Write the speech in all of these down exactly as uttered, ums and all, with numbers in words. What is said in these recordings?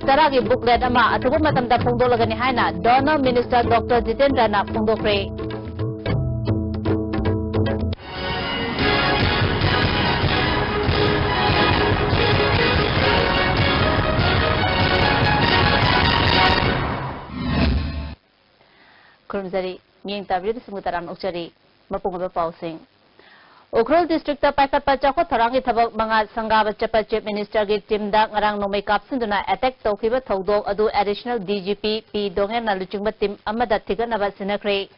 ꯇꯔꯥꯒꯤ booklet ꯑꯃ ꯑꯊꯨꯕ ꯃꯇꯝꯗ ꯐꯣꯡꯗꯣꯛꯂꯒꯅꯤ ꯍꯥꯏꯅ DoNER Minister Doctor ꯖꯤꯇꯦꯟꯗ꯭ꯔꯅ ꯐꯣꯡꯗꯣꯛꯈ꯭ꯔꯦ꯫ ꯈꯨꯔꯨꯝꯖꯔꯤ꯫ ꯃꯤꯠꯌꯦꯡ ꯇꯥꯕꯤꯔꯤꯕꯁꯤꯡꯕꯨ ꯇꯔꯥꯝꯅ ꯑꯣꯛꯆꯔꯤ꯫ ꯃꯄꯨꯡ ꯑꯣꯏꯕ ꯄꯥꯎꯁꯤꯡ꯫ ꯎꯈ꯭ꯔꯨꯜ district ꯄꯥꯏꯈꯠꯄ ꯆꯥꯎꯈꯠ ꯊꯧꯔꯥꯡꯒꯤ ꯊꯕꯛ ꯃꯉꯥ ꯁꯪꯒꯥꯕ ꯆꯠꯄ Chief Minister ꯒꯤ team ꯗ ꯉꯔꯥꯡ ꯅꯣꯡꯃꯩ ꯀꯥꯞꯁꯤꯟꯗꯨꯅ attack ꯇꯧꯈꯤꯕ ꯊꯧꯗꯣꯛ ꯑꯗꯨ Additional D G P ꯄꯤ ꯗꯣꯉꯦꯟꯅ ꯂꯨꯆꯤꯡꯕ team ꯑꯃꯗ ꯊꯤꯒꯠꯅꯕ ꯁꯤꯟꯅꯈ꯭ꯔꯦ꯫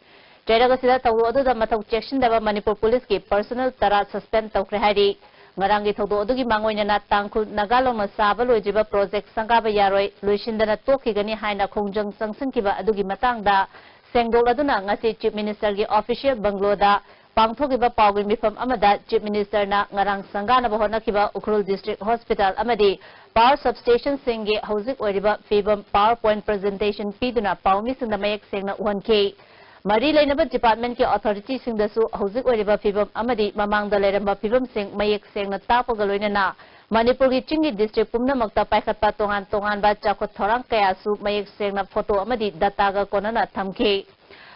ꯆꯩꯔꯛ ꯑꯁꯤꯗ ꯊꯧꯗꯣꯛ ꯑꯗꯨꯗ ꯃꯊꯧ ꯆꯦꯛꯁꯤꯟꯗꯕ ꯃꯅꯤꯄꯨꯔ ꯄꯨꯂꯤꯁꯀꯤ personnel ꯇꯔꯥ suspend ꯇꯧꯈ꯭ꯔꯦ ꯍꯥꯏꯔꯤ꯫ ꯉꯔꯥꯡꯒꯤ ꯊꯧꯗꯣꯛ ꯑꯗꯨꯒꯤ ꯃꯥꯡꯑꯣꯏꯅꯅ ꯇꯥꯡꯈꯨꯜ ꯅꯥꯒꯥ ꯂꯧꯅ ꯁꯥꯕ ꯂꯣꯏꯗ꯭ꯔꯤꯕ project ꯁꯪꯒꯥꯕ ꯌꯥꯔꯣꯏ, ꯂꯣꯏꯁꯤꯟꯗꯅ ꯇꯣꯛꯈꯤꯒꯅꯤ ꯍꯥꯏꯅ ꯈꯣꯡꯖꯪ ꯆꯪꯁꯤꯟꯈꯤꯕ ꯑꯗꯨꯒꯤ ꯃꯇꯥꯡꯗ ꯁꯦꯡꯗꯣꯛꯂꯗꯨꯅ ꯉꯁꯤ Chief Minister ꯒꯤ official bungalow ꯗ ꯄꯥꯡꯊꯣꯛꯈꯤꯕ ꯄꯥꯎꯒꯤ ꯃꯤꯐꯝ ꯑꯃꯗ Chief Minister ꯅ ꯉꯔꯥꯡ ꯁꯪꯒꯥꯅꯕ ꯍꯣꯠꯅꯈꯤꯕ ꯎꯈ꯭ꯔꯨꯜ district hospital ꯑꯃꯗꯤ power substation ꯁꯤꯡꯒꯤ ꯍꯧꯖꯤꯛ ꯑꯣꯏꯔꯤꯕ ꯐꯤꯕꯝ PowerPoint presentation ꯄꯤꯗꯨꯅ ꯄꯥꯎꯃꯤꯁꯤꯡꯗ ꯃꯌꯦꯛ ꯁꯦꯡꯅ ꯎꯍꯟꯈꯤ꯫ ꯃꯔꯤ ꯂꯩꯅꯕ department ꯀꯤ authority ꯁꯤꯡꯗꯁꯨ ꯍꯧꯖꯤꯛ ꯑꯣꯏꯔꯤꯕ ꯐꯤꯕꯝ ꯑꯃꯗꯤ ꯃꯃꯥꯡꯗ ꯂꯩꯔꯝꯕ ꯐꯤꯕꯝꯁꯤꯡ ꯃꯌꯦꯛ ꯁꯦꯡꯅ ꯇꯥꯛꯄꯒ ꯂꯣꯏꯅꯅ ꯃꯅꯤꯄꯨꯔꯒꯤ ꯆꯤꯡꯒꯤ district ꯄꯨꯝꯅꯃꯛꯇ ꯄꯥꯏꯈꯠꯄ ꯇꯣꯉꯥꯟ ꯇꯣꯉꯥꯟꯕ ꯆꯥꯎꯈꯠ ꯊꯧꯔꯥꯡ ꯀꯌꯥꯁꯨ ꯃꯌꯦꯛ ꯁꯦꯡꯅ photo ꯑꯃꯗꯤ data ꯒ ꯀꯣꯟꯅꯅ ꯊꯝꯈꯤ꯫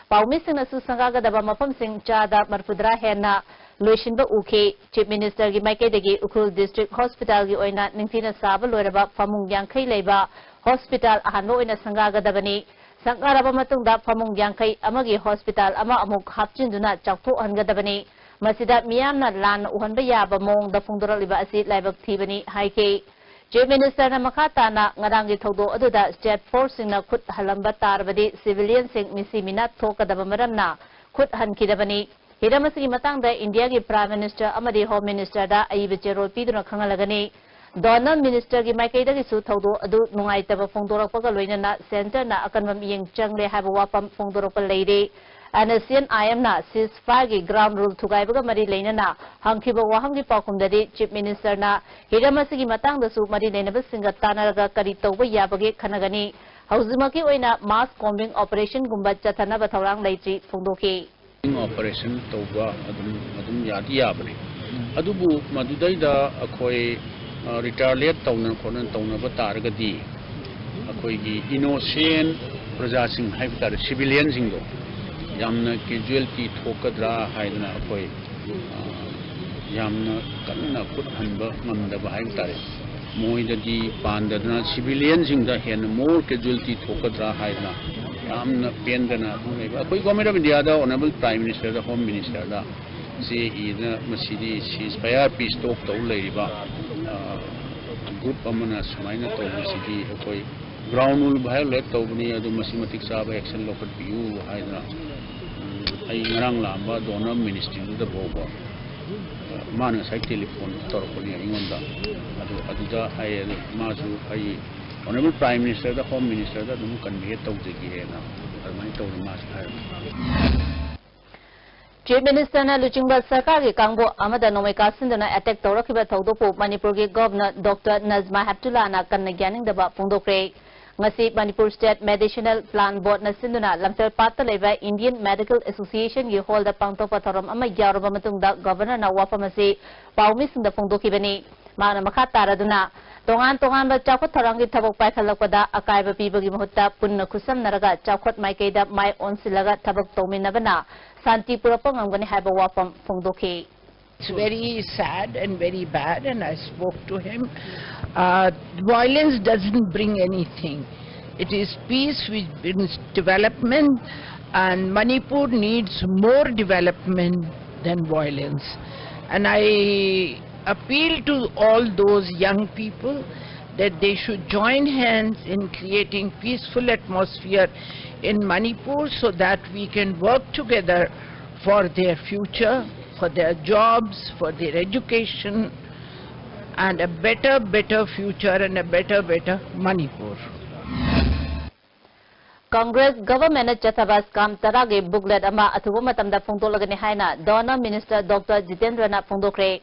ꯄꯥꯎꯃꯤꯁꯤꯡꯅꯁꯨ ꯁꯪꯒꯥꯒꯗꯕ ꯃꯐꯝꯁꯤꯡ ꯆꯥꯗ ꯃꯔꯐꯨꯇꯔꯥ ꯍꯦꯟꯅ ꯂꯣꯏꯁꯤꯟꯕ ꯎꯈꯤ꯫ Chief Minister ꯒꯤ ꯃꯥꯏꯀꯩꯗꯒꯤ ꯎꯈ꯭ꯔꯨꯜ district hospital ꯒꯤ ꯑꯣꯏꯅ ꯅꯤꯡꯊꯤꯅ ꯁꯥꯕ ꯂꯣꯏꯔꯕ ꯐꯃꯨꯡ ꯌꯥꯡꯈꯩ ꯂꯩꯕ hospital ꯑꯍꯥꯟꯕ ꯑꯣꯏꯅ ꯁꯪꯒꯥꯒꯗꯕꯅꯤ꯫ ꯁꯪꯒꯥꯔꯕ ꯃꯇꯨꯡꯗ ꯐꯃꯨꯡ ꯌꯥꯡꯈꯩ ꯑꯃꯒꯤ hospital ꯑꯃ ꯑꯃꯨꯛ ꯍꯥꯞꯆꯤꯟꯗꯨꯅ ꯆꯥꯎꯊꯣꯛꯍꯟꯒꯗꯕꯅꯤ꯫ ꯃꯁꯤꯗ ꯃꯤꯌꯥꯝꯅ ꯂꯥꯟꯅ ꯎꯍꯟꯕ ꯌꯥꯕ ꯃꯑꯣꯡꯗ ꯐꯣꯡꯗꯣꯔꯛꯂꯤꯕ ꯑꯁꯤ ꯂꯥꯏꯕꯛ ꯊꯤꯕꯅꯤ ꯍꯥꯏꯈꯤ꯫ Chief Minister ꯅ ꯃꯈꯥ ꯇꯥꯅ ꯉꯔꯥꯡꯒꯤ ꯊꯧꯗꯣꯛ ꯑꯗꯨꯗ state force ꯁꯤꯡꯅ ꯈꯨꯠ ꯍꯜꯂꯝꯕ ꯇꯥꯔꯕꯗꯤ civilian ꯁꯤꯡ ꯃꯤꯁꯤ ꯃꯤꯅꯥ ꯊꯣꯛꯀꯗꯕ ꯃꯔꯝꯅ ꯈꯨꯠ ꯍꯟꯈꯤꯗꯕꯅꯤ꯫ ꯍꯤꯔꯝ ꯑꯁꯤꯒꯤ ꯃꯇꯥꯡꯗ ꯏꯟꯗꯤꯌꯥꯒꯤ Prime Minister ꯑꯃꯗꯤ Home Minister ꯗ ꯑꯏꯕ ꯆꯦꯔꯣꯜ ꯄꯤꯗꯨꯅ ꯈꯪꯍꯜꯂꯒꯅꯤ꯫ DoNER Minister ꯒꯤ ꯃꯥꯏꯀꯩꯗꯒꯤꯁꯨ ꯊꯧꯗꯣꯛ ꯑꯗꯨ ꯅꯨꯡꯉꯥꯏꯇꯕ ꯐꯣꯡꯗꯣꯔꯛꯄꯒ ꯂꯣꯏꯅꯅ centre ꯅ ꯑꯀꯟꯕ ꯃꯤꯠꯌꯦꯡ ꯆꯪꯂꯦ ꯍꯥꯏꯕ ꯋꯥꯐꯝ ꯐꯣꯡꯗꯣꯔꯛꯄ ꯂꯩꯔꯤ꯫ NSCN-IM ꯅ ceasefire ꯒꯤ ground rule ꯊꯨꯒꯥꯏꯕꯒ ꯃꯔꯤ ꯂꯩꯅꯅ ꯍꯪꯈꯤꯕ ꯋꯥꯍꯪꯒꯤ ꯄꯥꯎꯈꯨꯝꯗꯗꯤ Chief Minister ꯅ ꯍꯤꯔꯝ ꯑꯁꯤꯒꯤ ꯃꯇꯥꯡꯗꯁꯨ ꯃꯔꯤ ꯂꯩꯅꯕꯁꯤꯡꯒ ꯇꯥꯟꯅꯔꯒ ꯀꯔꯤ ꯇꯧꯕ ꯌꯥꯕꯒꯦ ꯈꯟꯅꯒꯅꯤ꯫ ꯍꯧꯖꯤꯛꯃꯛꯀꯤ ꯑꯣꯏꯅ mass combing operation ꯒꯨꯝꯕ ꯆꯠꯊꯅꯕ ꯊꯧꯔꯥꯡ ꯂꯩꯇ꯭ꯔꯤ ꯐꯣꯡꯗꯣꯛꯈꯤ꯫ Operation ꯇꯧꯕ ꯑꯗꯨꯝ, ꯑꯗꯨꯝ ꯌꯥꯗꯤ ꯌꯥꯕꯅꯤ꯫ ꯑꯗꯨꯕꯨ ꯃꯗꯨꯗꯩꯗ ꯑꯩꯈꯣꯏ, ꯑ, retaliate ꯇꯧꯅ ꯈꯣꯠꯅ ꯇꯧꯅꯕ ꯇꯥꯔꯒꯗꯤ, ꯑꯩꯈꯣꯏꯒꯤ ꯏꯅꯣꯁꯦꯟ ꯄ꯭ꯔꯖꯥꯁꯤꯡ ꯍꯥꯏꯕ ꯇꯥꯔꯦ, ꯁꯤꯚꯤꯂꯤꯌꯟꯁꯤꯡꯗꯣ ꯌꯥꯝꯅ ꯀꯦꯖꯨꯋꯦꯜꯇꯤ ꯊꯣꯛꯀꯗ꯭ꯔꯥ ꯍꯥꯏꯗꯅ ꯑꯩꯈꯣꯏ, ꯑ, ꯌꯥꯝꯅ ꯀꯟꯅ ꯈꯨꯠ ꯍꯟꯕ ꯉꯝꯗꯕ ꯍꯥꯏꯕ ꯇꯥꯔꯦ꯫ ꯃꯣꯏꯗꯗꯤ ꯄꯥꯟꯗꯗꯅ ꯁꯤꯚꯤꯂꯤꯌꯟꯁꯤꯡꯗ ꯍꯦꯟꯅ ꯃꯣꯔ ꯀꯦꯖꯨꯋꯦꯜꯇꯤ ꯊꯣꯛꯀꯗ꯭ꯔꯥ ꯍꯥꯏꯗꯅ ꯌꯥꯝꯅ ꯄꯦꯟꯗꯅ ꯑꯗꯨꯝ ꯂꯩꯕ꯫ ꯑꯩꯈꯣꯏ ꯒꯣꯔꯃꯦꯟ ꯑꯣꯐ ꯏꯟꯗꯤꯌꯥꯗ ꯑꯣꯅꯔꯦꯕꯜ ꯄ꯭ꯔꯥꯏꯝ ꯃꯤꯅꯤꯁꯇꯔꯗ, ꯍꯣꯝ ꯃꯤꯅꯤꯁꯇꯔꯗ ꯆꯦ ꯏꯗꯅ ꯃꯁꯤꯗꯤ ꯁꯤꯁ ꯐꯥꯌꯔ ꯄꯤꯁ ꯇꯣꯛ ꯇꯧ ꯂꯩꯔꯤꯕ, ꯑ, ꯒ꯭ꯔꯨꯞ ꯑꯃꯅ ꯁꯨꯃꯥꯏꯅ ꯇꯧꯕꯁꯤꯗꯤ ꯑꯩꯈꯣꯏ ꯒ꯭ꯔꯥꯎꯟ ꯔꯨꯜ ꯚꯥꯏꯑꯣꯂꯦꯠ ꯇꯧꯕꯅꯤ, ꯑꯗꯨ ꯃꯁꯤ ꯃꯇꯤꯛ ꯆꯥꯕ ꯑꯦꯛꯁꯟ ꯂꯧꯈꯠꯄꯤꯌꯨ ꯍꯥꯏꯗꯅ, ꯎꯝ, ꯑꯩ ꯉꯔꯥꯡ ꯂꯥꯛꯑꯝꯕ ꯗꯣꯅꯔ ꯃꯤꯅꯤꯁꯇ꯭ꯔꯤꯗꯨꯗ ꯐꯥꯎꯕ, ꯑ, ꯃꯥꯅ ꯉꯁꯥꯏ ꯇꯦꯂꯤꯐꯣꯟ ꯇꯧꯔꯛꯄꯅꯤ ꯑꯩꯉꯣꯟꯗ꯫ ꯑꯗꯨ, ꯑꯗꯨꯗ ꯍꯥꯏ, ꯑꯗꯨ ꯃꯥꯁꯨ ꯑꯩ ꯑꯣꯅꯔꯦꯕꯜ ꯄ꯭ꯔꯥꯏꯝ ꯃꯤꯅꯤꯁꯇꯔꯗ, ꯍꯣꯝ ꯃꯤꯅꯤꯁꯇꯔꯗ ꯑꯗꯨꯝ ꯀꯟꯚꯦ ꯇꯧꯖꯒꯦꯅ ꯑꯗꯨꯃꯥꯏꯅ ꯇꯧꯗꯅ ꯃꯥꯁꯨ ꯍꯥꯏꯔꯝꯃꯤ꯫ ꯆꯤꯐ ꯃꯤꯅꯤꯁꯇꯔꯅ ꯂꯨꯆꯤꯡꯕ ꯁꯔꯀꯥꯔꯒꯤ ꯀꯥꯡꯕꯨ ꯑꯃꯗ ꯅꯣꯡꯃꯩ ꯀꯥꯞꯁꯤꯟꯗꯨꯅ ꯑꯦꯇꯦꯛ ꯇꯧꯔꯛꯈꯤꯕ ꯊꯧꯗꯣꯛꯄꯨ ꯃꯅꯤꯄꯨꯔꯒꯤ ꯒꯣꯚꯔꯅꯔ ꯗꯣꯛꯇꯔ ꯅꯖꯃꯥ ꯍꯦꯞꯇꯨꯂꯥꯅ ꯀꯟꯅ ꯌꯥꯅꯤꯡꯗꯕ ꯐꯣꯡꯗꯣꯛꯈ꯭ꯔꯦ꯫ ꯉꯁꯤ ꯃꯅꯤꯄꯨꯔ ꯁ꯭ꯇꯦꯠ ꯃꯦꯗꯤꯁꯤꯅꯦꯜ ꯄ꯭ꯂꯥꯟ ꯕꯣꯔꯗꯅ ꯁꯤꯟꯗꯨꯅ ꯂꯝꯐꯦꯜ ꯄꯥꯠꯇ ꯂꯩꯕ ꯏꯟꯗꯤꯌꯟ ꯃꯦꯗꯤꯀꯦꯜ ꯑꯦꯁꯣꯁꯤꯌꯦꯁꯟꯒꯤ ꯍꯣꯜꯗ ꯄꯥꯡꯊꯣꯛꯄ ꯊꯧꯔꯝ ꯑꯃ ꯌꯥꯎꯔꯕ ꯃꯇꯨꯡꯗ ꯒꯕꯔꯅꯔꯅ ꯋꯥꯐꯝ ꯑꯁꯤ ꯄꯥꯎꯃꯤꯁꯤꯡꯗ ꯐꯣꯡꯗꯣꯛꯈꯤꯕꯅꯤ꯫ ꯃꯍꯥꯛꯅ ꯃꯈꯥ ꯇꯥꯔꯗꯨꯅ, ꯇꯣꯉꯥꯟ ꯇꯣꯉꯥꯟꯕ ꯆꯥꯎꯈꯠ ꯊꯧꯔꯥꯡꯒꯤ ꯊꯕꯛ ꯄꯥꯏꯈꯠꯂꯛꯄꯗ ꯑꯀꯥꯏꯕ ꯄꯤꯕꯒꯤ ꯃꯍꯨꯠꯇ ꯄꯨꯟꯅ ꯈꯨꯠꯁꯝꯅꯔꯒ ꯆꯥꯎꯈꯠ ꯃꯥꯏꯀꯩꯗ ꯃꯥꯏ ꯑꯣꯟꯁꯤꯜꯂꯒ ꯊꯕꯛ ꯇꯧꯃꯤꯟꯅꯕꯅ ꯁꯥꯟꯇꯤ ꯄꯨꯔꯛꯄ ꯉꯝꯒꯅꯤ ꯍꯥꯏꯕ ꯋꯥꯐꯝ ꯐꯣꯡꯗꯣꯛꯈꯤ꯫ It's very sad and very bad, and I spoke to him. Uh, violence doesn't bring anything. It is peace which brings development, and Manipur needs more development than violence. And I appeal to all those young people that they should join hands in creating peaceful atmosphere in Manipur so that we can work together for their future, for their jobs, for their education, and a better, better future and a better, better Manipur. Congress ꯒꯚꯔꯟꯃꯦꯟꯠꯅ ꯆꯠꯊꯕ ꯁ꯭ꯀꯥꯝ ꯇꯔꯥꯒꯤ booklet ꯑꯃ ꯑꯊꯨꯕ ꯃꯇꯝꯗ ꯐꯣꯡꯗꯣꯛꯂꯒꯅꯤ ꯍꯥꯏꯅ donor minister doctor ꯖꯤꯇꯦꯟꯗ꯭ꯔꯅ ꯐꯣꯡꯗꯣꯛꯈ꯭ꯔꯦ꯫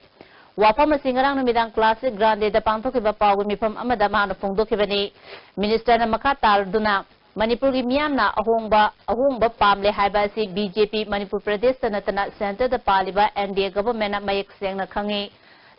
ꯋꯥꯐꯝ ꯑꯁꯤ ꯉꯔꯥꯡ ꯅꯨꯃꯤꯗꯥꯡ ꯀ꯭ꯂꯥꯁꯤꯛ ꯒ꯭ꯔꯥꯟꯗꯦꯗ ꯄꯥꯡꯊꯣꯛꯈꯤꯕ ꯄꯥꯎꯒꯤ ꯃꯤꯐꯝ ꯑꯃꯗ ꯃꯍꯥꯛꯅ ꯐꯣꯡꯗꯣꯛꯈꯤꯕꯅꯤ꯫ ꯃꯤꯅꯤꯁꯇꯔꯅ ꯃꯈꯥ ꯇꯥꯗꯨꯅ, ꯃꯅꯤꯄꯨꯔꯒꯤ ꯃꯤꯌꯥꯝꯅ ꯑꯍꯣꯡꯕ ꯑꯍꯣꯡꯕ ꯄꯥꯝꯂꯦ ꯍꯥꯏꯕ ꯑꯁꯤ ꯕꯤ ꯖꯦ ꯄꯤ ꯃꯅꯤꯄꯨꯔ ꯄ꯭ꯔꯗꯦꯁꯇ ꯅꯠꯇꯅ ꯁꯦꯟꯇꯔꯗ ꯄꯥꯜꯂꯤꯕ ꯑꯦꯟ ꯗꯤ ꯑꯦ ꯒꯚꯔꯟꯃꯦꯟꯠꯅ ꯃꯌꯦꯛ ꯁꯦꯡꯅ ꯈꯪꯏ꯫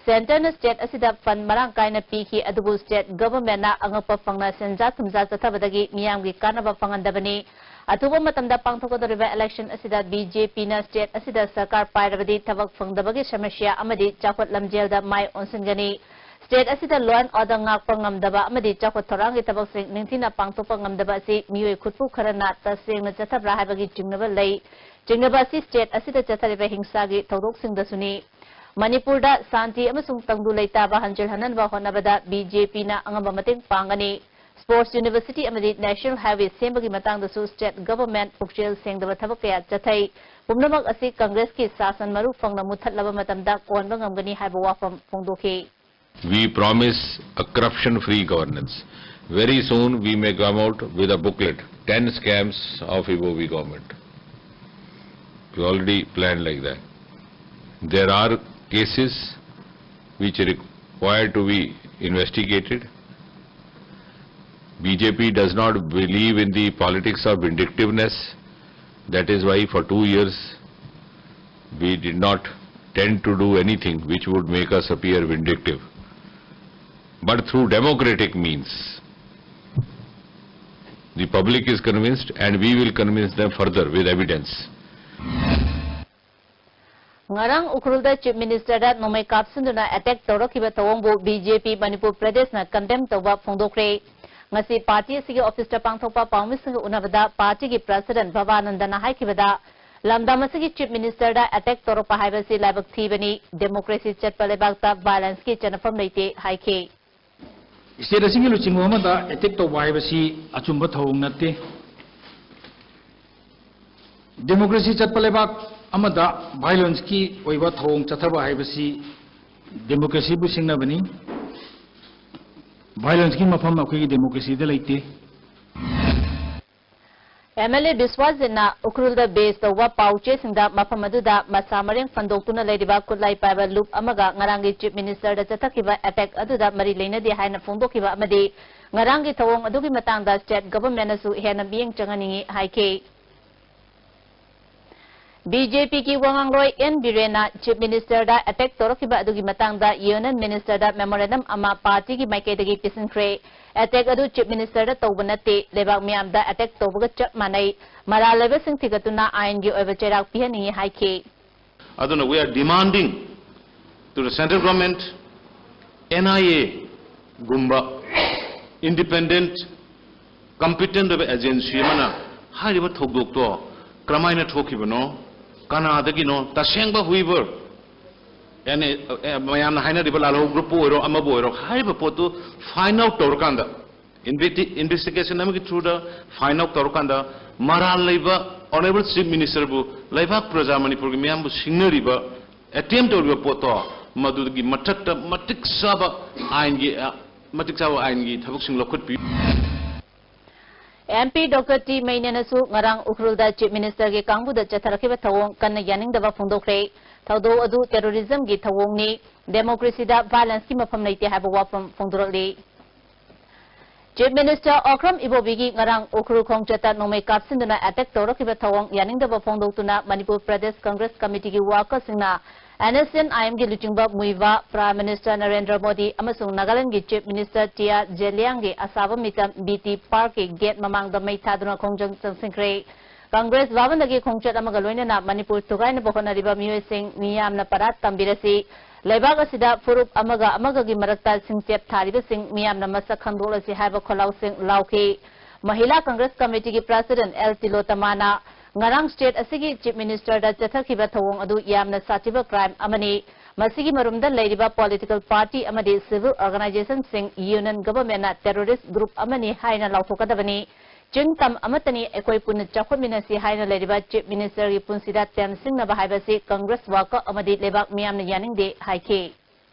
Centreꯅ state ꯑꯁꯤꯗ fund ꯃꯔꯥꯡ ꯀꯥꯏꯅ ꯄꯤꯈꯤ, ꯑꯗꯨꯕꯨ state governmentꯅ ꯑꯉꯛꯄ ꯐꯪꯅ ꯁꯦꯟꯖꯥ ꯊꯨꯝꯖꯥ ꯆꯠꯊꯕꯗꯒꯤ ꯃꯤꯌꯥꯝꯒꯤ ꯀꯥꯟꯅꯕ ꯐꯪꯍꯟꯗꯕꯅꯤ꯫ ꯑꯊꯨꯕ ꯃꯇꯝꯗ ꯄꯥꯡꯊꯣꯛꯀꯗꯧꯔꯤꯕ election ꯑꯁꯤꯗ BJPꯅ state ꯑꯁꯤꯗ ꯁꯔꯀꯥꯔ ꯄꯥꯏꯔꯕꯗꯤ ꯊꯕꯛ ꯐꯪꯗꯕꯒꯤ ꯁꯃꯁ꯭ꯌꯥ ꯑꯃꯗꯤ ꯆꯥꯎꯈꯠ ꯂꯝꯖꯦꯜꯗ ꯃꯥꯏ ꯑꯣꯟꯁꯤꯟꯒꯅꯤ꯫ State ꯑꯁꯤꯗ law and order ꯉꯥꯛꯄ ꯉꯝꯗꯕ ꯑꯃꯗꯤ ꯆꯥꯎꯈꯠ ꯊꯧꯔꯥꯡꯒꯤ ꯊꯕꯛꯁꯤꯡ ꯅꯤꯡꯊꯤꯅ ꯄꯥꯡꯊꯣꯛꯄ ꯉꯝꯗꯕ ꯑꯁꯤ ꯃꯤꯑꯣꯏ ꯈꯨꯠꯄꯨ ꯈꯔꯅ ꯇꯁꯦꯡꯅ ꯆꯠꯊꯕ꯭ꯔꯥ ꯍꯥꯏꯕꯒꯤ ꯆꯤꯡꯅꯕ ꯂꯩ꯫ ꯆꯤꯡꯅꯕ ꯑꯁꯤ state ꯑꯁꯤꯗ ꯆꯠꯊꯔꯤꯕ ꯍꯤꯡꯁꯥꯒꯤ ꯊꯧꯗꯣꯛꯁꯤꯡꯗꯁꯨꯅꯤ꯫ ꯃꯅꯤꯄꯨꯔꯗ ꯁꯥꯟꯇꯤ ꯑꯃꯁꯨꯡ ꯇꯪꯗꯨ ꯂꯩꯇꯥꯕ ꯍꯟꯖꯤꯜꯍꯟꯅꯕ ꯍꯣꯠꯅꯕꯗ BJPꯅ ꯑꯉꯝꯕ ꯃꯇꯦꯡ ꯄꯥꯡꯒꯅꯤ꯫ Sports University ꯑꯃꯗꯤ National Highway ꯁꯦꯝꯕꯒꯤ ꯃꯇꯥꯡꯗꯁꯨ state government ꯄꯨꯛꯆꯦꯜ ꯁꯦꯡꯗꯕ ꯊꯕꯛ ꯀꯌꯥ ꯆꯠꯊꯩ꯫ ꯄꯨꯝꯅꯃꯛ ꯑꯁꯤ Congressꯀꯤ ꯁꯥꯁꯟ ꯃꯔꯨ ꯐꯪꯅ ꯃꯨꯠꯊꯠꯂꯕ ꯃꯇꯝꯗ ꯀꯣꯟꯕ ꯉꯝꯒꯅꯤ ꯍꯥꯏꯕ ꯋꯥꯐꯝ ꯐꯣꯡꯗꯣꯛꯈꯤ꯫ We promise a corruption-free governance. Very soon we may come out with a booklet, ten scams of EOV government. We already planned like that. There are cases which require to be investigated. BJP does not believe in the politics of vindictiveness. That is why for two years we did not tend to do anything which would make us appear vindictive. But through democratic means, the public is convinced and we will convince them further with evidence. ꯉꯔꯥꯡ ꯎꯈ꯭ꯔꯨꯜꯗ Chief Ministerꯗ ꯅꯣꯡꯃꯩ ꯀꯥꯞꯁꯤꯟꯗꯨꯅ attack ꯇꯧꯔꯛꯈꯤꯕ ꯊꯧꯑꯣꯡꯕꯨ BJP Manipur ꯄ꯭ꯔꯗꯦꯁꯅ condemn ꯇꯧꯕ ꯐꯣꯡꯗꯣꯛꯈ꯭ꯔꯦ꯫ ꯉꯁꯤ party ꯑꯁꯤꯒꯤ officeꯇ ꯄꯥꯡꯊꯣꯛꯄ ꯄꯥꯎꯃꯤꯁꯤꯡꯒ ꯎꯅꯕꯗ partyꯒꯤ president ꯚꯕꯥꯅꯟꯗꯅ ꯍꯥꯏꯈꯤꯕꯗ, ꯂꯝꯗꯝ ꯑꯁꯤꯒꯤ Chief Ministerꯗ attack ꯇꯧꯔꯛꯄ ꯍꯥꯏꯕꯁꯤ ꯂꯥꯏꯕꯛ ꯊꯤꯕꯅꯤ, democracy ꯆꯠꯄ ꯂꯩꯕꯥꯛꯇ violenceꯀꯤ ꯆꯠꯅꯐꯝ ꯂꯩꯇꯦ ꯍꯥꯏꯈꯤ꯫ State ꯑꯁꯤꯒꯤ ꯂꯨꯆꯤꯡꯕ ꯑꯃꯗ attack ꯇꯧꯕ ꯍꯥꯏꯕꯁꯤ ꯑꯆꯨꯝꯕ ꯊꯧꯑꯣꯡ ꯅꯠꯇꯦ꯫ Democracy ꯆꯠꯄ ꯂꯩꯕꯥꯛ ꯑꯃꯗ violenceꯀꯤ ꯑꯣꯏꯕ ꯊꯧꯑꯣꯡ ꯆꯠꯊꯕ ꯍꯥꯏꯕꯁꯤ democracyꯕꯨ ꯁꯤꯡꯅꯕꯅꯤ꯫ Violenceꯀꯤ ꯃꯐꯝ ꯑꯩꯈꯣꯏꯒꯤ democracyꯗ ꯂꯩꯇꯦ꯫ MLA ꯕꯤꯁ꯭ꯋꯥꯖꯤꯠꯅ ꯎꯈ꯭ꯔꯨꯜꯗ base ꯇꯧꯕ ꯄꯥꯎ ꯆꯦꯁꯤꯡꯗ ꯃꯐꯝ ꯑꯗꯨꯗ ꯃꯁꯥ ꯃꯔꯦꯡ ꯐꯟꯗꯣꯛꯇꯨꯅ ꯂꯩꯔꯤꯕ ꯈꯨꯠꯂꯥꯏ ꯄꯥꯏꯕ ꯂꯨꯞ ꯑꯃꯒ ꯉꯔꯥꯡꯒꯤ Chief Ministerꯗ ꯆꯠꯊꯈꯤꯕ attack ꯑꯗꯨꯗ ꯃꯔꯤ ꯂꯩꯅꯗꯦ ꯍꯥꯏꯅ ꯐꯣꯡꯗꯣꯛꯈꯤꯕ ꯑꯃꯗꯤ ꯉꯔꯥꯡꯒꯤ ꯊꯧꯑꯣꯡ ꯑꯗꯨꯒꯤ ꯃꯇꯥꯡꯗ state governmentꯅꯁꯨ ꯍꯦꯟꯅ ꯃꯤꯠꯌꯦꯡ ꯆꯪꯍꯟꯅꯤꯡꯏ ꯍꯥꯏꯈꯤ꯫ ꯕꯤ ꯖꯦ ꯄꯤꯒꯤ ꯋꯥꯉꯥꯡꯂꯣꯏ ꯑꯦꯟ ꯕꯤꯔꯦꯟꯅ Chief Ministerꯗ attack ꯇꯧꯔꯛꯈꯤꯕ ꯑꯗꯨꯒꯤ ꯃꯇꯥꯡꯗ Union Ministerꯗ memorandum ꯑꯃ partyꯒꯤ ꯃꯥꯏꯀꯩꯗꯒꯤ ꯄꯤꯁꯤꯟꯈ꯭ꯔꯦ꯫ Attack ꯑꯗꯨ Chief Ministerꯗ ꯇꯧꯕ ꯅꯠꯇꯦ, ꯂꯩꯕꯥꯛ ꯃꯤꯌꯥꯝꯗ attack ꯇꯧꯕꯒ ꯆꯞ ꯃꯥꯟꯅꯩ꯫ ꯃꯔꯥꯜ ꯂꯩꯕꯁꯤꯡ ꯊꯤꯒꯠꯇꯨꯅ ꯑꯥꯏꯟꯒꯤ ꯑꯣꯏꯕ ꯆꯩꯔꯥꯛ ꯄꯤꯍꯟꯅꯤꯡꯏ ꯍꯥꯏꯈꯤ꯫ ꯑꯗꯨꯅ we are demanding to the central government, N I A ꯒꯨꯝꯕ independent, competent ꯑꯣꯏꯕ agency ꯑꯃꯅ ꯍꯥꯏꯔꯤꯕ ꯊꯧꯗꯣꯛꯇꯣ ꯀꯔꯝꯍꯥꯏꯅ ꯊꯣꯛꯈꯤꯕꯅꯣ, ꯀꯅꯥꯗꯒꯤꯅꯣ, ꯇꯁꯦꯡꯕ whoever, ꯑꯦꯅꯤ, ꯑꯦ, ꯃꯌꯥꯝꯅ ꯍꯥꯏꯅꯔꯤꯕ ꯂꯥꯜꯍꯧ groupꯄꯨ ꯑꯣꯏꯔꯣ, ꯑꯃꯕꯨ ꯑꯣꯏꯔꯣ, ꯍꯥꯏꯔꯤꯕ ꯄꯣꯠꯇꯨ find out ꯇꯧꯔꯀꯥꯟꯗ, investi-, investigation ꯑꯃꯒꯤ throughꯗ find out ꯇꯧꯔꯀꯥꯟꯗ, ꯃꯔꯥꯜ ꯂꯩꯕ Honourable Chief Ministerꯕꯨ, ꯂꯩꯕꯥꯛ ꯄ꯭ꯔꯖꯥ ꯃꯅꯤꯄꯨꯔꯒꯤ ꯃꯤꯌꯥꯝꯕꯨ ꯁꯤꯡꯅꯔꯤꯕ, attempt ꯇꯧꯔꯤꯕ ꯄꯣꯠꯇꯣ, ꯃꯗꯨꯒꯤ ꯃꯊꯛꯇ ꯃꯇꯤꯛ ꯆꯥꯕ ꯑꯥꯏꯟꯒꯤ, ꯑ, ꯃꯇꯤꯛ ꯆꯥꯕ ꯑꯥꯏꯟꯒꯤ ꯊꯕꯛꯁꯤꯡ ꯂꯧꯈꯠꯄꯤꯌꯨ꯫ M P Doctor T ꯃꯩꯅꯦꯅꯁꯨ ꯉꯔꯥꯡ ꯎꯈ꯭ꯔꯨꯜꯗ Chief Ministerꯒꯤ ꯀꯥꯡꯕꯨꯗ ꯆꯠꯊꯔꯛꯈꯤꯕ ꯊꯧꯑꯣꯡ ꯀꯟꯅ ꯌꯥꯅꯤꯡꯗꯕ ꯐꯣꯡꯗꯣꯛꯈ꯭ꯔꯦ꯫ ꯊꯧꯗꯣꯛ ꯑꯗꯨ terrorismꯒꯤ ꯊꯧꯑꯣꯡꯅꯤ, democracyꯗ violenceꯀꯤ ꯃꯐꯝ ꯂꯩꯇꯦ ꯍꯥꯏꯕ ꯋꯥꯐꯝ ꯐꯣꯡꯗꯣꯔꯛꯂꯤ꯫ Chief Minister ꯑꯣꯀ꯭ꯔꯝ ꯏꯕꯣꯕꯤꯒꯤ ꯉꯔꯥꯡ ꯎꯈ꯭ꯔꯨꯜ ꯈꯣꯡꯆꯠꯇ ꯅꯣꯡꯃꯩ ꯀꯥꯞꯁꯤꯟꯗꯨꯅ attack ꯇꯧꯔꯛꯈꯤꯕ ꯊꯧꯑꯣꯡ ꯌꯥꯅꯤꯡꯗꯕ ꯐꯣꯡꯗꯣꯛꯇꯨꯅ Manipur Pradesh Congress ꯀꯃꯤꯇꯤꯒꯤ workersꯁꯤꯡꯅ N S C N I Mꯒꯤ ꯂꯨꯆꯤꯡꯕ ꯃꯨꯏꯕꯥ, Prime Minister ꯅꯔꯦꯟꯗ꯭ꯔ ꯃꯣꯗꯤ ꯑꯃꯁꯨꯡ ꯅꯥꯒꯥꯂꯦꯟꯗꯒꯤ Chief Minister ꯇꯤ ꯑꯥꯔ ꯖꯦꯂꯤꯌꯥꯡꯒꯤ ꯑꯁꯥꯕ ꯃꯤꯇꯝ ꯕꯤ ꯇꯤ ꯄꯥꯔꯛꯀꯤ gate ꯃꯃꯥꯡꯗ ꯃꯩ ꯊꯥꯗꯨꯅ ꯈꯣꯡꯖꯪ ꯆꯪꯁꯤꯟꯈ꯭ꯔꯦ꯫ ꯀꯪꯒ꯭ꯔꯦꯁ ꯚꯕꯟꯗꯒꯤ ꯈꯣꯡꯆꯠ ꯑꯃꯒ ꯂꯣꯏꯅꯅ ꯃꯅꯤꯄꯨꯔ ꯊꯨꯒꯥꯏꯅꯕ ꯍꯣꯠꯅꯔꯤꯕ ꯃꯤꯑꯣꯏꯁꯤꯡ ꯃꯤꯌꯥꯝꯅ ꯄꯔꯥ ꯇꯝꯕꯤꯔꯁꯤ, ꯂꯩꯕꯥꯛ ꯑꯁꯤꯗ ꯐꯨꯔꯨꯞ ꯑꯃꯒ ꯑꯃꯒꯒꯤ ꯃꯔꯛꯇ ꯁꯤꯡꯆꯦꯞ ꯊꯥꯔꯤꯕꯁꯤꯡ ꯃꯤꯌꯥꯝꯅ ꯃꯁꯛ ꯈꯪꯗꯣꯛꯂꯁꯤ ꯍꯥꯏꯕ ꯈꯣꯜꯂꯥꯎꯁꯤꯡ ꯂꯥꯎꯈꯤ꯫ ꯃꯍꯤꯂꯥ ꯀꯪꯒ꯭ꯔꯦꯁ ꯀꯃꯤꯇꯤꯒꯤ president ꯑꯦꯜ ꯇꯤꯂꯣꯇꯃꯥꯅ ꯉꯔꯥꯡ state ꯑꯁꯤꯒꯤ Chief Ministerꯗ ꯆꯠꯊꯈꯤꯕ ꯊꯧꯑꯣꯡ ꯑꯗꯨ ꯌꯥꯝꯅ ꯁꯥꯊꯤꯕ crime ꯑꯃꯅꯤ꯫ ꯃꯁꯤꯒꯤ ꯃꯔꯨꯝꯗ ꯂꯩꯔꯤꯕ political party ꯑꯃꯗꯤ civil organizationꯁꯤꯡ, union governmentꯅ terrorist group ꯑꯃꯅꯤ ꯍꯥꯏꯅ ꯂꯥꯎꯊꯣꯛꯀꯗꯕꯅꯤ꯫ ꯆꯤꯡ ꯇꯝ ꯑꯃꯠꯇꯅꯤ, ꯑꯩꯈꯣꯏ ꯄꯨꯟꯅ ꯆꯥꯎꯈꯠꯃꯤꯟꯅꯁꯤ ꯍꯥꯏꯅ ꯂꯩꯔꯤꯕ Chief Ministerꯒꯤ ꯄꯨꯟꯁꯤꯗ ꯇꯦꯝꯁꯤꯡꯅꯕ ꯍꯥꯏꯕꯁꯤ ꯀꯪꯒ꯭ꯔꯦꯁ worker ꯑꯃꯗꯤ ꯂꯩꯕꯥꯛ ꯃꯤꯌꯥꯝꯅ ꯌꯥꯅꯤꯡꯗꯦ ꯍꯥꯏꯈꯤ꯫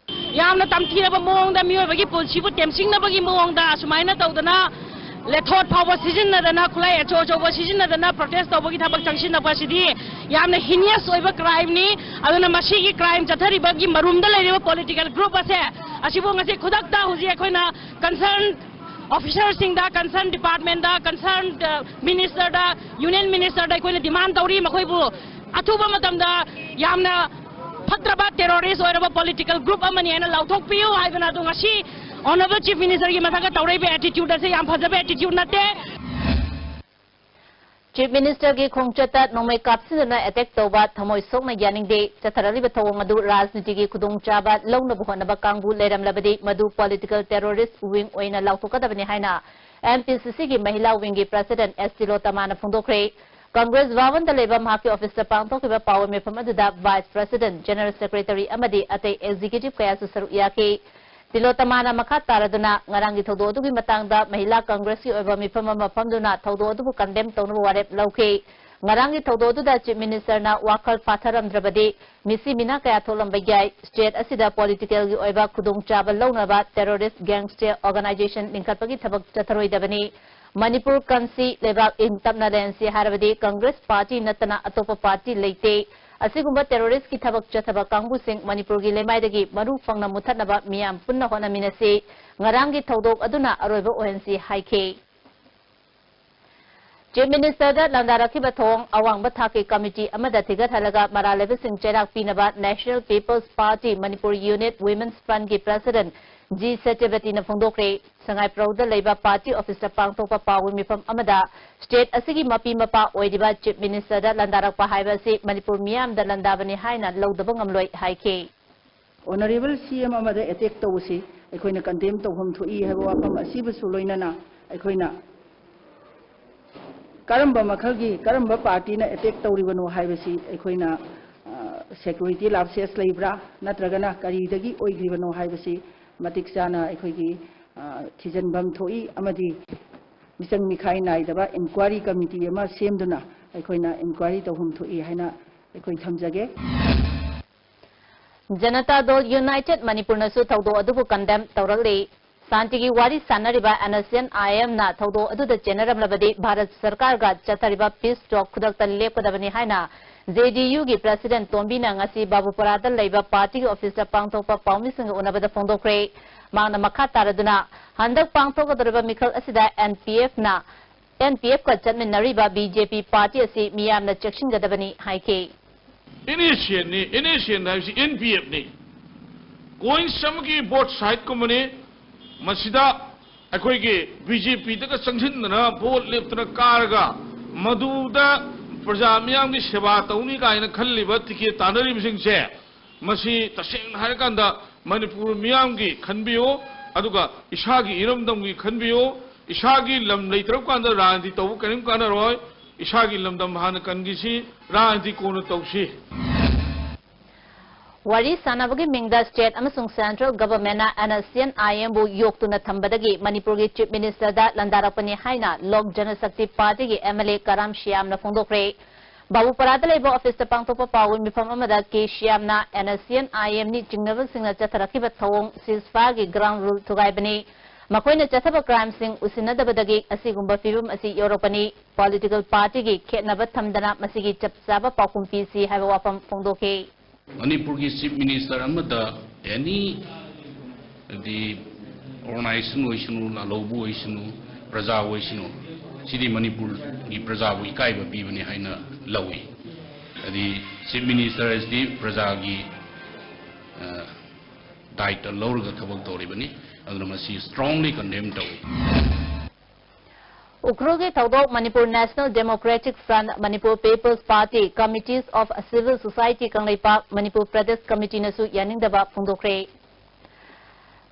ꯌꯥꯝꯅ ꯇꯝꯊꯤꯔꯕ ꯃꯑꯣꯡꯗ ꯃꯤꯑꯣꯏꯕꯒꯤ ꯄꯨꯟꯁꯤꯕꯨ ꯇꯦꯝꯁꯤꯡꯅꯕꯒꯤ ꯃꯑꯣꯡꯗ ꯑꯁꯨꯃꯥꯏꯅ ꯇꯧꯗꯅ ꯂꯦꯊꯣꯠ ꯐꯥꯎꯕ ꯁꯤꯖꯤꯟꯅꯗꯅ, ꯈꯨꯠꯂꯥꯏ ꯑꯆꯧ ꯑꯆꯧꯕ ꯁꯤꯖꯤꯟꯅꯗꯅ protest ꯇꯧꯕꯒꯤ ꯊꯕꯛ ꯆꯪꯁꯤꯟꯅꯕ ꯑꯁꯤꯗꯤ ꯌꯥꯝꯅ heinous ꯑꯣꯏꯕ crimeꯅꯤ꯫ ꯑꯗꯨꯅ ꯃꯁꯤꯒꯤ crime ꯆꯠꯊꯔꯤꯕꯒꯤ ꯃꯔꯨꯝꯗ ꯂꯩꯔꯤꯕ political group ꯑꯁꯦ, ꯑꯁꯤꯕꯨ ꯉꯁꯤ ꯈꯨꯗꯛꯇ ꯍꯧꯖꯤꯛ ꯑꯩꯈꯣꯏꯅ concerned officerꯁꯤꯡꯗ, concerned departmentꯗ, concerned, ꯑ, ministerꯗ, union ministerꯗ ꯑꯩꯈꯣꯏꯅ demand ꯇꯧꯔꯤ, ꯃꯈꯣꯏꯕꯨ ꯑꯊꯨꯕ ꯃꯇꯝꯗ ꯌꯥꯝꯅ ꯐꯠꯇ꯭ꯔꯕ terrorist ꯑꯣꯏꯔꯕ political group ꯑꯃꯅꯤ ꯍꯥꯏꯅ ꯂꯥꯎꯊꯣꯛꯄꯤꯌꯨ ꯍꯥꯏꯗꯅ ꯑꯗꯣ ꯉꯁꯤ Honourable Chief Minister ꯒꯤ ꯃꯊꯛꯇ ꯇꯧꯔꯛꯏꯕ attitude ꯑꯁꯦ ꯌꯥꯝ ꯐꯖꯕ attitude ꯅꯠꯇꯦ꯫ Chief Minister ꯒꯤ ꯈꯣꯡꯆꯠꯇ ꯅꯣꯡꯃꯩ ꯀꯥꯞꯁꯤꯟꯗꯨꯅ attack ꯇꯧꯕ ꯊꯃꯣꯏ ꯁꯣꯛꯅ ꯌꯥꯅꯤꯡꯗꯦ꯫ ꯆꯠꯊꯔꯛꯂꯤꯕ ꯊꯧꯑꯣꯡ ꯑꯗꯨ ꯔꯥꯖꯅꯤꯇꯤꯒꯤ ꯈꯨꯗꯣꯡꯆꯥꯕ ꯂꯧꯅꯕ ꯍꯣꯠꯅꯕ ꯀꯥꯡꯕꯨ ꯂꯩꯔꯝꯂꯕꯗꯤ ꯃꯗꯨ political terrorist wing ꯑꯣꯏꯅ ꯂꯥꯎꯊꯣꯛꯀꯗꯕꯅꯤ ꯍꯥꯏꯅ M P C C ꯒꯤ ꯃꯍꯤꯂꯥ wing ꯒꯤ President S ꯇꯤꯂꯣꯇꯃꯥꯅ ꯐꯣꯡꯗꯣꯛꯈ꯭ꯔꯦ꯫ Congress ꯚꯕꯟꯗ ꯂꯩꯕ ꯃꯍꯥꯛꯀꯤ office ꯇ ꯄꯥꯡꯊꯣꯛꯈꯤꯕ ꯄꯥꯎ ꯃꯤꯐꯝ ꯑꯗꯨꯗ Vice President, General Secretary ꯑꯃꯗꯤ ꯑꯇꯩ executive ꯀꯌꯥꯁꯨ ꯁꯔꯨꯛ ꯌꯥꯈꯤ꯫ ꯇꯤꯂꯣꯇꯃꯥꯅ ꯃꯈꯥ ꯇꯥꯔꯗꯨꯅ ꯉꯔꯥꯡꯒꯤ ꯊꯧꯗꯣꯛ ꯑꯗꯨꯒꯤ ꯃꯇꯥꯡꯗ ꯃꯍꯤꯂꯥ Congress ꯀꯤ ꯑꯣꯏꯕ ꯃꯤꯐꯝ ꯑꯃ ꯐꯝꯗꯨꯅ ꯊꯧꯗꯣꯛ ꯑꯗꯨꯕꯨ condemn ꯇꯧꯅꯕ ꯋꯥꯔꯦꯞ ꯂꯧꯈꯤ꯫ ꯉꯔꯥꯡꯒꯤ ꯊꯧꯗꯣꯛ ꯑꯗꯨꯗ Chief Minister ꯅ ꯋꯥꯈꯜ ꯐꯥꯊꯔꯝꯗ꯭ꯔꯕꯗꯤ ꯃꯤꯁꯤ ꯃꯤꯅꯥ ꯀꯌꯥ ꯊꯣꯛꯂꯝꯕ ꯌꯥꯏ꯫ State ꯑꯁꯤꯗ political ꯒꯤ ꯑꯣꯏꯕ ꯈꯨꯗꯣꯡꯆꯥꯕ ꯂꯧꯅꯕ terrorist gangster organization ꯂꯤꯡꯈꯠꯄꯒꯤ ꯊꯕꯛ ꯆꯠꯊꯔꯣꯏꯗꯕꯅꯤ꯫ ꯃꯅꯤꯄꯨꯔ ꯀꯟꯁꯤ, ꯂꯩꯕꯥꯛ ꯏꯪ ꯇꯞꯅ ꯂꯩꯍꯟꯁꯤ ꯍꯥꯏꯔꯕꯗꯤ Congress party ꯅꯠꯇꯅ ꯑꯇꯣꯞꯄ party ꯂꯩꯇꯦ꯫ ꯑꯁꯤꯒꯨꯝꯕ terrorist ꯀꯤ ꯊꯕꯛ ꯆꯠꯊꯕ ꯀꯥꯡꯕꯨꯁꯤꯡ ꯃꯅꯤꯄꯨꯔꯒꯤ ꯂꯩꯃꯥꯏꯗꯒꯤ ꯃꯔꯨ ꯐꯪꯅ ꯃꯨꯊꯠꯅꯕ ꯃꯤꯌꯥꯝ ꯄꯨꯟꯅ ꯍꯣꯠꯅꯃꯤꯟꯅꯁꯤ꯫ ꯉꯔꯥꯡꯒꯤ ꯊꯧꯗꯣꯛ ꯑꯗꯨꯅ ꯑꯔꯣꯏꯕ ꯑꯣꯏꯍꯟꯁꯤ ꯍꯥꯏꯈꯤ꯫ Chief Minister ꯗ ꯂꯥꯟꯗꯥꯔꯛꯈꯤꯕ ꯊꯧꯑꯣꯡ ꯑꯋꯥꯡꯕ ꯊꯥꯛꯀꯤ committee ꯑꯃꯗ ꯊꯤꯒꯠꯍꯜꯂꯒ ꯃꯔꯥꯜ ꯂꯩꯕꯁꯤꯡ ꯆꯩꯔꯥꯛ ꯄꯤꯅꯕ National People's Party Manipur Unit Women's Front ꯀꯤ President G ꯁꯇ꯭ꯌꯕꯇꯤꯅ ꯐꯣꯡꯗꯣꯛꯈ꯭ꯔꯦ꯫ ꯁꯉꯥꯏꯄ꯭ꯔꯧꯗ ꯂꯩꯕ party office ꯇ ꯄꯥꯡꯊꯣꯛꯄ ꯄꯥꯎꯒꯤ ꯃꯤꯐꯝ ꯑꯃꯗ state ꯑꯁꯤꯒꯤ ꯃꯄꯤ ꯃꯄꯥ ꯑꯣꯏꯔꯤꯕ Chief Minister ꯗ ꯂꯥꯟꯗꯥꯔꯛꯄ ꯍꯥꯏꯕ ꯑꯁꯤ ꯃꯅꯤꯄꯨꯔ ꯃꯤꯌꯥꯝꯗ ꯂꯥꯟꯗꯥꯕꯅꯤ ꯍꯥꯏꯅ ꯂꯧꯗꯕ ꯉꯝꯂꯣꯏ ꯍꯥꯏꯈꯤ꯫ Honourable C M ꯑꯃꯗ attack ꯇꯧꯕꯁꯤ ꯑꯩꯈꯣꯏꯅ condemn ꯇꯧꯐꯝ ꯊꯣꯛꯏ ꯍꯥꯏꯕ ꯋꯥꯐꯝ ꯑꯁꯤꯕꯨꯁꯨ ꯂꯣꯏꯅꯅ ꯑꯩꯈꯣꯏꯅ ꯀꯔꯝꯕ ꯃꯈꯜꯒꯤ, ꯀꯔꯝꯕ party ꯅ attack ꯇꯧꯔꯤꯕꯅꯣ ꯍꯥꯏꯕꯁꯤ ꯑꯩꯈꯣꯏꯅ, ꯑ, security lapses ꯂꯩꯕ꯭ꯔꯥ ꯅꯠꯇ꯭ꯔꯒꯅ ꯀꯔꯤꯗꯒꯤ ꯑꯣꯏꯈ꯭ꯔꯤꯕꯅꯣ ꯍꯥꯏꯕꯁꯤ ꯃꯇꯤꯛ ꯆꯥꯅ ꯑꯩꯈꯣꯏꯒꯤ, ꯑ, ꯊꯤꯖꯤꯟꯐꯝ ꯊꯣꯛꯏ ꯑꯃꯗꯤ ꯃꯤꯆꯪ ꯃꯤꯈꯥꯏ ꯅꯥꯏꯗꯕ inquiry committee ꯑꯃ ꯁꯦꯝꯗꯨꯅ ꯑꯩꯈꯣꯏꯅ inquiry ꯇꯧꯐꯝ ꯊꯣꯛꯏ ꯍꯥꯏꯅ ꯑꯩꯈꯣꯏ ꯊꯝꯖꯒꯦ꯫ ꯖꯅꯇꯥ ꯗꯜ United ꯃꯅꯤꯄꯨꯔꯅꯁꯨ ꯊꯧꯗꯣꯛ ꯑꯗꯨꯕꯨ condemn ꯇꯧꯔꯛꯂꯤ꯫ ꯁꯥꯟꯇꯤꯒꯤ ꯋꯥꯔꯤ ꯁꯥꯟꯅꯔꯤꯕ N S C N I M ꯅ ꯊꯧꯗꯣꯛ ꯑꯗꯨꯗ ꯆꯦꯟꯅꯔꯝꯂꯕꯗꯤ ꯚꯥꯔꯠ ꯁꯔꯀꯥꯔꯒ ꯆꯠꯊꯔꯤꯕ peace talk ꯈꯨꯗꯛꯇ ꯂꯦꯞꯀꯗꯕꯅꯤ ꯍꯥꯏꯅ J D U ꯒꯤ President ꯇꯣꯝꯕꯤꯅ ꯉꯁꯤ ꯕꯥꯕꯨꯄꯨꯔꯥꯗ ꯂꯩꯕ party ꯒꯤ office ꯇ ꯄꯥꯡꯊꯣꯛꯄ ꯄꯥꯎꯃꯤꯁꯤꯡꯒ ꯎꯅꯕꯗ ꯐꯣꯡꯗꯣꯛꯈ꯭ꯔꯦ꯫ ꯃꯍꯥꯛꯅ ꯃꯈꯥ ꯇꯥꯔꯗꯨꯅ ꯍꯟꯗꯛ ꯄꯥꯡꯊꯣꯛꯀꯗꯧꯔꯤꯕ ꯃꯤꯈꯜ ꯑꯁꯤꯗ N P F ꯅ ꯑꯦꯟ ꯄꯤ ꯑꯦꯐꯀ ꯆꯠꯃꯤꯟꯅꯔꯤꯕ ꯕꯤ ꯖꯦ ꯄꯤ ꯄꯥꯔꯇꯤ ꯑꯁꯤ ꯃꯤꯌꯥꯝꯅ ꯆꯦꯛꯁꯤꯟꯒꯗꯕꯅꯤ ꯍꯥꯏꯈꯤ꯫ ꯑꯦꯟ ꯑꯦꯁ ꯑꯦꯟꯅꯤ, ꯑꯦꯟ ꯑꯦꯁ ꯑꯦꯟ ꯍꯥꯏꯕꯁꯤ ꯑꯦꯟ ꯄꯤ ꯑꯦꯐꯅꯤ꯫ ꯀꯣꯏꯟꯁ ꯑꯃꯒꯤ ꯕꯣꯠ ꯁꯥꯏꯠꯀꯨꯝꯕꯅꯤ꯫ ꯃꯁꯤꯗ ꯑꯩꯈꯣꯏꯒꯤ ꯕꯤ ꯖꯦ ꯄꯤꯗꯒ ꯆꯪꯁꯤꯟꯗꯅ ꯚꯣꯠ ꯂꯦꯞꯇꯅ ꯀꯥꯔꯒ ꯃꯗꯨꯗ ꯄ꯭ꯔꯖꯥ ꯃꯤꯌꯥꯝꯒꯤ ꯁꯦꯕꯥ ꯇꯧꯅꯤ ꯀꯥꯏꯅ ꯈꯜꯂꯤꯕ ꯇꯤꯀꯦꯠ ꯇꯥꯟꯅꯔꯤꯕꯁꯤꯡꯁꯦ, ꯃꯁꯤ ꯇꯁꯦꯡꯅ ꯍꯥꯏꯔꯀꯥꯟꯗ ꯃꯅꯤꯄꯨꯔ ꯃꯤꯌꯥꯝꯒꯤ ꯈꯟꯕꯤꯌꯨ, ꯑꯗꯨꯒ ꯏꯁꯥꯒꯤ ꯏꯔꯝꯗꯝꯒꯤ ꯈꯟꯕꯤꯌꯨ꯫ ꯏꯁꯥꯒꯤ ꯂꯝ ꯂꯩꯇ꯭ꯔꯕ ꯀꯥꯟꯗ ꯔꯥꯖꯅꯤꯇꯤ ꯇꯧꯕ ꯀꯔꯤꯝ ꯀꯥꯟꯅꯔꯣꯏ꯫ ꯏꯁꯥꯒꯤ ꯂꯝꯗꯝ ꯍꯥꯟꯅ ꯀꯟꯈꯤꯁꯤ, ꯔꯥꯖꯅꯤꯇꯤ ꯀꯣꯟꯅ ꯇꯧꯁꯤ꯫ ꯋꯥꯔꯤ ꯁꯥꯟꯅꯕꯒꯤ ꯃꯤꯡꯗ state ꯑꯃꯁꯨꯡ central governmentꯅ N S C N I Mꯕꯨ ꯌꯣꯛꯇꯨꯅ ꯊꯝꯕꯗꯒꯤ ꯃꯅꯤꯄꯨꯔꯒꯤ Chief Ministerꯗ ꯂꯥꯟꯗꯥꯔꯛꯄꯅꯤ ꯍꯥꯏꯅ ꯂꯣꯛ ꯖꯅꯁꯛꯇꯤ ꯄꯥꯔꯇꯤꯒꯤ M L A ꯀꯔꯥꯝ ꯁ꯭ꯌꯥꯝꯅ ꯐꯣꯡꯗꯣꯛꯈ꯭ꯔꯦ꯫ ꯕꯥꯕꯨꯄꯥꯔꯥꯗ ꯂꯩꯕ officeꯇ ꯄꯥꯡꯊꯣꯛꯄ ꯄꯥꯎꯒꯤ ꯃꯤꯐꯝ ꯑꯃꯗ ꯀꯦ ꯁ꯭ꯌꯥꯝꯅ N S C N I Mꯅꯤ ꯆꯤꯡꯅꯕꯁꯤꯡꯅ ꯆꯠꯊꯔꯛꯈꯤꯕ ꯊꯧꯑꯣꯡ ceasefiregi ground rule ꯊꯨꯒꯥꯏꯕꯅꯤ, ꯃꯈꯣꯏꯅ ꯆꯠꯊꯕ crimeꯁꯤꯡ ꯎꯁꯤꯟꯅꯗꯕꯗꯒꯤ ꯑꯁꯤꯒꯨꯝꯕ ꯐꯤꯕꯝ ꯑꯁꯤ ꯌꯧꯔꯛꯄꯅꯤ, political partyꯒꯤ ꯈꯦꯠꯅꯕ ꯊꯝꯗꯅ ꯃꯁꯤꯒꯤ ꯆꯞ ꯆꯥꯕ ꯄꯥꯎꯈꯨꯝ ꯄꯤꯁꯤ ꯍꯥꯏꯕ ꯋꯥꯐꯝ ꯐꯣꯡꯗꯣꯛꯈꯤ꯫ ꯃꯅꯤꯄꯨꯔꯒꯤ Chief Minister ꯑꯃꯗ any ꯍꯥꯏꯗꯤ organization ꯑꯣꯏꯁꯅꯨ, ꯂꯥꯜꯍꯧꯕ ꯑꯣꯏꯁꯅꯨ, ꯄ꯭ꯔꯖꯥ ꯑꯣꯏꯁꯅꯨ, ꯁꯤꯗꯤ ꯃꯅꯤꯄꯨꯔꯒꯤ ꯄ꯭ꯔꯖꯥꯕꯨ ꯏꯀꯥꯏꯕ ꯄꯤꯕꯅꯤ ꯍꯥꯏꯅ ꯂꯧꯏ꯫ ꯍꯥꯏꯗꯤ Chief Minister ꯑꯁꯤꯗꯤ ꯄ꯭ꯔꯖꯥꯒꯤ, ꯑ, ꯗꯥꯏꯇ ꯂꯧꯔꯒ ꯊꯕꯛ ꯇꯧꯔꯤꯕꯅꯤ꯫ ꯑꯗꯨꯅ ꯃꯁꯤ strongly condemn ꯇꯧꯏ꯫ ꯎꯈ꯭ꯔꯨꯜꯒꯤ ꯊꯧꯗꯣꯛ Manipur National Democratic Front, Manipur People's Party, Committees of Civil Society Kangleipak, Manipur Pradesh ꯀꯃꯤꯇꯤꯅꯁꯨ ꯌꯥꯅꯤꯡꯗꯕ ꯐꯣꯡꯗꯣꯛꯈ꯭ꯔꯦ꯫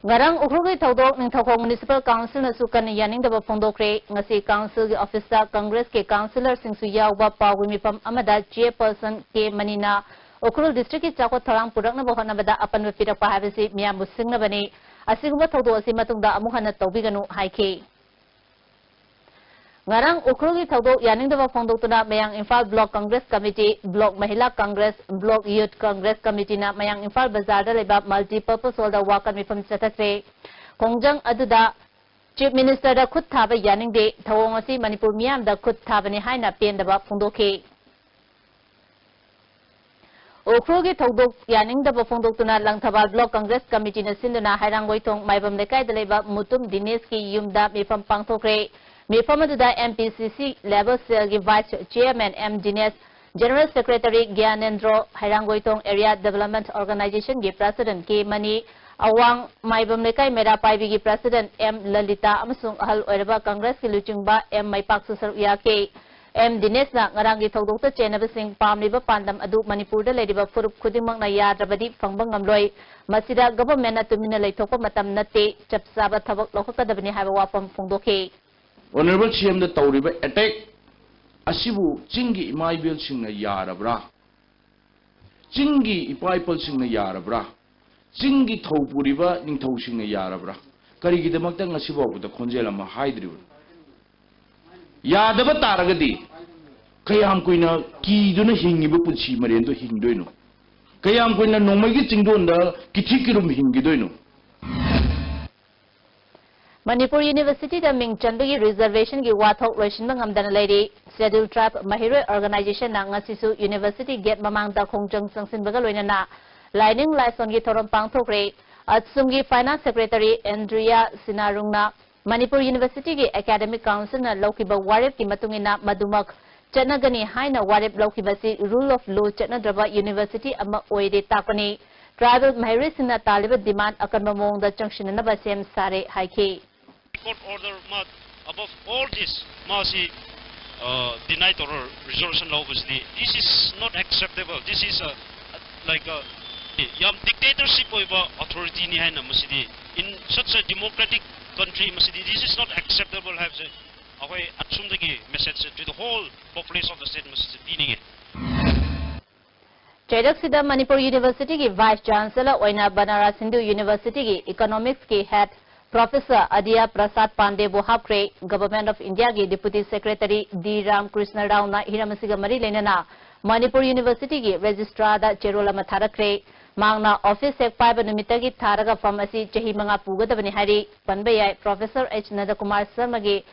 ꯉꯔꯥꯡ ꯎꯈ꯭ꯔꯨꯜꯒꯤ ꯊꯧꯗꯣꯛ ꯅꯤꯡꯊꯧꯈꯣꯡ Municipal Councilꯅꯁꯨ ꯀꯟꯅ ꯌꯥꯅꯤꯡꯗꯕ ꯐꯣꯡꯗꯣꯛꯈ꯭ꯔꯦ꯫ ꯉꯁꯤ councilꯒꯤ officeꯇ Congressꯀꯤ councillorꯁꯤꯡꯁꯨ ꯌꯥꯎꯕ ꯄꯥꯎꯒꯤ ꯃꯤꯐꯝ ꯑꯃꯗ chairperson ꯀꯦ ꯃꯅꯤꯅ ꯎꯈ꯭ꯔꯨꯜ districtꯀꯤ ꯆꯥꯎꯈꯠ ꯊꯧꯔꯥꯡ ꯄꯨꯔꯛꯅꯕ ꯍꯣꯠꯅꯕꯗ ꯑꯄꯟꯕ ꯄꯤꯔꯛꯄ ꯍꯥꯏꯕꯁꯤ ꯃꯤꯌꯥꯝꯕꯨ ꯁꯤꯡꯅꯕꯅꯤ꯫ ꯑꯁꯤꯒꯨꯝꯕ ꯊꯧꯗꯣꯛ ꯑꯁꯤ ꯃꯇꯨꯡꯗ ꯑꯃꯨꯛ ꯍꯟꯅ ꯇꯧꯕꯤꯒꯅꯨ ꯍꯥꯏꯈꯤ꯫ ꯉꯔꯥꯡ ꯎꯈ꯭ꯔꯨꯜꯒꯤ ꯊꯧꯗꯣꯛ ꯌꯥꯅꯤꯡꯗꯕ ꯐꯣꯡꯗꯣꯛꯇꯨꯅ ꯃꯌꯥꯡ Imphal Block Congress Committee, Block Mahila Congress, Block Youth Congress Committeeꯅ ꯃꯌꯥꯡ ꯏꯝꯐꯥꯜ ꯕꯖꯥꯔꯗ ꯂꯩꯕ Multipurpose Hallꯗ ꯋꯥꯀꯠ ꯃꯤꯐꯝ ꯆꯠꯊꯈ꯭ꯔꯦ꯫ ꯈꯣꯡꯖꯪ ꯑꯗꯨꯗ Chief Ministerꯗ ꯈꯨꯠ ꯊꯥꯕ ꯌꯥꯅꯤꯡꯗꯦ, ꯊꯧꯑꯣꯡ ꯑꯁꯤ ꯃꯅꯤꯄꯨꯔ ꯃꯤꯌꯥꯝꯗ ꯈꯨꯠ ꯊꯥꯕꯅꯤ ꯍꯥꯏꯅ ꯄꯦꯟꯗꯕ ꯐꯣꯡꯗꯣꯛꯈꯤ꯫ ꯎꯈ꯭ꯔꯨꯜꯒꯤ ꯊꯧꯗꯣꯛ ꯌꯥꯅꯤꯡꯗꯕ ꯐꯣꯡꯗꯣꯛꯇꯨꯅ ꯂꯪꯊꯕꯥꯜ Block Congress Committeeꯅ ꯁꯤꯟꯗꯨꯅ ꯍꯩꯔꯥꯡꯒꯣꯏꯊꯣꯡ ꯃꯥꯏꯕꯝ ꯂꯩꯀꯥꯏꯗ ꯂꯩꯕ ꯃꯨꯇꯨꯝ ꯗꯤꯅꯦꯁꯀꯤ ꯌꯨꯝꯗ ꯃꯤꯐꯝ ꯄꯥꯡꯊꯣꯛꯈ꯭ꯔꯦ꯫ ꯃꯤꯐꯝ ꯑꯗꯨꯗ M P C C Level Cell ꯒꯤ Vice Chairman M Dinesh, General Secretary Gyanendra, ꯍꯩꯔꯥꯡꯒꯣꯏꯊꯣꯡ Area Development Organization ꯒꯤ President K ꯃꯅꯤ, ꯑꯋꯥꯡ ꯃꯥꯏꯕꯝ ꯂꯩꯀꯥꯏ ꯃꯩꯔꯥ ꯄꯥꯏꯕꯤꯒꯤ President M ꯂꯂꯤꯇꯥ ꯑꯃꯁꯨꯡ ꯑꯍꯜ ꯑꯣꯏꯔꯕ Congress ꯀꯤ ꯂꯨꯆꯤꯡꯕ M ꯃꯩꯄꯥꯛꯁꯨ ꯁꯔꯨꯛ ꯌꯥꯈꯤ꯫ M ꯗꯤꯅꯦꯁꯅ ꯉꯔꯥꯡꯒꯤ ꯊꯧꯗꯣꯛꯇ ꯆꯦꯟꯅꯕꯁꯤꯡ ꯄꯥꯝꯂꯤꯕ ꯄꯥꯟꯗꯝ ꯑꯗꯨ ꯃꯅꯤꯄꯨꯔꯗ ꯂꯩꯔꯤꯕ ꯐꯨꯔꯨꯞ ꯈꯨꯗꯤꯡꯃꯛꯅ ꯌꯥꯗ꯭ꯔꯕꯗꯤ ꯐꯪꯕ ꯉꯝꯂꯣꯏ꯫ ꯃꯁꯤꯗ government ꯅ ꯇꯨꯃꯤꯟꯅ ꯂꯩꯊꯣꯛꯄ ꯃꯇꯝ ꯅꯠꯇꯦ, ꯆꯞ ꯆꯥꯕ ꯊꯕꯛ ꯂꯧꯈꯠꯀꯗꯕꯅꯤ ꯍꯥꯏꯕ ꯋꯥꯐꯝ ꯐꯣꯡꯗꯣꯛꯈꯤ꯫ Honourable C M ꯗ ꯇꯧꯔꯤꯕ attack ꯑꯁꯤꯕꯨ ꯆꯤꯡꯒꯤ ꯏꯃꯥ ꯏꯕꯦꯜꯁꯤꯡꯅ ꯌꯥꯔꯕ꯭ꯔꯥ? ꯆꯤꯡꯒꯤ ꯏꯄꯥ ꯏꯄꯜꯁꯤꯡꯅ ꯌꯥꯔꯕ꯭ꯔꯥ? ꯆꯤꯡꯒꯤ ꯊꯧ ꯄꯨꯔꯤꯕ ꯅꯤꯡꯊꯧꯁꯤꯡꯅ ꯌꯥꯔꯕ꯭ꯔꯥ? ꯀꯔꯤꯒꯤꯗꯃꯛꯇ ꯉꯁꯤ ꯐꯥꯎꯕꯗ ꯈꯣꯟꯖꯦꯜ ꯑꯃ ꯍꯥꯏꯗ꯭ꯔꯤꯕꯅꯣ? ꯌꯥꯗꯕ ꯇꯥꯔꯒꯗꯤ ꯀꯌꯥꯝ ꯀꯨꯏꯅ ꯀꯤꯗꯨꯅ ꯍꯤꯡꯉꯤꯕ ꯄꯨꯟꯁꯤ ꯃꯔꯦꯟꯗꯣ ꯍꯤꯡꯗꯣꯏꯅꯣ? ꯀꯌꯥꯝ ꯀꯨꯏꯅ ꯅꯣꯡꯃꯩꯒꯤ ꯆꯤꯡꯗꯣꯟꯗ ꯀꯤꯊꯤ ꯀꯤꯔꯨꯝ ꯍꯤꯡꯈꯤꯗꯣꯏꯅꯣ? ꯃꯅꯤꯄꯨꯔ University ꯗ ꯃꯤꯡ ꯆꯟꯕꯒꯤ reservation ꯒꯤ ꯋꯥꯊꯣꯛ ꯂꯣꯏꯁꯤꯟꯕ ꯉꯝꯗꯅ ꯂꯩꯔꯤ꯫ Scheduled Tribe ꯃꯍꯩꯔꯣꯏ Organization ꯅ ꯉꯁꯤꯁꯨ University gate ꯃꯃꯥꯡꯗ ꯈꯣꯡꯖꯪ ꯆꯪꯁꯤꯟꯕꯒ ꯂꯣꯏꯅꯅ ꯂꯥꯏꯅꯤꯡ ꯂꯥꯏꯁꯣꯟꯒꯤ ꯊꯧꯔꯝ ꯄꯥꯡꯊꯣꯛꯈ꯭ꯔꯦ꯫ ꯑꯠꯁꯨꯝꯒꯤ Finance Secretary Andrea ꯁꯤꯅꯥꯔꯨꯡꯅ Manipur University ꯒꯤ Academic Council ꯅ ꯂꯧꯈꯤꯕ ꯋꯥꯔꯦꯞꯀꯤ ꯃꯇꯨꯡ ꯏꯟꯅ ꯃꯗꯨꯃꯛ ꯆꯠꯅꯒꯅꯤ ꯍꯥꯏꯅ ꯋꯥꯔꯦꯞ ꯂꯧꯈꯤꯕꯁꯤ rule of law ꯆꯠꯅꯗ꯭ꯔꯕ university ꯑꯃ ꯑꯣꯏꯔꯦ ꯇꯥꯛꯄꯅꯤ꯫ Tribal ꯃꯍꯩꯔꯣꯏꯁꯤꯡꯅ ꯇꯥꯜꯂꯤꯕ demand ꯑꯀꯟꯕ ꯃꯑꯣꯡꯗ ꯆꯪꯁꯤꯟꯅꯅꯕ ꯁꯦꯝ ꯁꯥꯔꯦ ꯍꯥꯏꯈꯤ꯫ Court order ꯃꯥ above all this ꯃꯥꯁꯤ deny ꯇꯧꯔ resolution ꯂꯧꯕꯁꯤꯗꯤ, this is not acceptable, this is a, like a, ꯌꯥꯝ dictatorship ꯑꯣꯏꯕ authority ꯅꯤ ꯍꯥꯏꯅ ꯃꯁꯤꯗꯤ, in such a democratic country ꯃꯁꯤꯗꯤ this is not acceptable ꯍꯥꯏꯕꯁꯦ ꯑꯩꯈꯣꯏ ꯑꯁꯨꯝꯗꯒꯤ message to the whole population of the state ꯃꯁꯤꯁꯦ ꯄꯤꯅꯤꯡꯉꯦ꯫ ꯆꯩꯔꯛꯁꯤꯗ ꯃꯅꯤꯄꯨꯔ University ꯒꯤ Vice Chancellor ꯑꯣꯏꯅ Banaras Hindu University ꯒꯤ Economics ꯀꯤ Head Professor ꯑꯗꯤꯌꯥ Prasad ꯄꯥꯟꯗꯦꯕꯨ ꯍꯥꯞꯈ꯭ꯔꯦ꯫ Government of India ꯒꯤ Deputy Secretary ꯗꯤ ꯔꯥꯝꯀ꯭ꯔꯤꯁꯅ ꯔꯥꯎꯅ ꯍꯤꯔꯝ ꯑꯁꯤꯒ ꯃꯔꯤ ꯂꯩꯅꯅ ꯃꯅꯤꯄꯨꯔ University ꯒꯤ Registrar ꯗ ꯆꯦꯔꯣꯜ ꯑꯃ ꯊꯥꯔꯛꯈ꯭ꯔꯦ꯫ ꯃꯍꯥꯛꯅ office ꯍꯦꯛ ꯄꯥꯏꯕ ꯅꯨꯃꯤꯠꯇꯒꯤ ꯊꯥꯔꯒ ꯐꯝ ꯑꯁꯤ ꯆꯍꯤ ꯃꯉꯥ ꯄꯨꯒꯗꯕꯅꯤ ꯍꯥꯏꯔꯤ꯫ ꯄꯟꯕ ꯌꯥꯏ, Professor ꯑꯩꯆ ꯅꯟꯗꯀꯨꯃꯥꯔ ꯁꯔꯃꯒꯤ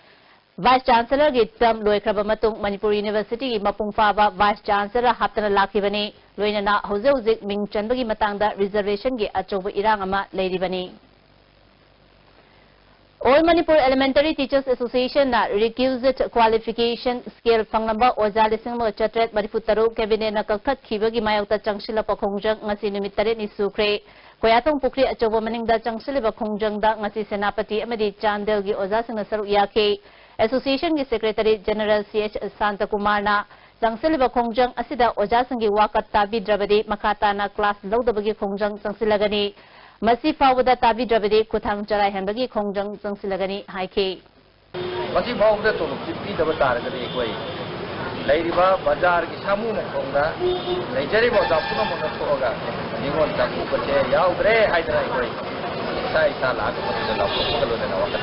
Vice Chancellor ꯒꯤ term ꯂꯣꯏꯈ꯭ꯔꯕ ꯃꯇꯨꯡ ꯃꯅꯤꯄꯨꯔ University ꯒꯤ ꯃꯄꯨꯡ ꯐꯥꯕ Vice Chancellor ꯍꯥꯞꯇꯅ ꯂꯥꯛꯈꯤꯕꯅꯤ꯫ ꯂꯣꯏꯅꯅ ꯍꯧꯖꯤꯛ ꯍꯧꯖꯤꯛ ꯃꯤꯡ ꯆꯟꯕꯒꯤ ꯃꯇꯥꯡꯗ reservation ꯒꯤ ꯑꯆꯧꯕ ꯏꯔꯥꯡ ꯑꯃ ꯂꯩꯔꯤꯕꯅꯤ꯫ All Manipur Elementary Teachers Association ꯅ requisite qualification scale ꯐꯪꯂꯝꯕ ꯑꯣꯖꯥ ꯂꯤꯁꯤꯡ ꯑꯃꯒ ꯆꯥꯇ꯭ꯔꯦꯠ ꯃꯔꯤꯐꯨ ꯇꯔꯨꯛ cabinet ꯅ ꯀꯛꯊꯠꯈꯤꯕꯒꯤ ꯃꯥꯌꯣꯛꯇ ꯆꯪꯁꯤꯜꯂꯛꯄ ꯈꯣꯡꯖꯪ ꯉꯁꯤ ꯅꯨꯃꯤꯠ ꯇꯔꯦꯠꯅꯤ ꯁꯨꯈ꯭ꯔꯦ꯫ ꯀꯣꯌꯥꯊꯣꯡ ꯄꯨꯈ꯭ꯔꯤ ꯑꯆꯧꯕ ꯃꯅꯤꯡꯗ ꯆꯪꯁꯤꯜꯂꯤꯕ ꯈꯣꯡꯖꯪꯗ ꯉꯁꯤ ꯁꯦꯅꯥꯄꯇꯤ ꯑꯃꯗꯤ ꯆꯥꯟꯗꯦꯜꯒꯤ ꯑꯣꯖꯥꯁꯤꯡꯅ ꯁꯔꯨꯛ ꯌꯥꯈꯤ꯫ Association ꯒꯤ Secretary General ꯁꯤ ꯑꯦꯆ ꯁꯥꯟꯇꯀꯨꯃꯥꯔꯅ ꯆꯪꯁꯤꯜꯂꯤꯕ ꯈꯣꯡꯖꯪ ꯑꯁꯤꯗ ꯑꯣꯖꯥꯁꯤꯡꯒꯤ ꯋꯥꯀꯠ ꯇꯥꯕꯤꯗ꯭ꯔꯕꯗꯤ ꯃꯈꯥ ꯇꯥꯅ class ꯂꯧꯗꯕꯒꯤ ꯈꯣꯡꯖꯪ ꯆꯪꯁꯤꯜꯂꯒꯅꯤ꯫ ꯃꯁꯤ ꯐꯥꯎꯕꯗ ꯇꯥꯕꯤꯗ꯭ꯔꯕꯗꯤ ꯈꯨꯠꯊꯥꯡ ꯆꯔꯥꯏꯍꯟꯕꯒꯤ ꯈꯣꯡꯖꯪ ꯆꯪꯁꯤꯜꯂꯒꯅꯤ ꯍꯥꯏꯈꯤ꯫ ꯃꯁꯤ ꯐꯥꯎꯕꯗ ꯇꯣꯂꯣꯞꯁꯤ ꯄꯤꯗꯕ ꯇꯥꯔꯒꯗꯤ ꯑꯩꯈꯣꯏ ꯂꯩꯔꯤꯕ ꯕꯖꯥꯔꯒꯤ ꯁꯥꯃꯨ ꯃꯈꯣꯡꯗ ꯂꯩꯖꯔꯤꯕ ꯑꯣꯖꯥ ꯄꯨꯝꯅꯃꯛꯅ ꯊꯣꯛꯑꯒ ꯅꯤꯉꯣꯜ ꯆꯥꯛꯀꯧꯕꯁꯦ ꯌꯥꯎꯗ꯭ꯔꯦ ꯍꯥꯏꯗꯅ ꯑꯩꯈꯣꯏ ꯏꯁꯥ ꯏꯁꯥ ꯂꯥꯛꯑꯒ ꯃꯗꯨꯗ ꯂꯥꯎꯊꯣꯛꯄꯒ ꯂꯣꯏꯅꯅ ꯋꯥꯀꯠ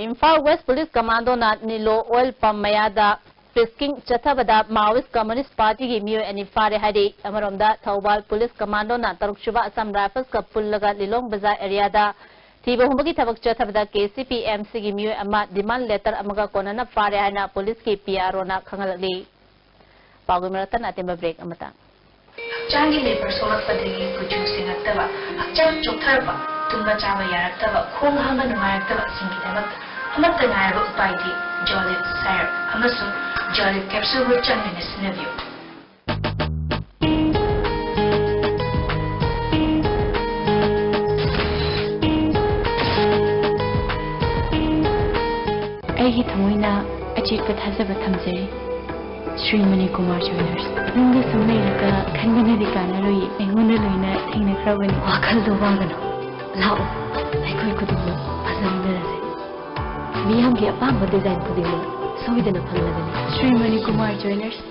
ꯏꯝꯐꯥꯜ West Police Commando ꯅ ꯅꯤꯂꯣ oil pump ꯃꯌꯥꯗ frisking ꯆꯠꯊꯕꯗ Maoist Communist Party ꯒꯤ ꯃꯤꯑꯣꯏ ꯑꯅꯤ ꯐꯥꯔꯦ ꯍꯥꯏꯔꯤ꯫ ꯑꯃꯔꯣꯝꯗ ꯊꯧꯕꯥꯜ Police Commando ꯅ ꯇꯔꯨꯛꯁꯨꯕ Assam Rifles ꯀ ꯄꯨꯜꯂꯒ ꯂꯤꯂꯣꯡ ꯕꯖꯥꯔ area ꯗ ꯊꯤꯕ ꯍꯨꯝꯕꯒꯤ ꯊꯕꯛ ꯆꯠꯊꯕꯗ K C P M C ꯒꯤ ꯃꯤꯑꯣꯏ ꯑꯃ demand letter ꯑꯃꯒ ꯀꯣꯟꯅꯅ ꯐꯥꯔꯦ ꯍꯥꯏꯅ ꯄꯨꯂꯤꯁꯀꯤ ꯄꯤ ꯑꯥꯔ ꯑꯣꯅ ꯈꯪꯍꯜꯂꯛꯂꯤ꯫ ꯄꯥꯎꯒꯤ ꯃꯔꯛꯇ ꯑꯇꯦꯟꯕ break ꯑꯃꯇꯪ꯫ ꯍꯛꯆꯥꯡꯒꯤ ꯂꯩꯕꯔ ꯁꯣꯛꯂꯛꯄꯗꯒꯤ ꯀꯨꯆꯨ ꯁꯦꯡꯉꯛꯇꯕ, ꯍꯛꯆꯥꯡ ꯆꯣꯛꯊꯔꯛꯄ, ꯇꯨꯝꯕ ꯆꯥꯕ ꯌꯥꯔꯛꯇꯕ, ꯈꯣꯡ ꯍꯥꯝꯕ ꯅꯨꯡꯉꯥꯏꯔꯛꯇꯕꯁꯤꯡꯒꯤꯗꯃꯛꯇ ꯑꯃꯠꯇ ꯉꯥꯏꯔꯕ ꯎꯄꯥꯏꯗꯤ Jolib syrup ꯑꯃꯁꯨꯡ Jolib capsule ꯕꯨ ꯆꯥꯡ ꯅꯥꯏꯅ ꯁꯤꯖꯤꯟꯅꯕꯤꯌꯨ꯫ ꯑꯩꯒꯤ ꯊꯃꯣꯏꯅ ꯑꯆꯦꯠꯄ ꯊꯥꯖꯕ ꯊꯝꯖꯔꯤ꯫ ꯁ꯭ꯔꯤ ꯃꯅꯤꯀꯨꯃꯥꯔ ꯖꯨꯋꯦꯂꯔꯁ꯫ ꯅꯪꯒ ꯁꯨꯝ ꯂꯩꯔꯒ ꯈꯟꯕꯅꯗꯤ ꯀꯥꯟꯅꯔꯣꯏꯌꯦ꯫ ꯑꯩꯉꯣꯟꯗ ꯂꯣꯏꯅ ꯊꯦꯡꯅꯈ꯭ꯔꯕꯅꯤ꯫ ꯋꯥꯈꯜꯗꯣ ꯋꯥꯒꯅꯨ꯫ ꯂꯥꯛꯑꯣ, ꯑꯩꯈꯣꯏ ꯈꯨꯗꯤꯡꯃꯛ ꯐꯖꯃꯤꯟꯅꯔꯁꯦ꯫ ꯃꯤꯌꯥꯝꯒꯤ ꯑꯄꯥꯝꯕ design ꯈꯨꯗꯤꯡꯃꯛ ꯁꯣꯏꯗꯅ ꯐꯪꯂꯒꯅꯤ꯫ ꯁ꯭ꯔꯤ ꯃꯅꯤꯀꯨꯃꯥꯔ ꯖꯨꯋꯦꯂꯔꯁ꯫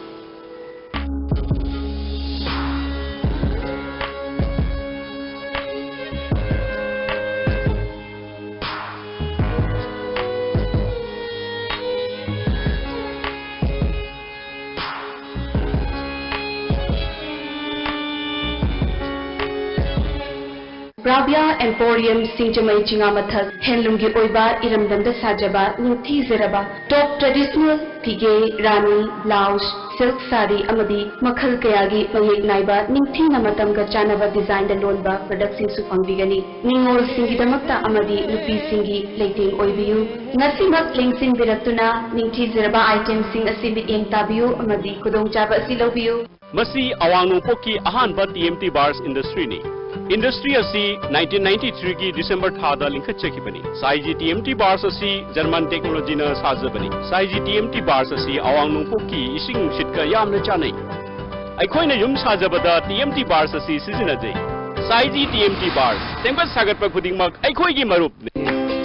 ꯔꯥꯕꯤꯌꯥ ꯑꯦꯝꯄꯣꯔꯤꯌꯝ ꯁꯤꯡꯖꯃꯩ ꯆꯤꯉꯥ ꯃꯊꯛ ꯍꯦꯟꯂꯨꯝꯒꯤ ꯑꯣꯏꯕ ꯏꯔꯝꯗꯝꯗ ꯁꯥꯖꯕ ꯅꯤꯡꯊꯤꯖꯔꯕ ꯇꯣꯞ ꯇ꯭ꯔꯦꯗꯤꯁꯅꯦꯜ ꯐꯤꯒꯦ, ꯔꯥꯅꯤ, ꯕ꯭ꯂꯥꯎꯁ, ꯁꯤꯜꯛ ꯁꯥꯔꯤ ꯑꯃꯗꯤ ꯃꯈꯜ ꯀꯌꯥꯒꯤ ꯃꯌꯦꯛ ꯅꯥꯏꯕ ꯅꯤꯡꯊꯤꯅ ꯃꯇꯝꯒ ꯆꯥꯟꯅꯕ ꯗꯤꯖꯥꯏꯟꯗ ꯂꯣꯟꯕ ꯄ꯭ꯔꯗꯛꯁꯤꯡꯁꯨ ꯐꯪꯕꯤꯒꯅꯤ꯫ ꯅꯤꯉꯣꯜꯁꯤꯡꯒꯤꯗꯃꯛꯇ ꯑꯃꯗꯤ ꯅꯨꯄꯤꯁꯤꯡꯒꯤ ꯂꯩꯇꯦꯡ ꯑꯣꯏꯕꯤꯌꯨ꯫ ꯉꯁꯤꯃꯛ ꯂꯦꯡꯁꯤꯟꯕꯤꯔꯛꯇꯨꯅ ꯅꯤꯡꯊꯤꯖꯔꯕ ꯑꯥꯏꯇꯦꯝꯁꯤꯡ ꯑꯁꯤ ꯃꯤꯠꯌꯦꯡ ꯇꯥꯕꯤꯌꯨ ꯑꯃꯗꯤ ꯈꯨꯗꯣꯡꯆꯥꯕ ꯑꯁꯤ ꯂꯧꯕꯤꯌꯨ꯫ ꯃꯁꯤ ꯑꯋꯥꯡ ꯅꯣꯡꯄꯣꯛꯀꯤ ꯑꯍꯥꯟꯕ ꯇꯤ ꯑꯦꯝ ꯇꯤ ꯕꯥꯔꯁ ꯏꯟꯗꯁꯇ꯭ꯔꯤꯅꯤ꯫ ꯏꯟꯗꯁꯇ꯭ꯔꯤ ꯑꯁꯤ ꯅꯥꯏꯟꯇꯤꯟ ꯅꯥꯏꯟꯇꯤ ꯊ꯭ꯔꯤꯒꯤ ꯗꯤꯁꯦꯝꯕꯔ ꯊꯥꯗ ꯂꯤꯡꯈꯠꯆꯈꯤꯕꯅꯤ꯫ ꯁꯥꯏꯖꯤ ꯇꯤ ꯑꯦꯝ ꯇꯤ ꯕꯥꯔꯁ ꯑꯁꯤ ꯖꯔꯃꯟ ꯇꯦꯛꯅꯣꯂꯣꯖꯤꯅ ꯁꯥꯖꯕꯅꯤ꯫ ꯁꯥꯏꯖꯤ ꯇꯤ ꯑꯦꯝ ꯇꯤ ꯕꯥꯔꯁ ꯑꯁꯤ ꯑꯋꯥꯡ ꯅꯣꯡꯄꯣꯛꯀꯤ ꯏꯁꯤꯡ ꯅꯨꯡꯁꯤꯠꯀ ꯌꯥꯝꯅ ꯆꯥꯟꯅꯩ꯫ ꯑꯩꯈꯣꯏꯅ ꯌꯨꯝ ꯁꯥꯖꯕꯗ ꯇꯤ ꯑꯦꯝ ꯇꯤ ꯕꯥꯔꯁ ꯑꯁꯤ ꯁꯤꯖꯤꯟꯅꯖꯩ꯫ ꯁꯥꯏꯖꯤ ꯇꯤ ꯑꯦꯝ ꯇꯤ ꯕꯥꯔꯁ, ꯁꯦꯝꯒꯠ ꯁꯥꯒꯠꯄ ꯈꯨꯗꯤꯡꯃꯛ ꯑꯩꯈꯣꯏꯒꯤ ꯃꯔꯨꯞꯅꯤ꯫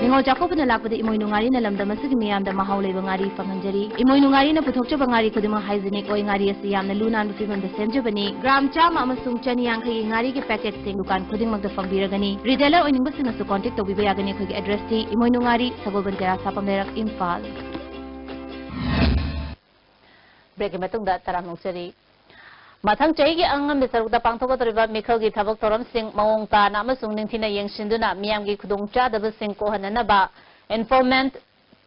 ꯅꯤꯉꯣꯜ ꯆꯥꯛꯀꯧꯕꯅ ꯂꯥꯛꯄꯗ ꯏꯃꯣꯏꯅꯨ ꯉꯥꯔꯤꯅ ꯂꯝꯗꯝ ꯑꯁꯤꯒꯤ ꯃꯤꯌꯥꯝꯗ ꯃꯍꯥꯎ ꯂꯩꯕ ꯉꯥꯔꯤ ꯐꯪꯍꯟꯖꯔꯤ꯫ ꯏꯃꯣꯏꯅꯨ ꯉꯥꯔꯤꯅ ꯄꯨꯊꯣꯛꯆꯕ ꯉꯥꯔꯤ ꯈꯨꯗꯤꯡꯃꯛ ꯍꯥꯏꯖꯤꯅꯤꯛ ꯑꯣꯏ꯫ ꯉꯥꯔꯤ ꯑꯁꯤ ꯌꯥꯝꯅ ꯂꯨ ꯅꯥꯟꯕ ꯐꯤꯕꯝꯗ ꯁꯦꯝꯖꯕꯅꯤ꯫ ꯒ꯭ꯔꯥꯝ ꯆꯥꯝꯃ ꯑꯃꯁꯨꯡ ꯆꯅꯤ ꯌꯥꯡꯈꯩꯒꯤ ꯉꯥꯔꯤꯒꯤ ꯄꯦꯀꯦꯠꯁꯤꯡ ꯗꯨꯀꯥꯟ ꯈꯨꯗꯤꯡꯃꯛꯇ ꯐꯪꯕꯤꯔꯒꯅꯤ꯫ ꯔꯤꯇꯦꯂꯔ ꯑꯣꯏꯅꯤꯡꯕꯁꯤꯡꯅꯁꯨ ꯀꯣꯟꯇꯦꯛ ꯇꯧꯕꯤꯕ ꯌꯥꯒꯅꯤ꯫ ꯑꯩꯈꯣꯏꯒꯤ ꯑꯦꯗ꯭ꯔꯦꯁꯇꯤ ꯏꯃꯣꯏꯅꯨ ꯉꯥꯔꯤ, ꯁꯒꯣꯜꯕꯟ ꯇꯦꯔꯥ ꯁꯥꯄꯝ ꯂꯩꯔꯛ, ꯏꯝꯐꯥꯜ꯫ ꯕ꯭ꯔꯦꯛꯀꯤ ꯃꯇꯨꯡꯗ ꯇꯔꯥꯝꯅ ꯑꯣꯛꯆꯔꯤ꯫ ꯃꯊꯪ ꯆꯍꯤꯒꯤ ꯑꯉꯟꯕ ꯁꯔꯨꯛꯇ ꯄꯥꯡꯊꯣꯛꯀꯗꯧꯔꯤꯕ ꯃꯤꯈꯜꯒꯤ ꯊꯕꯛ ꯊꯧꯔꯝꯁꯤꯡ ꯃꯑꯣꯡ ꯇꯥꯅ ꯑꯃꯁꯨꯡ ꯅꯤꯡꯊꯤꯅ ꯌꯦꯡꯁꯤꯟꯗꯨꯅ ꯃꯤꯌꯥꯝꯒꯤ ꯈꯨꯗꯣꯡꯆꯥꯗꯕꯁꯤꯡ ꯀꯣꯛꯍꯟꯅꯅꯕ ꯏꯟꯐꯣꯔꯃꯦꯟ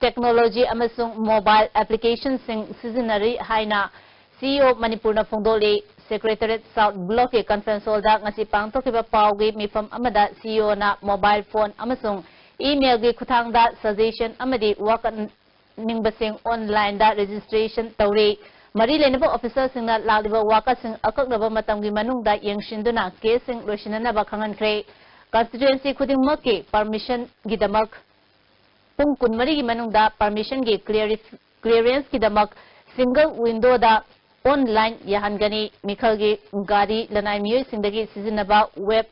ꯇꯦꯛꯅꯣꯂꯣꯖꯤ ꯑꯃꯁꯨꯡ ꯃꯣꯕꯥꯏꯜ ꯑꯦꯄ꯭ꯂꯤꯀꯦꯁꯟꯁꯤꯡ ꯁꯤꯖꯤꯟꯅꯔꯤ ꯍꯥꯏꯅ ꯁꯤ ꯏ ꯑꯣ ꯃꯅꯤꯄꯨꯔꯅ ꯐꯣꯡꯗꯣꯛꯂꯤ꯫ ꯁꯦꯀ꯭ꯔꯦꯇꯔꯦꯠ ꯁꯥꯎꯠ ꯕ꯭ꯂꯣꯛꯀꯤ ꯀꯟꯐ꯭ꯔꯦꯟꯁ ꯍꯣꯜꯗ ꯉꯁꯤ ꯄꯥꯡꯊꯣꯛꯈꯤꯕ ꯄꯥꯎꯒꯤ ꯃꯤꯐꯝ ꯑꯃꯗ ꯁꯤ ꯏ ꯑꯣꯅ ꯃꯣꯕꯥꯏꯜ ꯐꯣꯟ ꯑꯃꯁꯨꯡ ꯏꯃꯦꯜꯒꯤ ꯈꯨꯠꯊꯥꯡꯗ ꯁꯖꯦꯁꯟ ꯑꯃꯗꯤ ꯋꯥꯀꯠ ꯅꯤꯡꯕꯁꯤꯡ ꯑꯣꯟꯂꯥꯏꯟꯗ ꯔꯦꯖꯤꯁꯇ꯭ꯔꯦꯁꯟ ꯇꯧꯔꯤ꯫ ꯃꯔꯤ ꯂꯩꯅꯕ ꯑꯣꯐꯤꯁꯔꯁꯤꯡꯅ ꯂꯥꯛꯂꯤꯕ ꯋꯥꯀꯠꯁꯤꯡ ꯑꯀꯛꯅꯕ ꯃꯇꯝꯒꯤ ꯃꯅꯨꯡꯗ ꯌꯦꯡꯁꯤꯟꯗꯨꯅ ꯀꯦꯁꯁꯤꯡ ꯂꯣꯏꯁꯤꯟꯅꯅꯕ ꯈꯪꯍꯟꯈ꯭ꯔꯦ꯫ ꯀꯟꯁꯇꯤꯇ꯭ꯋꯦꯟꯁꯤ ꯈꯨꯗꯤꯡꯃꯛꯀꯤ ꯄꯔꯃꯤꯁꯟꯒꯤꯗꯃꯛ ꯄꯨꯡ ꯀꯨꯟꯃꯔꯤꯒꯤ ꯃꯅꯨꯡꯗ ꯄꯔꯃꯤꯁꯟꯒꯤ ꯀ꯭ꯂꯤꯌꯔꯤ-, ꯀ꯭ꯂꯤꯌꯔꯦꯟꯁꯀꯤꯗꯃꯛ ꯁꯤꯡꯒꯜ ꯋꯤꯟꯗꯣꯗ ꯑꯣꯟꯂꯥꯏꯟ ꯌꯥꯍꯟꯒꯅꯤ꯫ ꯃꯤꯈꯜꯒꯤ ꯒꯥꯔꯤ ꯂꯅꯥꯏ ꯃꯤꯑꯣꯏꯁꯤꯡꯗꯒꯤ ꯁꯤꯖꯤꯟꯅꯕ ꯋꯦꯕ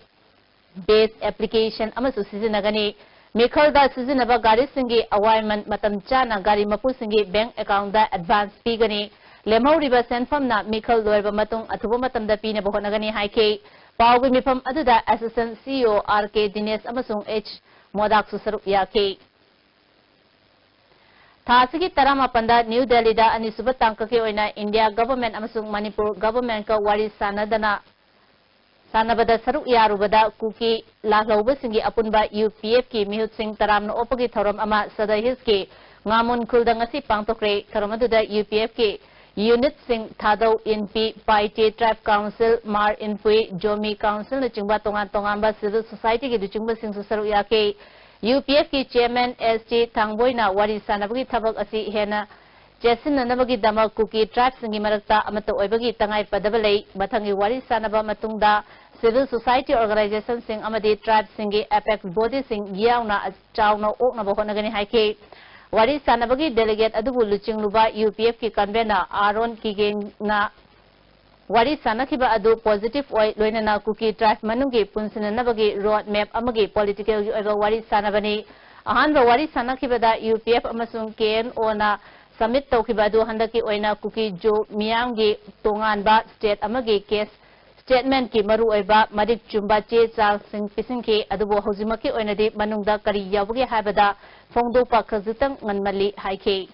ꯕꯦꯁ ꯑꯦꯄ꯭ꯂꯤꯀꯦꯁꯟ ꯑꯃꯁꯨ ꯁꯤꯖꯤꯟꯅꯒꯅꯤ꯫ ꯃꯤꯈꯜꯗ ꯁꯤꯖꯤꯟꯅꯕ ꯒꯥꯔꯤꯁꯤꯡꯒꯤ ꯑꯋꯥꯏꯃꯟ ꯃꯇꯝ ꯆꯥꯅ ꯒꯥꯔꯤ ꯃꯄꯨꯁꯤꯡꯒꯤ ꯕꯦꯡꯛ ꯑꯦꯀꯥꯎꯟꯗ ꯑꯦꯗꯚꯥꯟꯁ ꯄꯤꯒꯅꯤ꯫ ꯂꯦꯝꯍꯧꯔꯤꯕ ꯁꯦꯟꯐꯝꯅ ꯃꯤꯈꯜ ꯂꯣꯏꯔꯕ ꯃꯇꯨꯡ ꯑꯊꯨꯕ ꯃꯇꯝꯗ ꯄꯤꯅꯕ ꯍꯣꯠꯅꯒꯅꯤ ꯍꯥꯏꯈꯤ꯫ ꯄꯥꯎꯒꯤ ꯃꯤꯐꯝ ꯑꯗꯨꯗ ꯑꯦꯁꯤꯁꯇꯦꯟꯠ ꯁꯤ ꯏ ꯑꯣ ꯑꯥꯔ ꯀꯦ ꯗꯤꯅꯦꯁ ꯑꯃꯁꯨꯡ ꯑꯩꯆ ꯃꯣꯗꯥꯛꯁꯨ ꯁꯔꯨꯛ ꯌꯥꯈꯤ꯫ ꯊꯥ ꯑꯁꯤꯒꯤ ꯇꯔꯥꯃꯥꯄꯟꯗ ꯅ꯭ꯌꯨ ꯗꯦꯜꯂꯤꯗ ꯑꯅꯤꯁꯨꯕ ꯇꯥꯡꯀꯛꯀꯤ ꯑꯣꯏꯅ ꯏꯟꯗꯤꯌꯥ ꯒꯚꯔꯟꯃꯦꯟꯠ ꯑꯃꯁꯨꯡ ꯃꯅꯤꯄꯨꯔ ꯒꯚꯔꯟꯃꯦꯟꯠꯀ ꯋꯥꯔꯤ ꯁꯥꯟꯅꯗꯅ ꯁꯥꯟꯅꯕꯗ ꯁꯔꯨꯛ ꯌꯥꯔꯨꯕꯗ ꯀꯨꯀꯤ ꯂꯥꯜꯍꯧꯕꯁꯤꯡꯒꯤ ꯑꯄꯨꯟꯕ UPFꯀꯤ ꯃꯤꯍꯨꯠꯁꯤꯡ ꯇꯔꯥꯝꯅ ꯑꯣꯛꯄꯒꯤ ꯊꯧꯔꯝ ꯑꯃ ꯁꯗꯔ ꯍꯤꯜꯁꯀꯤ ꯉꯥꯃꯨꯟ ꯈꯨꯜꯗ ꯉꯁꯤ ꯄꯥꯡꯊꯣꯛꯈ꯭ꯔꯦ꯫ ꯊꯧꯔꯝ ꯑꯗꯨꯗ UPFꯀꯤ unitꯁꯤꯡ ꯊꯥꯗꯧ ꯏꯟꯄꯤ, ꯄꯥꯏꯇꯦ, Tribe Council, ꯃꯥꯔ ꯏꯟꯄꯨꯏ, ꯖꯣꯃꯤ Councilꯅꯆꯤꯡꯕ ꯇꯣꯉꯥꯟ ꯇꯣꯉꯥꯟꯕ civil societyꯒꯤ ꯂꯨꯆꯤꯡꯕꯁꯤꯡꯁꯨ ꯁꯔꯨꯛ ꯌꯥꯈꯤ꯫ UPFꯀꯤ chairman S T ꯊꯥꯡꯕꯣꯏꯅ ꯋꯥꯔꯤ ꯁꯥꯟꯅꯕꯒꯤ ꯊꯕꯛ ꯑꯁꯤ ꯍꯦꯟꯅ ꯆꯦꯠꯁꯤꯟꯅꯅꯕꯒꯤꯗꯃꯛ ꯀꯨꯀꯤ tribeꯁꯤꯡꯒꯤ ꯃꯔꯛꯇ ꯑꯃꯠꯇ ꯑꯣꯏꯕꯒꯤ ꯇꯉꯥꯏ ꯐꯗꯕ ꯂꯩ꯫ ꯃꯊꯪꯒꯤ ꯋꯥꯔꯤ ꯁꯥꯟꯅꯕ ꯃꯇꯨꯡꯗ civil society organizationꯁꯤꯡ ꯑꯃꯗꯤ tribeꯁꯤꯡꯒꯤ apex bodyꯁꯤꯡ ꯌꯥꯎꯅ ꯆꯥꯎꯅ ꯑꯣꯛꯅꯕ ꯍꯣꯠꯅꯒꯅꯤ ꯍꯥꯏꯈꯤ꯫ ꯋꯥꯔꯤ ꯁꯥꯟꯅꯕꯒꯤ delegate ꯑꯗꯨꯕꯨ ꯂꯨꯆꯤꯡꯂꯨꯕ UPFꯀꯤ convener ꯑꯥꯔꯣꯟ ꯀꯤꯒꯦꯡꯅ ꯋꯥꯔꯤ ꯁꯥꯟꯅꯈꯤꯕ ꯑꯗꯨ positive ꯑꯣꯏ, ꯂꯣꯏꯅꯅ ꯀꯨꯀꯤ tribe ꯃꯅꯨꯡꯒꯤ ꯄꯨꯟꯁꯤꯟꯅꯅꯕꯒꯤ road map ꯑꯃꯒꯤ politicalꯒꯤ ꯑꯣꯏꯕ ꯋꯥꯔꯤ ꯁꯥꯟꯅꯕꯅꯤ꯫ ꯑꯍꯥꯟꯕ ꯋꯥꯔꯤ ꯁꯥꯟꯅꯈꯤꯕꯗ UPF ꯑꯃꯁꯨꯡ KNOꯅ submit ꯇꯧꯈꯤꯕ ꯑꯗꯨ ꯍꯟꯗꯛꯀꯤ ꯑꯣꯏꯅ ꯀꯨꯀꯤ ꯖꯣ ꯃꯤꯌꯥꯝꯒꯤ ꯇꯣꯉꯥꯟꯕ state ꯑꯃꯒꯤ case statementꯀꯤ ꯃꯔꯨꯑꯣꯏꯕ ꯃꯔꯤꯛ ꯆꯨꯝꯕ ꯆꯦ ꯆꯥꯡꯁꯤꯡ ꯄꯤꯁꯤꯟꯈꯤ, ꯑꯗꯨꯕꯨ ꯍꯧꯖꯤꯛꯃꯛꯀꯤ ꯑꯣꯏꯅꯗꯤ ꯃꯅꯨꯡꯗ ꯀꯔꯤ ꯌꯥꯎꯕꯒꯦ ꯍꯥꯏꯕꯗ ꯐꯣꯡꯗꯣꯛꯄ ꯈꯖꯤꯛꯇꯪ ꯉꯟꯃꯜꯂꯤ ꯍꯥꯏꯈꯤ꯫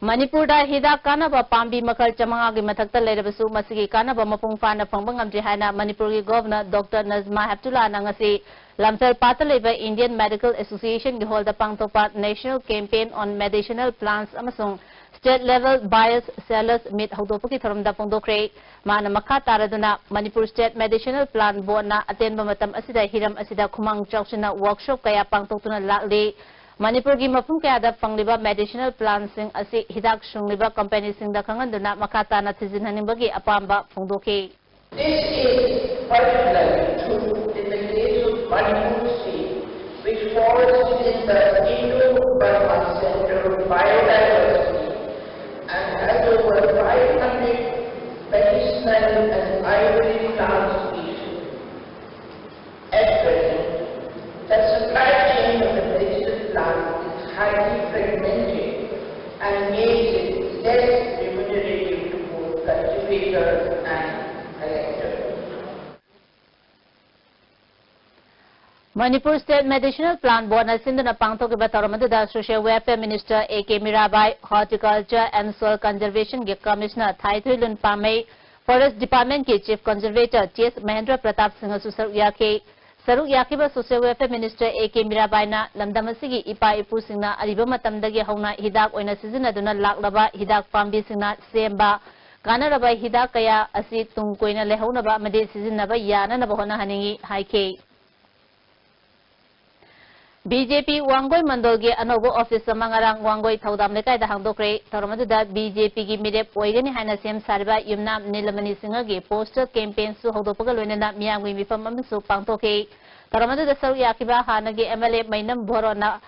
ꯃꯅꯤꯄꯨꯔꯗ ꯍꯤꯗꯥꯛ ꯀꯥꯟꯅꯕ ꯄꯥꯝꯕꯤ ꯃꯈꯜ ꯆꯥꯃꯉꯥꯒꯤ ꯃꯊꯛꯇ ꯂꯩꯔꯕꯁꯨ ꯃꯁꯤꯒꯤ ꯀꯥꯟꯅꯕ ꯃꯄꯨꯡ ꯐꯥꯅ ꯐꯪꯕ ꯉꯝꯗ꯭ꯔꯤ ꯍꯥꯏꯅ ꯃꯅꯤꯄꯨꯔꯒꯤ Governor Doctor ꯅꯖꯃꯥ ꯍꯦꯞꯇꯨꯂꯥꯅ ꯉꯁꯤ ꯂꯝꯖꯥꯜꯄꯥꯠꯇ ꯂꯩꯕ Indian Medical Associationꯒꯤ hallꯗ ꯄꯥꯡꯊꯣꯛꯄ National Campaign on Medicinal Plants ꯑꯃꯁꯨꯡ State Level Buyers Sellers Meet ꯍꯧꯗꯣꯛꯄꯒꯤ ꯊꯧꯔꯝꯗ ꯐꯣꯡꯗꯣꯛꯈ꯭ꯔꯦ꯫ ꯃꯥꯅ ꯃꯈꯥ ꯇꯥꯔꯗꯨꯅ ꯃꯅꯤꯄꯨꯔ State Medicinal Plant Boardꯅ ꯑꯇꯦꯟꯕ ꯃꯇꯝ ꯑꯁꯤꯗ ꯍꯤꯔꯝ ꯑꯁꯤꯗ ꯈꯨꯃꯥꯡ ꯆꯥꯎꯁꯤꯟꯅ workshop ꯀꯌꯥ ꯄꯥꯡꯊꯣꯛꯇꯨꯅ ꯂꯥꯛꯂꯤ꯫ ꯃꯅꯤꯄꯨꯔꯒꯤ ꯃꯐꯝ ꯀꯌꯥꯗ ꯐꯪꯂꯤꯕ medicinal plantꯁꯤꯡ ꯑꯁꯤ ꯍꯤꯗꯥꯛ ꯁꯨꯡꯂꯤꯕ companyꯁꯤꯡꯗ ꯈꯪꯍꯟꯗꯨꯅ ꯃꯈꯥ ꯇꯥꯅ ꯊꯤꯖꯤꯟꯍꯟꯅꯤꯡꯕꯒꯤ ꯑꯄꯥꯝꯕ ꯐꯣꯡꯗꯣꯛꯈꯤ꯫ This is particularly true in the case of Manipur state, which falls within the Indo-Burma Center of Biodiversity and has over five hundred medicinal and Ayurvedic plant species. At present, the supply chain of the medicinal plant is highly fragmented and makes it less remunerative to both cultivators and collectors. Manipur State Medicinal Plant Boardꯅ ꯁꯤꯟꯗꯨꯅ ꯄꯥꯡꯊꯣꯛꯈꯤꯕ ꯊꯧꯔꯝ ꯑꯗꯨꯗ Social Welfare Minister A K Mirabai, Horticulture and Soil Conservationꯒꯤ Commissioner ꯊꯥꯏꯊꯣꯏꯂꯨꯟ ꯄꯥꯝꯃꯩ, Forest Department ꯀꯤ Chief Conservator T S Mahendra Pratap ꯁꯤꯡꯍꯁꯨ ꯁꯔꯨꯛ ꯌꯥꯈꯤ꯫ ꯁꯔꯨꯛ ꯌꯥꯈꯤꯕ Social Welfare Minister A K ꯃꯤꯔꯥꯕꯥꯏꯅ ꯂꯝꯗꯝ ꯑꯁꯤꯒꯤ ꯏꯄꯥ ꯏꯄꯨꯁꯤꯡꯅ ꯑꯔꯤꯕ ꯃꯇꯝꯗꯒꯤ ꯍꯧꯅ ꯍꯤꯗꯥꯛ ꯑꯣꯏꯅ ꯁꯤꯖꯤꯟꯅꯗꯨꯅ ꯂꯥꯛꯂꯕ ꯍꯤꯗꯥꯛ ꯄꯥꯝꯕꯤꯁꯤꯡꯅ ꯁꯦꯝꯕ ꯀꯥꯟꯅꯔꯕ ꯍꯤꯗꯥꯛ ꯀꯌꯥ ꯑꯁꯤ ꯇꯨꯡ ꯀꯣꯏꯅ ꯂꯩꯍꯧꯅꯕ ꯑꯃꯗꯤ ꯁꯤꯖꯤꯟꯅꯕ ꯌꯥꯅꯅꯕ ꯍꯣꯠꯅꯍꯟꯅꯤꯡꯏ ꯍꯥꯏꯈꯤ꯫ B J P ꯋꯥꯡꯒꯣꯏ ꯃꯟꯗꯜꯒꯤ ꯑꯅꯧꯕ office ꯑꯃ ꯉꯔꯥꯡ ꯋꯥꯡꯒꯣꯏ ꯊꯧꯗꯥꯝ ꯂꯩꯀꯥꯏꯗ ꯍꯥꯡꯗꯣꯛꯈ꯭ꯔꯦ꯫ ꯊꯧꯔꯝ ꯑꯗꯨꯗ B J P ꯒꯤ ꯃꯤꯔꯦꯞ ꯑꯣꯏꯒꯅꯤ ꯍꯥꯏꯅ ꯁꯦꯝ ꯁꯥꯔꯤꯕ ꯌꯨꯝꯅꯥꯝ ꯅꯤꯂꯃꯅꯤ ꯁꯤꯡꯍꯒꯤ poster campaign ꯁꯨ ꯍꯧꯗꯣꯛꯄꯒ ꯂꯣꯏꯅꯅ ꯃꯤꯌꯥꯝꯒꯤ ꯃꯤꯐꯝ ꯑꯃꯁꯨ ꯄꯥꯡꯊꯣꯛꯈꯤ꯫ ꯊꯧꯔꯝ ꯑꯗꯨꯗ ꯁꯔꯨꯛ ꯌꯥꯈꯤꯕ ꯍꯥꯟꯅꯒꯤ M L A ꯃꯩꯅꯝ ꯕꯣꯔꯣꯅ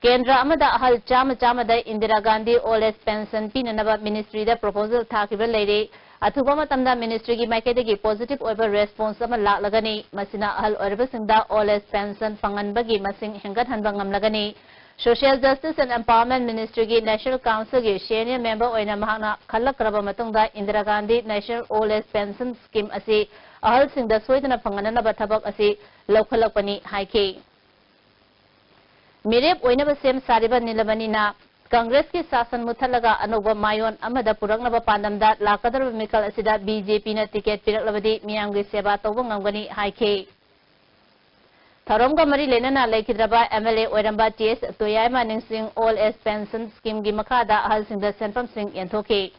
ꯀꯦꯟꯗ꯭ꯔ ꯑꯃꯗ ꯑꯍꯜ ꯆꯥꯝꯃ ꯆꯥꯝꯃꯗ Indira Gandhi old age pension ꯄꯤꯅꯅꯕ ministry ꯗ proposal ꯊꯥꯈꯤꯕ ꯂꯩꯔꯤ꯫ ꯑꯊꯨꯕ ꯃꯇꯝꯗ ministry ꯒꯤ ꯃꯥꯏꯀꯩꯗꯒꯤ positive ꯑꯣꯏꯕ response ꯑꯃ ꯂꯥꯛꯂꯒꯅꯤ꯫ ꯃꯁꯤꯅ ꯑꯍꯜ ꯑꯣꯏꯔꯕꯁꯤꯡꯗ old age pension ꯐꯪꯍꯟꯕꯒꯤ ꯃꯁꯤꯡ ꯍꯦꯟꯒꯠꯍꯟꯕ ꯉꯝꯂꯒꯅꯤ꯫ Social Justice and Empowerment Ministry ꯒꯤ National Council ꯒꯤ senior member ꯑꯣꯏꯅ ꯃꯍꯥꯛꯅ ꯈꯜꯂꯛꯈ꯭ꯔꯕ ꯃꯇꯨꯡꯗ Indira Gandhi National Old Age Pension Scheme ꯑꯁꯤ ꯑꯍꯜꯁꯤꯡꯗ ꯁꯣꯏꯗꯅ ꯐꯪꯍꯟꯅꯅꯕ ꯊꯕꯛ ꯑꯁꯤ ꯂꯧꯈꯠꯂꯛꯄꯅꯤ ꯍꯥꯏꯈꯤ꯫ ꯃꯤꯔꯦꯞ ꯑꯣꯏꯅꯕ ꯁꯦꯝ ꯁꯥꯔꯤꯕ ꯅꯤꯂꯃꯅꯤꯅ ꯀꯪꯒ꯭ꯔꯦꯁꯀꯤ ꯁꯥꯁꯟ ꯃꯨꯠꯊꯠꯂꯒ ꯑꯅꯧꯕ ꯃꯥꯏꯑꯣꯟ ꯑꯃꯗ ꯄꯨꯔꯛꯅꯕ ꯄꯥꯟꯗꯝꯗ ꯂꯥꯛꯀꯗꯧꯔꯤꯕ ꯃꯤꯈꯜ ꯑꯁꯤꯗ B J P ꯅ ticket ꯄꯤꯔꯛꯂꯕꯗꯤ ꯃꯤꯌꯥꯝꯒꯤ ꯁꯦꯕꯥ ꯇꯧꯕ ꯉꯝꯒꯅꯤ ꯍꯥꯏꯈꯤ꯫ ꯊꯧꯔꯝꯒ ꯃꯔꯤ ꯂꯩꯅꯅ ꯂꯩꯈꯤꯗ꯭ꯔꯕ M L A ꯑꯣꯏꯔꯝꯕ T S ꯇꯣꯌꯥꯏꯃ ꯅꯤꯡꯁꯤꯡ old age pension scheme ꯒꯤ ꯃꯈꯥꯗ ꯑꯍꯜꯁꯤꯡꯗ ꯁꯦꯟꯐꯝꯁꯤꯡ ꯌꯦꯟꯊꯣꯛꯈꯤ꯫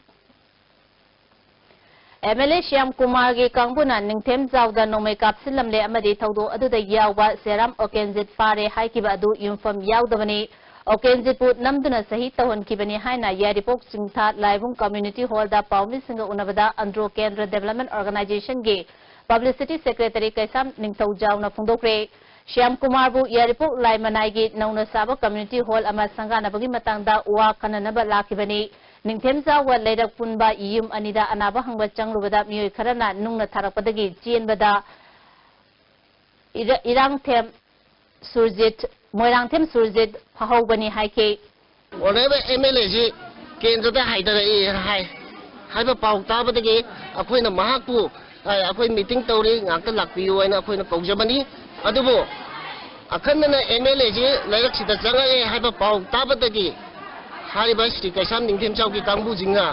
M L A ꯁ꯭ꯌꯥꯝ ꯀꯨꯃꯥꯔꯒꯤ ꯀꯥꯡꯕꯨꯅ ꯅꯤꯡꯊꯦꯝꯖꯥꯎꯗ ꯅꯣꯡꯃꯩ ꯀꯥꯞꯁꯤꯜꯂꯝꯂꯦ ꯑꯃꯗꯤ ꯊꯧꯗꯣꯛ ꯑꯗꯨꯗ ꯌꯥꯎꯕ ꯁꯦꯔꯥꯝ ꯑꯣꯀꯦꯟꯖꯤꯠ ꯐꯥꯔꯦ ꯍꯥꯏꯈꯤꯕ ꯑꯗꯨ ꯌꯨꯝꯐꯝ ꯌꯥꯎꯗꯕꯅꯤ꯫ ꯑꯣꯀꯦꯟꯖꯤꯠꯄꯨ ꯅꯝꯗꯨꯅ ꯁꯍꯤ ꯇꯧꯍꯟꯈꯤꯕꯅꯤ ꯍꯥꯏꯅ ꯌꯥꯏꯔꯤꯄꯣꯛ ꯆꯤꯡꯊꯥ ꯂꯥꯏꯕꯨꯡ community hall ꯗ ꯄꯥꯎꯃꯤꯁꯤꯡꯒ ꯎꯅꯕꯗ ꯑꯟꯗ꯭ꯔꯣ ꯀꯦꯟꯗ꯭ꯔ development organization ꯒꯤ publicity secretary ꯀꯩꯁꯥꯝ ꯅꯤꯡꯊꯧꯖꯥꯎꯅ ꯐꯣꯡꯗꯣꯛꯈ꯭ꯔꯦ꯫ ꯁ꯭ꯌꯥꯝ ꯀꯨꯃꯥꯔꯕꯨ ꯌꯥꯏꯔꯤꯄꯣꯛ ꯂꯥꯏꯃꯅꯥꯏꯒꯤ ꯅꯧꯅ ꯁꯥꯕ community hall ꯑꯃ ꯁꯪꯒꯥꯅꯕꯒꯤ ꯃꯇꯥꯡꯗ ꯋꯥ ꯈꯟꯅꯅꯕ ꯂꯥꯛꯈꯤꯕꯅꯤ꯫ ꯅꯤꯡꯊꯦꯝꯖꯥꯎꯒ ꯂꯩꯔꯛ ꯄꯨꯟꯕ ꯌꯨꯝ ꯑꯅꯤꯗ ꯑꯅꯥꯕ ꯍꯪꯕ ꯆꯪꯂꯨꯕꯗ ꯃꯤꯑꯣꯏ ꯈꯔꯅ ꯅꯨꯡꯅ ꯊꯥꯔꯛꯄꯗꯒꯤ ꯆꯦꯟꯕꯗ ꯏꯔ-, ꯏꯔꯥꯡꯊꯦꯝ ꯁꯨꯔꯖꯤꯠ, ꯃꯣꯏꯔꯥꯡꯊꯦꯝ ꯁꯨꯔꯖꯤꯠ ꯐꯥꯍꯧꯕꯅꯤ ꯍꯥꯏꯈꯤ꯫ Honourable M L A ꯁꯤ ꯀꯦꯟꯗ꯭ꯔꯗ ꯍꯥꯏꯊꯔꯛꯏ ꯍꯥꯏ, ꯍꯥꯏꯕ ꯄꯥꯎ ꯇꯥꯕꯗꯒꯤ ꯑꯩꯈꯣꯏꯅ ꯃꯍꯥꯛꯄꯨ, ꯑ, ꯑꯩꯈꯣꯏ meeting ꯇꯧꯔꯤ, ꯉꯥꯛꯇ ꯂꯥꯛꯄꯤꯌꯨ ꯍꯥꯏꯅ ꯑꯩꯈꯣꯏꯅ ꯀꯧꯖꯕꯅꯤ꯫ ꯑꯗꯨꯕꯨ ꯑꯈꯟꯅꯅ M L A ꯁꯤ ꯂꯩꯔꯛꯁꯤꯗ ꯆꯪꯉꯛꯑꯦ ꯍꯥꯏꯕ ꯄꯥꯎ ꯇꯥꯕꯗꯒꯤ ꯍꯥꯏꯔꯤꯕ ꯁ꯭ꯔꯤ ꯀꯩꯁꯥꯝ ꯅꯤꯡꯊꯦꯝꯖꯥꯎꯒꯤ ꯀꯥꯡꯕꯨꯁꯤꯡꯅ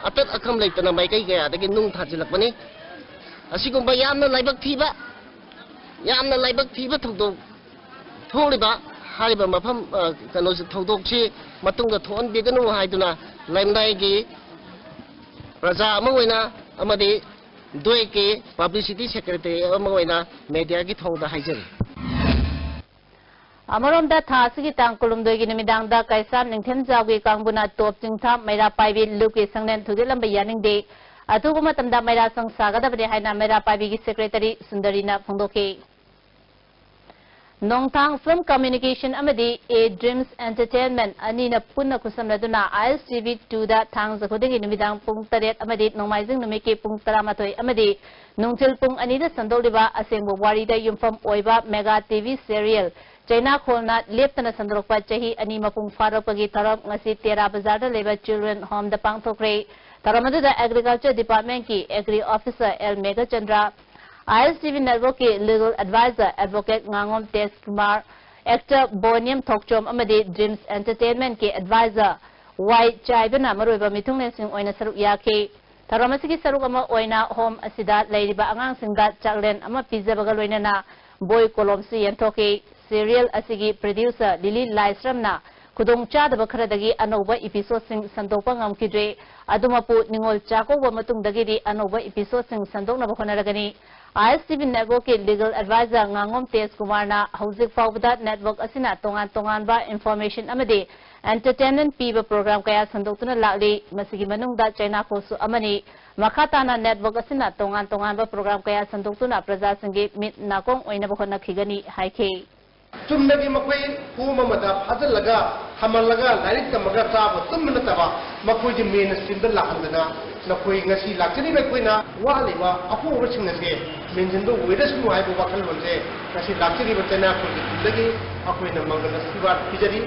ꯑꯇꯠ ꯑꯈꯝ ꯂꯩꯇꯅ ꯃꯥꯏꯀꯩ ꯀꯌꯥꯗꯒꯤ ꯅꯨꯡ ꯊꯥꯖꯤꯜꯂꯛꯄꯅꯤ꯫ ꯑꯁꯤꯒꯨꯝꯕ ꯌꯥꯝꯅ ꯂꯥꯏꯕꯛ ꯊꯤꯕ, ꯌꯥꯝꯅ ꯂꯥꯏꯕꯛ ꯊꯤꯕ ꯊꯧꯗꯣꯛ ꯊꯣꯛꯂꯤꯕ ꯍꯥꯏꯔꯤꯕ ꯃꯐꯝ, ꯑ, ꯀꯩꯅꯣꯁꯤ, ꯊꯧꯗꯣꯛꯁꯤ ꯃꯇꯨꯡꯗ ꯊꯣꯛꯍꯟꯕꯤꯒꯅꯨ ꯍꯥꯏꯗꯨꯅ ꯂꯩꯃꯗꯥꯏꯒꯤ ꯄ꯭ꯔꯖꯥ ꯑꯃ ꯑꯣꯏꯅ ꯑꯃꯗꯤ ꯗꯣꯏꯀꯤ publicity secretary ꯑꯃ ꯑꯣꯏꯅ mediaꯒꯤ ꯊꯣꯡꯗ ꯍꯥꯏꯖꯔꯤ꯫ ꯑꯃꯔꯣꯝꯗ, ꯊꯥ ꯑꯁꯤꯒꯤ ꯇꯥꯡ ꯀꯨꯟꯍꯨꯝꯗꯣꯏꯒꯤ ꯅꯨꯃꯤꯗꯥꯡꯗ ꯀꯩꯁꯥꯝ ꯅꯤꯡꯊꯦꯝꯖꯥꯎꯒꯤ ꯀꯥꯡꯕꯨꯅ ꯇꯣꯞ ꯆꯤꯡꯊꯥ ꯃꯩꯔꯥ ꯄꯥꯏꯕꯤ ꯂꯨꯞꯀꯤ ꯁꯪꯂꯦꯟ ꯊꯨꯗꯦꯛꯂꯝꯕ ꯌꯥꯅꯤꯡꯗꯦ꯫ ꯑꯊꯨꯕ ꯃꯇꯝꯗ ꯃꯩꯔꯥ ꯁꯪ ꯁꯥꯒꯗꯕꯅꯤ ꯍꯥꯏꯅ ꯃꯩꯔꯥ ꯄꯥꯏꯕꯤꯒꯤ secretary ꯁꯨꯟꯗꯔꯤꯅ ꯐꯣꯡꯗꯣꯛꯈꯤ꯫ ꯅꯣꯡꯊꯥꯡ Film Communication ꯑꯃꯗꯤ A Dreams Entertainment ꯑꯅꯤꯅ ꯄꯨꯟꯅ ꯈꯨꯠꯁꯝꯅꯗꯨꯅ I S T V two ꯗ ꯊꯥꯡꯖ ꯈꯨꯗꯤꯡꯒꯤ ꯅꯨꯃꯤꯗꯥꯡ ꯄꯨꯡ ꯇꯔꯦꯠ ꯑꯃꯗꯤ ꯅꯣꯡꯃꯥꯏꯖꯤꯡ ꯅꯨꯃꯤꯠꯀꯤ ꯄꯨꯡ ꯇꯔꯥꯃꯥꯊꯣꯏ ꯑꯃꯗꯤ ꯅꯨꯡꯊꯤꯜ ꯄꯨꯡ ꯑꯅꯤꯗ ꯁꯟꯗꯣꯛꯂꯤꯕ ꯑꯁꯦꯡꯕ ꯋꯥꯔꯤꯗ ꯌꯨꯝꯐꯝ ꯑꯣꯏꯕ mega T V serial ꯆꯩꯅꯥꯈꯣꯜꯅ ꯂꯦꯞꯇꯅ ꯁꯟꯗꯣꯔꯛꯄ ꯆꯍꯤ ꯑꯅꯤ ꯃꯄꯨꯡ ꯐꯥꯔꯛꯄꯒꯤ ꯊꯧꯔꯝ ꯉꯁꯤ ꯇꯦꯔꯥ ꯕꯖꯥꯔꯗ ꯂꯩꯕ Children Homeꯗ ꯄꯥꯡꯊꯣꯛꯈ꯭ꯔꯦ꯫ ꯊꯧꯔꯝ ꯑꯗꯨꯗ Agriculture Departmentꯀꯤ Agri Officer L Meghachandra, I S T V Networkꯀꯤ Legal Advisor Advocate ꯉꯥꯉꯣꯝ ꯇꯦꯖ Kumar, actor ꯕꯣꯅꯤꯌꯝ ꯊꯣꯛꯆꯣꯝ ꯑꯃꯗꯤ Dreams Entertainmentꯀꯤ Advisor ꯋꯥꯏ ꯆꯥꯏꯕꯅ ꯃꯔꯨꯑꯣꯏꯕ ꯃꯤꯊꯨꯡꯂꯦꯟꯁꯤꯡ ꯑꯣꯏꯅ ꯁꯔꯨꯛ ꯌꯥꯈꯤ꯫ ꯊꯧꯔꯝ ꯑꯁꯤꯒꯤ ꯁꯔꯨꯛ ꯑꯃ ꯑꯣꯏꯅ home ꯑꯁꯤꯗ ꯂꯩꯔꯤꯕ ꯑꯉꯥꯡꯁꯤꯡꯗ ꯆꯥꯛꯂꯦꯟ ꯑꯃ ꯄꯤꯖꯕꯒ ꯂꯣꯏꯅꯅ ꯕꯣꯏ ꯀꯣꯂꯣꯝꯁꯨ ꯌꯦꯟꯊꯣꯛꯈꯤ꯫ Serial ꯑꯁꯤꯒꯤ producer ꯂꯤꯂꯤ ꯂꯥꯏꯁ꯭ꯔꯝꯅ ꯈꯨꯗꯣꯡꯆꯥꯗꯕ ꯈꯔꯗꯒꯤ ꯑꯅꯧꯕ episodeꯁꯤꯡ ꯁꯟꯗꯣꯛꯄ ꯉꯝꯈꯤꯗ꯭ꯔꯦ꯫ ꯑꯗꯨꯃꯛꯄꯨ, ꯅꯤꯉꯣꯜ ꯆꯥꯛꯀꯧꯕ ꯃꯇꯨꯡꯗꯒꯤꯗꯤ ꯑꯅꯧꯕ episodeꯁꯤꯡ ꯁꯟꯗꯣꯛꯅꯕ ꯍꯣꯠꯅꯔꯒꯅꯤ꯫ I S T V Networkꯀꯤ Legal Advisor ꯉꯥꯉꯣꯝ ꯇꯦꯖ ꯀꯨꯃꯥꯔꯅ ꯍꯧꯖꯤꯛ ꯐꯥꯎꯕꯗ network ꯑꯁꯤꯅ ꯇꯣꯉꯥꯟ ꯇꯣꯉꯥꯟꯕ information ꯑꯃꯗꯤ entertainment ꯄꯤꯕ program ꯀꯌꯥ ꯁꯟꯗꯣꯛꯇꯨꯅ ꯂꯥꯛꯂꯤ꯫ ꯃꯁꯤꯒꯤ ꯃꯅꯨꯡꯗ ꯆꯩꯅꯥꯈꯣꯜꯁꯨ ꯑꯃꯅꯤ꯫ ꯃꯈꯥ ꯇꯥꯅ network ꯑꯁꯤꯅ ꯇꯣꯉꯥꯟ ꯇꯣꯉꯥꯟꯕ program ꯀꯌꯥ ꯁꯟꯗꯣꯛꯇꯨꯅ ꯄ꯭ꯔꯖꯥꯁꯤꯡꯒꯤ ꯃꯤꯠ ꯅꯥꯀꯣꯡ ꯑꯣꯏꯅꯕ ꯍꯣꯠꯅꯈꯤꯒꯅꯤ ꯍꯥꯏꯈꯤ꯫ ꯆꯨꯝꯅꯒꯤ ꯃꯈꯣꯏ home ꯑꯃꯗ ꯐꯥꯖꯤꯜꯂꯒ ꯊꯝꯍꯜꯂꯒ ꯂꯥꯏꯔꯤꯛ ꯇꯝꯃꯒ ꯆꯥꯕ ꯇꯨꯝꯕ ꯅꯠꯇꯕ, ꯃꯈꯣꯏꯁꯦ mainstreamꯗ ꯂꯥꯛꯍꯟꯗꯅ, ꯅꯈꯣꯏ ꯉꯁꯤ ꯂꯥꯛꯆꯔꯤꯕ ꯑꯩꯈꯣꯏꯅ ꯋꯥꯠꯂꯤꯕ ꯑꯍꯣꯕꯁꯤꯡ ꯑꯁꯦ ꯃꯦꯟꯁꯤꯟꯕ ꯑꯣꯏꯔꯁꯅꯨ ꯍꯥꯏꯕ ꯋꯥꯈꯜꯂꯣꯟꯁꯦ ꯉꯁꯤ ꯂꯥꯛꯆꯔꯤꯕ ꯆꯩꯅꯥꯈꯣꯜꯒꯤ ꯈꯨꯜꯗꯒꯤ ꯑꯩꯈꯣꯏꯅ ꯃꯪꯒꯜ ꯑꯁꯤꯔꯕꯥꯗ ꯄꯤꯖꯔꯤ꯫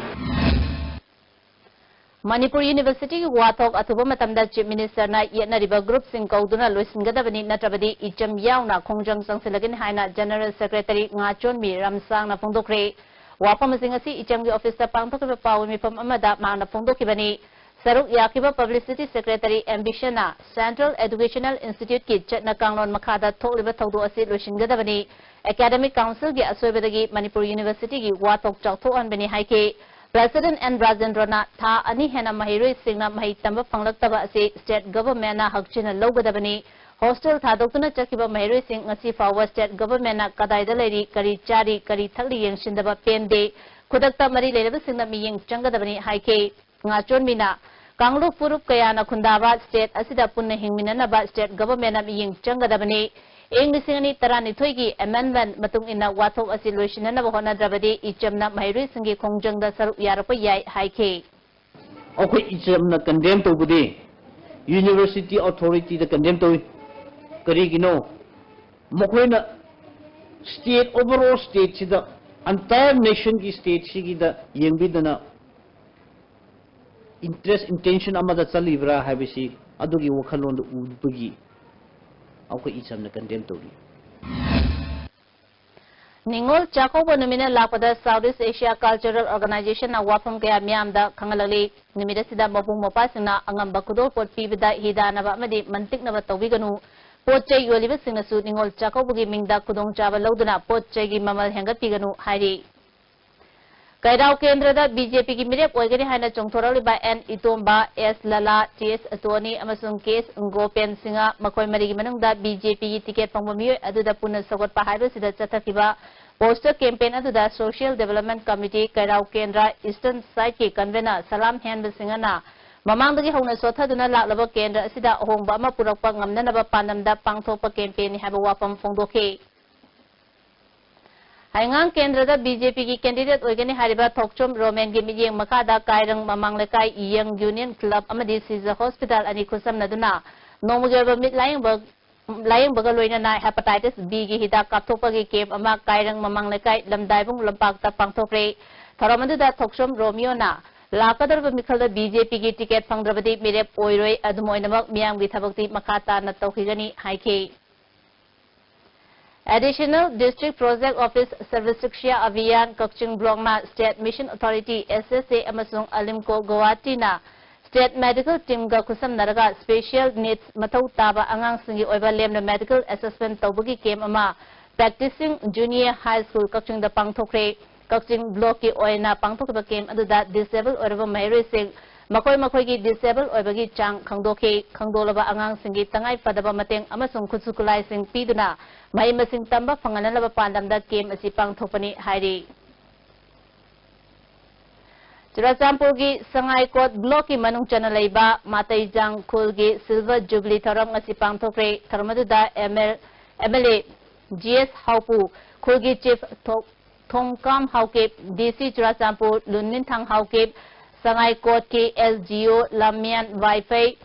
ꯃꯅꯤꯄꯨꯔ Universityꯒꯤ ꯋꯥꯊꯣꯛ ꯑꯊꯨꯕ ꯃꯇꯝꯗ Chief Ministerꯅ ꯌꯦꯠꯅꯔꯤꯕ groupꯁꯤꯡ ꯀꯧꯗꯨꯅ ꯂꯣꯏꯁꯤꯟꯒꯗꯕꯅꯤ, ꯅꯠꯇ꯭ꯔꯕꯗꯤ ꯏꯆꯝ ꯌꯥꯎꯅ ꯈꯣꯡꯖꯪ ꯆꯪꯁꯤꯜꯂꯒꯅꯤ ꯍꯥꯏꯅ General Secretary ꯉꯥꯆꯣꯟꯕꯤ ꯔꯝꯁꯥꯡꯅ ꯐꯣꯡꯗꯣꯛꯈ꯭ꯔꯦ꯫ ꯋꯥꯐꯝ ꯑꯁꯤ ꯉꯁꯤ ꯏꯆꯝꯒꯤ officeꯇ ꯄꯥꯡꯊꯣꯛꯈꯤꯕ ꯄꯥꯎ ꯃꯤꯐꯝ ꯑꯃꯗ ꯃꯍꯥꯛꯅ ꯐꯣꯡꯗꯣꯛꯈꯤꯕꯅꯤ꯫ ꯁꯔꯨꯛ ꯌꯥꯈꯤꯕ Publicity Secretary ꯑꯦꯝ ꯕꯤꯁꯟꯅ Central Educational Instituteꯀꯤ ꯆꯠꯅ ꯀꯥꯡꯂꯣꯟ ꯃꯈꯥꯗ ꯊꯣꯛꯂꯤꯕ ꯊꯧꯗꯣꯛ ꯑꯁꯤ ꯂꯣꯏꯁꯤꯟꯒꯗꯕꯅꯤ, Academic Councilꯒꯤ ꯑꯁꯣꯏꯕꯗꯒꯤ ꯃꯅꯤꯄꯨꯔ Universityꯒꯤ ꯋꯥꯊꯣꯛ ꯆꯥꯎꯊꯣꯛꯍꯟꯕꯅꯤ ꯍꯥꯏꯈꯤ꯫ President ꯑꯦꯟ ꯔꯥꯖꯦꯟꯗ꯭ꯔꯣꯅ ꯊꯥ ꯑꯅꯤ ꯍꯦꯟꯅ ꯃꯍꯩꯔꯣꯏꯁꯤꯡꯅ ꯃꯍꯩ ꯇꯝꯕ ꯐꯪꯂꯛꯇꯕ ꯑꯁꯤ State Governmentꯅ ꯍꯛꯆꯤꯟꯅ ꯂꯧꯒꯗꯕꯅꯤ, Hostel ꯊꯥꯗꯣꯛꯇꯨꯅ ꯆꯠꯈꯤꯕ ꯃꯍꯩꯔꯣꯏꯁꯤꯡ ꯉꯁꯤ ꯐꯥꯎꯕ State Governmentꯅ ꯀꯗꯥꯏꯗ ꯂꯩꯔꯤ, ꯀꯔꯤ ꯆꯥꯔꯤ, ꯀꯔꯤ ꯊꯛꯂꯤ ꯌꯦꯡꯁꯤꯟꯗꯕ ꯄꯦꯟꯗꯦ, ꯈꯨꯗꯛꯇ ꯃꯔꯤ ꯂꯩꯅꯕꯁꯤꯡꯅ ꯃꯤꯠꯌꯦꯡ ꯆꯪꯒꯗꯕꯅꯤ ꯍꯥꯏꯈꯤ꯫ ꯉꯥꯆꯣꯟꯕꯤꯅ ꯀꯥꯡꯂꯨꯞ ꯐꯨꯔꯨꯞ ꯀꯌꯥꯅ ꯈꯨꯟꯗꯥꯕ State ꯑꯁꯤꯗ ꯄꯨꯟꯅ ꯍꯤꯡꯃꯤꯟꯅꯅꯕ State Governmentꯅ ꯃꯤꯠꯌꯦꯡ ꯆꯪꯒꯗꯕꯅꯤ꯫ ꯏꯪ ꯂꯤꯁꯤꯡ ꯑꯅꯤ ꯇꯔꯥꯅꯤꯊꯣꯏꯒꯤ amendment ꯃꯇꯨꯡ ꯏꯟꯅ ꯋꯥꯊꯣꯛ ꯑꯁꯤ ꯂꯣꯏꯁꯤꯟꯅꯅꯕ ꯍꯣꯠꯅꯗ꯭ꯔꯕꯗꯤ ꯏꯆꯝꯅ ꯃꯍꯩꯔꯣꯏꯁꯤꯡꯒꯤ ꯈꯣꯡꯖꯪꯗ ꯁꯔꯨꯛ ꯌꯥꯔꯛꯄ ꯌꯥꯏ ꯍꯥꯏꯈꯤ꯫ ꯑꯩꯈꯣꯏ ꯏꯆꯝꯅ condemn ꯇꯧꯕꯗꯤ University Authorityꯗ condemn ꯇꯧꯏ꯫ ꯀꯔꯤꯒꯤꯅꯣ? ꯃꯈꯣꯏꯅ state, overall stateꯁꯤꯗ, entire nationꯒꯤ stateꯁꯤꯒꯤꯗ ꯌꯦꯡꯕꯤꯗꯅ interest, intention ꯑꯃꯗ ꯆꯠꯂꯤꯕ꯭ꯔꯥ ꯍꯥꯏꯕꯁꯤ ꯑꯗꯨꯒꯤ ꯋꯥꯈꯜꯂꯣꯟꯗ ꯎꯕꯒꯤ ꯑꯩꯈꯣꯏ ꯏꯆꯝꯅ condemn ꯇꯧꯔꯤ꯫ ꯅꯤꯉꯣꯜ ꯆꯥꯛꯀꯧꯕ ꯅꯨꯃꯤꯠꯅ ꯂꯥꯛꯄꯗ South East Asia Cultural Organizationꯅ ꯋꯥꯐꯝ ꯀꯌꯥ ꯃꯤꯌꯥꯝꯗ ꯈꯪꯍꯜꯂꯛꯂꯤ꯫ ꯅꯨꯃꯤꯠ ꯑꯁꯤꯗ ꯃꯕꯨꯡ ꯃꯧꯄ꯭ꯋꯥꯁꯤꯡꯅ ꯑꯉꯝꯕ ꯈꯨꯗꯣꯜꯄꯣꯠ ꯄꯤꯕꯗ ꯍꯤꯗꯥꯟꯅꯕ ꯑꯃꯗꯤ ꯃꯟꯇꯤꯛꯅꯕ ꯇꯧꯕꯤꯒꯅꯨ꯫ ꯄꯣꯠ ꯆꯩ ꯌꯣꯜꯂꯤꯕꯁꯤꯡꯅꯁꯨ ꯅꯤꯉꯣꯜ ꯆꯥꯛꯀꯧꯕꯒꯤ ꯃꯤꯡꯗ ꯈꯨꯗꯣꯡꯆꯥꯕ ꯂꯧꯗꯨꯅ ꯄꯣꯠ ꯆꯩꯒꯤ ꯃꯃꯜ ꯍꯦꯟꯒꯠꯄꯤꯒꯅꯨ ꯍꯥꯏꯔꯤ꯫ ꯀꯩꯔꯥꯎ ꯀꯦꯟꯗ꯭ꯔꯗ BJPꯒꯤ ꯃꯤꯔꯦꯞ ꯑꯣꯏꯒꯅꯤ ꯍꯥꯏꯅ ꯆꯣꯡꯊꯣꯔꯛꯂꯤꯕ ꯑꯦꯟ ꯏꯇꯣꯝꯕ, ꯑꯦꯁ ꯂꯂꯥ, ꯇꯤ ꯑꯦꯁ ꯑꯇꯣꯅꯤ ꯑꯃꯁꯨꯡ ꯀꯦ ꯑꯦꯁ ꯒꯣꯄꯦꯟ ꯁꯤꯡꯍ, ꯃꯈꯣꯏ ꯃꯔꯤꯒꯤ ꯃꯅꯨꯡꯗ BJPꯒꯤ ticket ꯐꯪꯕ ꯃꯤꯑꯣꯏ ꯑꯗꯨꯗ ꯄꯨꯟꯅ ꯁꯧꯒꯠꯄ ꯍꯥꯏꯕꯁꯤꯗ ꯆꯠꯊꯈꯤꯕ poster campaign ꯑꯗꯨꯗ Social Development Committee ꯀꯩꯔꯥꯎ ꯀꯦꯟꯗ꯭ꯔ Eastern Siteꯀꯤ convener ꯁꯂꯥꯝ ꯍꯦꯟꯕ ꯁꯤꯡꯍꯅ ꯃꯃꯥꯡꯗꯒꯤ ꯍꯧꯅ ꯁꯣꯠꯊꯗꯨꯅ ꯂꯥꯛꯂꯕ ꯀꯦꯟꯗ꯭ꯔ ꯑꯁꯤꯗ ꯑꯍꯣꯡꯕ ꯑꯃ ꯄꯨꯔꯛꯄ ꯉꯝꯅꯅꯕ ꯄꯥꯟꯗꯝꯗ ꯄꯥꯡꯊꯣꯛꯄ campaignꯅꯤ ꯍꯥꯏꯕ ꯋꯥꯐꯝ ꯐꯣꯡꯗꯣꯛꯈꯤ꯫ ꯍꯩꯉꯥꯡ ꯀꯦꯟꯗ꯭ꯔꯗ BJPꯒꯤ candidate ꯑꯣꯏꯒꯅꯤ ꯍꯥꯏꯔꯤꯕ ꯊꯣꯛꯆꯣꯝ ꯔꯣꯃꯦꯟꯒꯤ ꯃꯤꯠꯌꯦꯡ ꯃꯈꯥꯗ ꯀꯥꯏꯔꯪ ꯃꯃꯥꯡ ꯂꯩꯀꯥꯏ Young Union Club ꯑꯃꯗꯤ ꯁꯤꯖ Hospital ꯑꯅꯤ ꯈꯨꯠꯁꯝꯅꯗꯨꯅ ꯅꯣꯡꯃꯒꯤ ꯑꯣꯏꯕ ꯃꯤꯠ ꯂꯥꯌꯦꯡꯕ, ꯂꯥꯌꯦꯡꯕꯒ ꯂꯣꯏꯅꯅ Hepatitis Bꯒꯤ ꯍꯤꯗꯥꯛ ꯀꯥꯞꯊꯣꯛꯄꯒꯤ camp ꯑꯃ ꯀꯥꯏꯔꯪ ꯃꯃꯥꯡ ꯂꯩꯀꯥꯏ ꯂꯝꯗꯥꯏꯕꯨꯡ ꯂꯝꯄꯥꯛꯇ ꯄꯥꯡꯊꯣꯛꯈ꯭ꯔꯦ꯫ ꯊꯧꯔꯝ ꯑꯗꯨꯗ ꯊꯣꯛꯆꯣꯝ ꯔꯣꯃꯤꯌꯣꯅ ꯂꯥꯛꯀꯗꯧꯔꯤꯕ ꯃꯤꯈꯜꯗ BJPꯒꯤ ticket ꯐꯪꯗ꯭ꯔꯕꯗꯤ ꯃꯤꯔꯦꯞ ꯑꯣꯏꯔꯣꯏ, ꯑꯗꯨꯝ ꯑꯣꯏꯅꯃꯛ ꯃꯤꯌꯥꯝꯒꯤ ꯊꯕꯛꯇꯤ ꯃꯈꯥ ꯇꯥꯅ ꯇꯧꯈꯤꯒꯅꯤ ꯍꯥꯏꯈꯤ꯫ Additional District Project Office Sarva Shiksha Abhiyan ꯀꯛꯆꯤꯡ Blockꯅ State Mission Authority, SSA ꯑꯃꯁꯨꯡ Alimco Guwahatiꯅ State Medical Teamꯒ ꯈꯨꯠꯁꯝꯅꯔꯒ Special Needs ꯃꯊꯧ ꯇꯥꯕ ꯑꯉꯥꯡꯁꯤꯡꯒꯤ ꯑꯣꯏꯕ ꯂꯦꯝꯅ Medical Assessment ꯇꯧꯕꯒꯤ camp ꯑꯃ Practicing Junior High School ꯀꯛꯆꯤꯡꯗ ꯄꯥꯡꯊꯣꯛꯈ꯭ꯔꯦ꯫ ꯀꯛꯆꯤꯡ Blockꯀꯤ ꯑꯣꯏꯅ ꯄꯥꯡꯊꯣꯛꯈꯤꯕ camp ꯑꯗꯨꯗ disable ꯑꯣꯏꯔꯕ ꯃꯍꯩꯔꯣꯏꯁꯤꯡ ꯃꯈꯣꯏ ꯃꯈꯣꯏꯒꯤ disable ꯑꯣꯏꯕꯒꯤ ꯆꯥꯡ ꯈꯪꯗꯣꯛꯈꯤ꯫ ꯈꯪꯗꯣꯛꯂꯕ ꯑꯉꯥꯡꯁꯤꯡꯒꯤ ꯇꯉꯥꯏ ꯐꯗꯕ ꯃꯇꯦꯡ ꯑꯃꯁꯨꯡ ꯈꯨꯠꯁꯨ ꯈꯨꯠꯂꯥꯏꯁꯤꯡ ꯄꯤꯗꯨꯅ ꯃꯍꯩ ꯃꯁꯤꯡ ꯇꯝꯕ ꯐꯪꯍꯟꯅꯅꯕ ꯄꯥꯟꯗꯝꯗ camp ꯑꯁꯤ ꯄꯥꯡꯊꯣꯛꯄꯅꯤ ꯍꯥꯏꯔꯤ꯫ ꯆꯨꯔꯥꯆꯥꯟꯄꯨꯔꯒꯤ ꯁꯉꯥꯏꯀꯣꯠ Blockꯀꯤ ꯃꯅꯨꯡ ꯆꯟꯅ ꯂꯩꯕ ꯃꯥꯇꯩꯖꯥꯡ ꯈꯨꯜꯒꯤ Silver Jubilee ꯊꯧꯔꯝ ꯉꯁꯤ ꯄꯥꯡꯊꯣꯛꯈ꯭ꯔꯦ꯫ ꯊꯧꯔꯝ ꯑꯗꯨꯗ MLA GS ꯍꯥꯎꯄꯨ, ꯈꯨꯜꯒꯤ Chief ꯊꯣ-, ꯊꯣꯡꯀꯥꯝ Haokip, DC Churachandpur ꯂꯨꯟꯃꯤꯟꯊꯥꯡ Haokip, ꯁꯉꯥꯏꯀꯣꯠꯀꯤ LGO ꯂꯝꯃꯤꯌꯥꯟ ꯋꯥꯏꯐꯩ,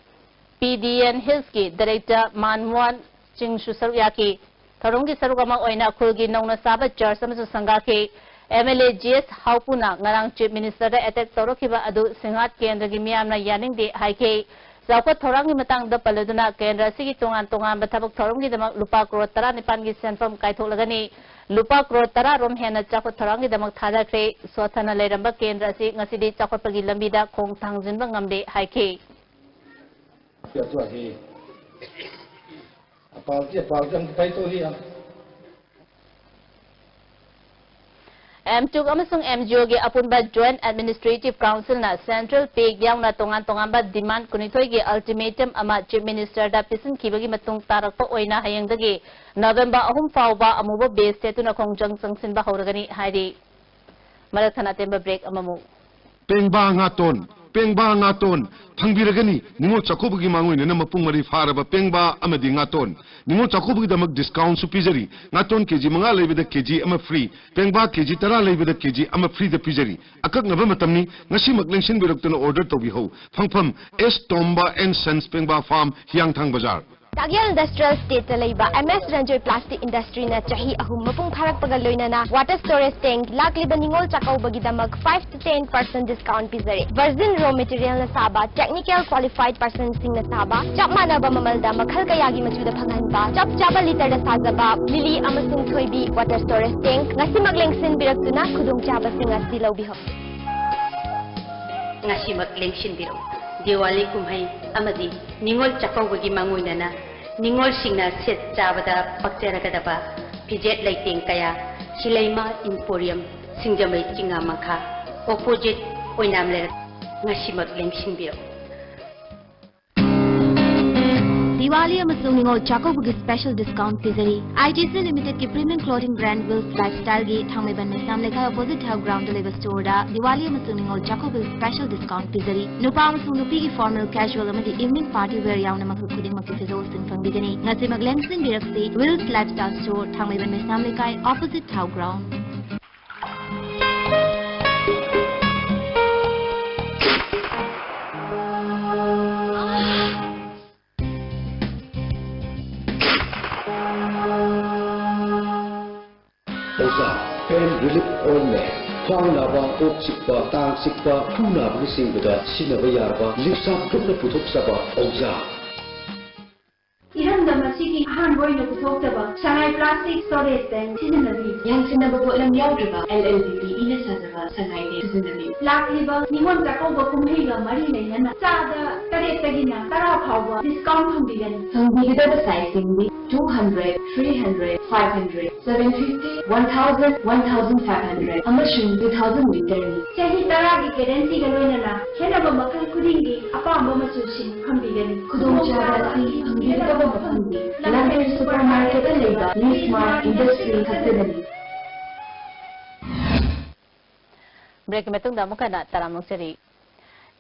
PDN Hillsꯀꯤ Director ꯃꯥꯟꯃꯣꯍꯟ ꯁꯤꯡꯁꯨ ꯁꯔꯨꯛ ꯌꯥꯈꯤ꯫ ꯊꯧꯔꯝꯒꯤ ꯁꯔꯨꯛ ꯑꯃ ꯑꯣꯏꯅ ꯈꯨꯜꯒꯤ ꯅꯧꯅ ꯁꯥꯕ church ꯑꯃꯁꯨ ꯁꯪꯒꯥꯈꯤ꯫ MLA GS ꯍꯥꯎꯄꯨꯅ ꯉꯔꯥꯡ Chief Ministerꯗ attack ꯇꯧꯔꯛꯈꯤꯕ ꯑꯗꯨ ꯁꯤꯡꯍꯥꯠ ꯀꯦꯟꯗ꯭ꯔꯒꯤ ꯃꯤꯌꯥꯝꯅ ꯌꯥꯅꯤꯡꯗꯦ ꯍꯥꯏꯈꯤ꯫ ꯆꯥꯎꯈꯠ ꯊꯧꯔꯥꯡꯒꯤ ꯃꯇꯥꯡꯗ ꯄꯜꯂꯗꯨꯅ ꯀꯦꯟꯗ꯭ꯔ ꯑꯁꯤꯒꯤ ꯇꯣꯉꯥꯟ ꯇꯣꯉꯥꯟꯕ ꯊꯕꯛ ꯊꯧꯔꯝꯒꯤꯗꯃꯛ ꯂꯨꯄꯥ ꯀ꯭ꯔꯣꯔ ꯇꯔꯥꯅꯤꯄꯥꯟꯒꯤ ꯁꯦꯟꯐꯝ ꯀꯥꯏꯊꯣꯛꯂꯒꯅꯤ꯫ ꯂꯨꯄꯥ ꯀ꯭ꯔꯣꯔ ꯇꯔꯥ ꯔꯣꯝ ꯍꯦꯟꯅ ꯆꯥꯎꯈꯠ ꯊꯧꯔꯥꯡꯒꯤꯗꯃꯛ ꯊꯥꯗꯈ꯭ꯔꯦ꯫ ꯁꯣꯠꯊꯅ ꯂꯩꯔꯝꯕ ꯀꯦꯟꯗ꯭ꯔ ꯑꯁꯤ ꯉꯁꯤꯗꯤ ꯆꯥꯎꯈꯠꯄꯒꯤ ꯂꯝꯕꯤꯗ ꯈꯣꯡ ꯊꯥꯡꯖꯤꯟꯕ ꯉꯝꯂꯦ ꯍꯥꯏꯈꯤ꯫ ꯑꯦꯝꯆꯨꯛ ꯑꯃꯁꯨꯡ MGOꯒꯤ ꯑꯄꯨꯟꯕ Joint Administrative Councilꯅ Central PAC ꯌꯥꯎꯅ ꯇꯣꯉꯥꯟ ꯇꯣꯉꯥꯟꯕ demand ꯀꯨꯟꯅꯤꯊꯣꯏꯒꯤ ultimatum ꯑꯃ Chief Ministerꯗ ꯄꯤꯁꯤꯟꯈꯤꯕꯒꯤ ꯃꯇꯨꯡ ꯇꯥꯔꯛꯄ ꯑꯣꯏꯅ ꯍꯌꯦꯡꯗꯒꯤ November ꯑꯍꯨꯝ ꯐꯥꯎꯕ ꯑꯃꯨꯕ badge ꯁꯦꯠꯇꯨꯅ ꯈꯣꯡꯖꯪ ꯆꯪꯁꯤꯟꯕ ꯍꯧꯔꯒꯅꯤ ꯍꯥꯏꯔꯤ꯫ ꯃꯔꯛ ꯊꯠꯅ ꯑꯇꯦꯟꯕ break ꯑꯃꯃꯨꯛ꯫ ꯄꯦꯡꯕꯥ ꯉꯥꯇꯣꯟ, ꯄꯦꯡꯕꯥ ꯉꯥꯇꯣꯟ ꯐꯪꯕꯤꯔꯒꯅꯤ꯫ ꯅꯤꯉꯣꯜ ꯆꯥꯛꯀꯧꯕꯒꯤ ꯃꯥꯡꯑꯣꯏꯅꯅ ꯃꯄꯨꯡ ꯃꯔꯩ ꯐꯥꯔꯕ ꯄꯦꯡꯕꯥ ꯑꯃꯗꯤ ꯉꯥꯇꯣꯟ꯫ ꯅꯤꯉꯣꯜ ꯆꯥꯛꯀꯧꯕꯒꯤꯗꯃꯛ discountꯁꯨ ꯄꯤꯖꯔꯤ꯫ ꯉꯥꯇꯣꯟ KG ꯃꯉꯥ ꯂꯩꯕꯗ KG ꯑꯃ free, ꯄꯦꯡꯕꯥ KG ꯇꯔꯥ ꯂꯩꯕꯗ KG ꯑꯃ freeꯗ ꯄꯤꯖꯔꯤ꯫ ꯑꯀꯛꯅꯕ ꯃꯇꯝꯅꯤ, ꯉꯁꯤꯃꯛ ꯂꯦꯡꯁꯤꯟꯕꯤꯔꯛꯇꯨꯅ order ꯇꯧꯕꯤꯍꯧ꯫ ꯐꯪꯐꯝ, S Tomba and Sons Pengba Farm, Hiyangthang Bazar꯫ ꯆꯥꯛꯌꯦꯜ Industrial Estateꯇ ꯂꯩꯕ MS Ranjoy Plastic Industryꯅ ꯆꯍꯤ ꯑꯍꯨꯝ ꯃꯄꯨꯡ ꯐꯥꯔꯛꯄꯒ ꯂꯣꯏꯅꯅ water storage tank ꯂꯥꯛꯂꯤꯕ ꯅꯤꯉꯣꯜ ꯆꯥꯛꯀꯧꯕꯒꯤꯗꯃꯛ five to ten percent discount ꯄꯤꯖꯔꯤ꯫ Virgin raw materialꯅ ꯁꯥꯕ, technical qualified personꯁꯤꯡꯅ ꯁꯥꯕ, ꯆꯞ ꯃꯥꯟꯅꯕ ꯃꯃꯜꯗ ꯃꯈꯜ ꯀꯌꯥꯒꯤ ꯃꯆꯨꯗ ꯐꯪꯍꯟꯕ, ꯆꯞ ꯆꯥꯕ literꯗ ꯁꯥꯖꯕ ꯂꯤꯂꯤ ꯑꯃꯁꯨꯡ ꯊꯣꯏꯕꯤ water storage tank ꯉꯁꯤꯃꯛ ꯂꯦꯡꯁꯤꯟꯕꯤꯔꯛꯇꯨꯅ ꯈꯨꯗꯣꯡꯆꯥꯕꯁꯤꯡ ꯑꯁꯤ ꯂꯧꯕꯤꯍꯧ꯫ ꯉꯁꯤꯃꯛ ꯂꯦꯡꯁꯤꯟꯕꯤꯔꯛꯎ꯫ ꯗꯤꯋꯥꯂꯤ ꯀꯨꯝꯍꯩ ꯑꯃꯗꯤ ꯅꯤꯉꯣꯜ ꯆꯥꯛꯀꯧꯕꯒꯤ ꯃꯥꯡꯑꯣꯏꯅꯅ ꯅꯤꯉꯣꯜꯁꯤꯡꯅ ꯁꯦꯠ ꯆꯥꯕꯗ ꯄꯛꯆꯔꯒꯗꯕ ꯐꯤꯖꯦꯠ ꯂꯩꯇꯦꯡ ꯀꯌꯥ ꯁꯤꯂꯩꯃ ꯏꯝꯄꯣꯔꯤꯌꯝ, ꯁꯤꯡꯖꯃꯩ ꯆꯤꯉꯥ ꯃꯈꯥ, ꯑꯣꯄꯣꯖꯤꯠ ꯑꯣꯏꯅꯥꯝ ꯂꯩꯔꯛ, ꯉꯁꯤꯃꯛ ꯂꯦꯡꯁꯤꯟꯕꯤꯔꯛꯎ꯫ ꯗꯤꯋꯥꯂꯤ ꯑꯃꯁꯨꯡ ꯅꯤꯉꯣꯜ ꯆꯥꯛꯀꯧꯕꯒꯤ special discount ꯄꯤꯖꯔꯤ꯫ ITC Limited ꯀꯤ premium clothing brand Wills Lifestyle ꯒꯤ ꯊꯥꯡꯃꯩꯕꯟ ꯃꯩꯁꯅꯥꯝ ꯂꯩꯀꯥꯏ opposite ꯊꯥꯎ ground ꯗ ꯂꯩꯕ store ꯗ ꯗꯤꯋꯥꯂꯤ ꯑꯃꯁꯨꯡ ꯅꯤꯉꯣꯜ ꯆꯥꯛꯀꯧꯕꯒꯤ special discount ꯄꯤꯖꯔꯤ꯫ ꯅꯨꯄꯥ ꯑꯃꯁꯨꯡ ꯅꯨꯄꯤꯒꯤ formal, casual ꯑꯃꯗꯤ evening party wear ꯌꯥꯎꯅ ꯃꯈꯜ ꯈꯨꯗꯤꯡꯃꯛꯀꯤ ꯐꯤꯖꯣꯜꯁꯤꯡ ꯐꯪꯕꯤꯒꯅꯤ꯫ ꯉꯁꯤꯃꯛ ꯂꯦꯡꯁꯤꯟꯕꯤꯔꯛꯁꯤ Wills Lifestyle store, ꯊꯥꯡꯃꯩꯕꯟ ꯃꯩꯁꯅꯥꯝ ꯂꯩꯀꯥꯏ, opposite ꯊꯥꯎ ground꯫ ꯑꯣꯖꯥ, pain relief ointment, ꯈ꯭ꯋꯥꯡ ꯅꯥꯕ, ꯀꯣꯛ ꯆꯤꯛꯄ, ꯇꯥꯡ ꯆꯤꯛꯄ, ꯈꯨ ꯅꯥꯕꯅꯆꯤꯡꯕꯗ ꯁꯤꯖꯤꯟꯅꯕ ꯌꯥꯔꯕ ꯂꯤꯞꯁꯥꯞ ꯒ꯭ꯔꯨꯞꯅ ꯄꯨꯊꯣꯛꯆꯕ ꯑꯣꯖꯥ꯫ ꯏꯔꯝꯗꯝ ꯑꯁꯤꯒꯤ ꯑꯍꯥꯟꯕ ꯑꯣꯏꯅ ꯄꯨꯊꯣꯛꯆꯕ ꯁꯉꯥꯏ plastic storage tank ꯁꯤꯖꯤꯟꯅꯕꯤꯌꯨ꯫ ꯌꯥꯟꯁꯤꯟꯅꯕ ꯄꯣꯠꯂꯝ ꯌꯥꯎꯗ꯭ꯔꯕ LLDPE ꯅ ꯁꯥꯖꯕ ꯁꯉꯥꯏ tank ꯁꯤꯖꯤꯟꯅꯕꯤꯌꯨ꯫ ꯂꯥꯛꯂꯤꯕ ꯅꯤꯉꯣꯜ ꯆꯥꯛꯀꯧꯕ ꯀꯨꯝꯍꯩꯒ ꯃꯔꯤ ꯂꯩꯅꯅ ꯆꯥꯗ ꯇꯔꯦꯠꯇꯒꯤꯅ ꯇꯔꯥ ꯐꯥꯎꯕ discount ꯐꯪꯕꯤꯒꯅꯤ꯫ ꯐꯪꯕꯤꯒꯗꯕ size ꯁꯤꯡꯗꯤ two hundred, three hundred, five hundred, seven fifty, one thousand, one thousand five hundred ꯑꯃꯁꯨꯡ two thousand liter ꯅꯤ꯫ ꯆꯍꯤ ꯇꯔꯥꯒꯤ guarantee ꯒ ꯂꯣꯏꯅꯅ ꯈꯦꯠꯅꯕ ꯃꯈꯜ ꯈꯨꯗꯤꯡꯒꯤ ꯑꯄꯥꯝꯕ ꯃꯆꯨꯁꯤꯡ ꯐꯪꯕꯤꯒꯅꯤ꯫ ꯈꯨꯗꯣꯡꯆꯥꯕ ꯑꯁꯤ ꯐꯪꯕꯤꯒꯗꯕ ꯃꯐꯝꯗꯤ ꯂꯝꯐꯦꯜ supermarket ꯇ ꯂꯩꯕ Nismart Industry ꯈꯛꯇꯗꯅꯤ꯫ Break ꯀꯤ ꯃꯇꯨꯡꯗ ꯑꯃꯨꯛ ꯍꯟꯅ ꯇꯔꯥꯝꯅ ꯑꯣꯛꯆꯔꯤ꯫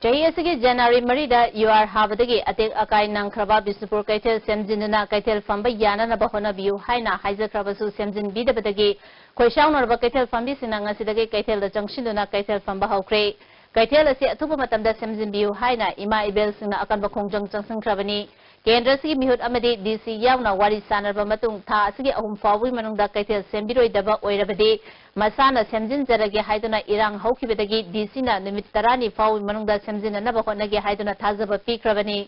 ꯆꯍꯤ ꯑꯁꯤꯒꯤ January ꯃꯔꯤꯗ ꯌꯨꯍꯥꯔ ꯍꯥꯕꯗꯒꯤ ꯑꯇꯦꯛ ꯑꯀꯥꯏ ꯅꯪꯈ꯭ꯔꯕ ꯕꯤꯁꯅꯨꯄꯨꯔ ꯀꯩꯊꯦꯜ ꯁꯦꯝꯖꯤꯟꯗꯨꯅ ꯀꯩꯊꯦꯜ ꯐꯝꯕ ꯌꯥꯅꯅꯕ ꯍꯣꯠꯅꯕꯤꯌꯨ ꯍꯥꯏꯅ ꯍꯥꯏꯖꯈ꯭ꯔꯕꯁꯨ ꯁꯦꯝꯖꯤꯟꯕꯤꯗꯕꯗꯒꯤ ꯈꯣꯏꯁꯥꯎꯅꯔꯕ ꯀꯩꯊꯦꯜ ꯐꯝꯕꯤꯁꯤꯡꯅ ꯉꯁꯤꯗꯒꯤ ꯀꯩꯊꯦꯜꯗ ꯆꯪꯁꯤꯟꯗꯨꯅ ꯀꯩꯊꯦꯜ ꯐꯝꯕ ꯍꯧꯈ꯭ꯔꯦ꯫ ꯀꯩꯊꯦꯜ ꯑꯁꯤ ꯑꯊꯨꯕ ꯃꯇꯝꯗ ꯁꯦꯝꯖꯤꯟꯕꯤꯌꯨ ꯍꯥꯏꯅ ꯏꯃꯥ ꯏꯕꯦꯜꯁꯤꯡꯅ ꯑꯀꯟꯕ ꯈꯣꯡꯖꯪ ꯆꯪꯁꯤꯟꯈ꯭ꯔꯕꯅꯤ꯫ ꯀꯦꯟꯗ꯭ꯔ ꯑꯁꯤꯒꯤ ꯃꯤꯍꯨꯠ ꯑꯃꯗꯤ DC ꯌꯥꯎꯅ ꯋꯥꯔꯤ ꯁꯥꯅꯔꯕ ꯃꯇꯨꯡ ꯊꯥ ꯑꯁꯤꯒꯤ ꯑꯍꯨꯝ ꯐꯥꯎꯕꯒꯤ ꯃꯅꯨꯡꯗ ꯀꯩꯊꯦꯜ ꯁꯦꯝꯕꯤꯔꯣꯏꯗꯕ ꯑꯣꯏꯔꯕꯗꯤ ꯃꯁꯥꯅ ꯁꯦꯝꯖꯤꯟꯖꯔꯒꯦ ꯍꯥꯏꯗꯨꯅ ꯏꯔꯥꯡ ꯍꯧꯈꯤꯕꯗꯒꯤ DC ꯅ ꯅꯨꯃꯤꯠ ꯇꯔꯥꯅꯤ ꯐꯥꯎꯕꯒꯤ ꯃꯅꯨꯡꯗ ꯁꯦꯝꯖꯤꯟꯅꯅꯕ ꯍꯣꯠꯅꯒꯦ ꯍꯥꯏꯗꯨꯅ ꯊꯥꯖꯕ ꯄꯤꯈ꯭ꯔꯕꯅꯤ꯫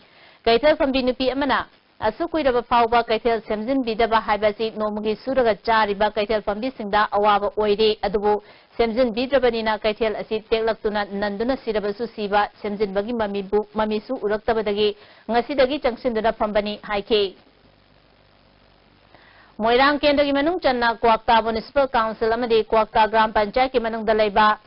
ꯀꯩꯊꯦꯜ ꯐꯝꯕꯤ ꯅꯨꯄꯤ ꯑꯃꯅ ꯑꯁꯨꯛ ꯀꯨꯏꯔꯕ ꯐꯥꯎꯕ ꯀꯩꯊꯦꯜ ꯁꯦꯝꯖꯤꯟꯕꯤꯗꯕ ꯍꯥꯏꯕ ꯑꯁꯤ ꯅꯣꯡꯃꯒꯤ ꯁꯨꯔꯒ ꯆꯥꯔꯤꯕ ꯀꯩꯊꯦꯜ ꯐꯝꯕꯤꯁꯤꯡꯗ ꯑꯋꯥꯕ ꯑꯣꯏꯔꯦ, ꯑꯗꯨꯕꯨ ꯁꯦꯝꯖꯤꯟꯕꯤꯗ꯭ꯔꯕꯅꯤꯅ ꯀꯩꯊꯦꯜ ꯑꯁꯤ ꯇꯦꯛꯂꯛꯇꯨꯅ ꯅꯟꯗꯨꯅ ꯁꯤꯔꯕꯁꯨ ꯁꯤꯕ, ꯁꯦꯝꯖꯤꯟꯕꯒꯤ ꯃꯃꯤꯕꯨ, ꯃꯃꯤꯁꯨ ꯎꯔꯛꯇꯕꯗꯒꯤ ꯉꯁꯤꯗꯒꯤ ꯆꯪꯁꯤꯟꯗꯨꯅ ꯐꯝꯕꯅꯤ ꯍꯥꯏꯈꯤ꯫ ꯃꯣꯏꯔꯥꯡ ꯀꯦꯟꯗ꯭ꯔꯒꯤ ꯃꯅꯨꯡ ꯆꯟꯅ ꯀ꯭ꯋꯥꯛꯇꯥ ꯃ꯭ꯌꯨꯅꯤꯁꯤꯄꯥꯜ ꯀꯥꯎꯟꯁꯤꯜ ꯑꯃꯗꯤ ꯀ꯭ꯋꯥꯛꯇꯥ ꯒ꯭ꯔꯥꯝ ꯄꯟꯆꯥꯌꯠꯀꯤ ꯃꯅꯨꯡꯗ ꯂꯩꯕ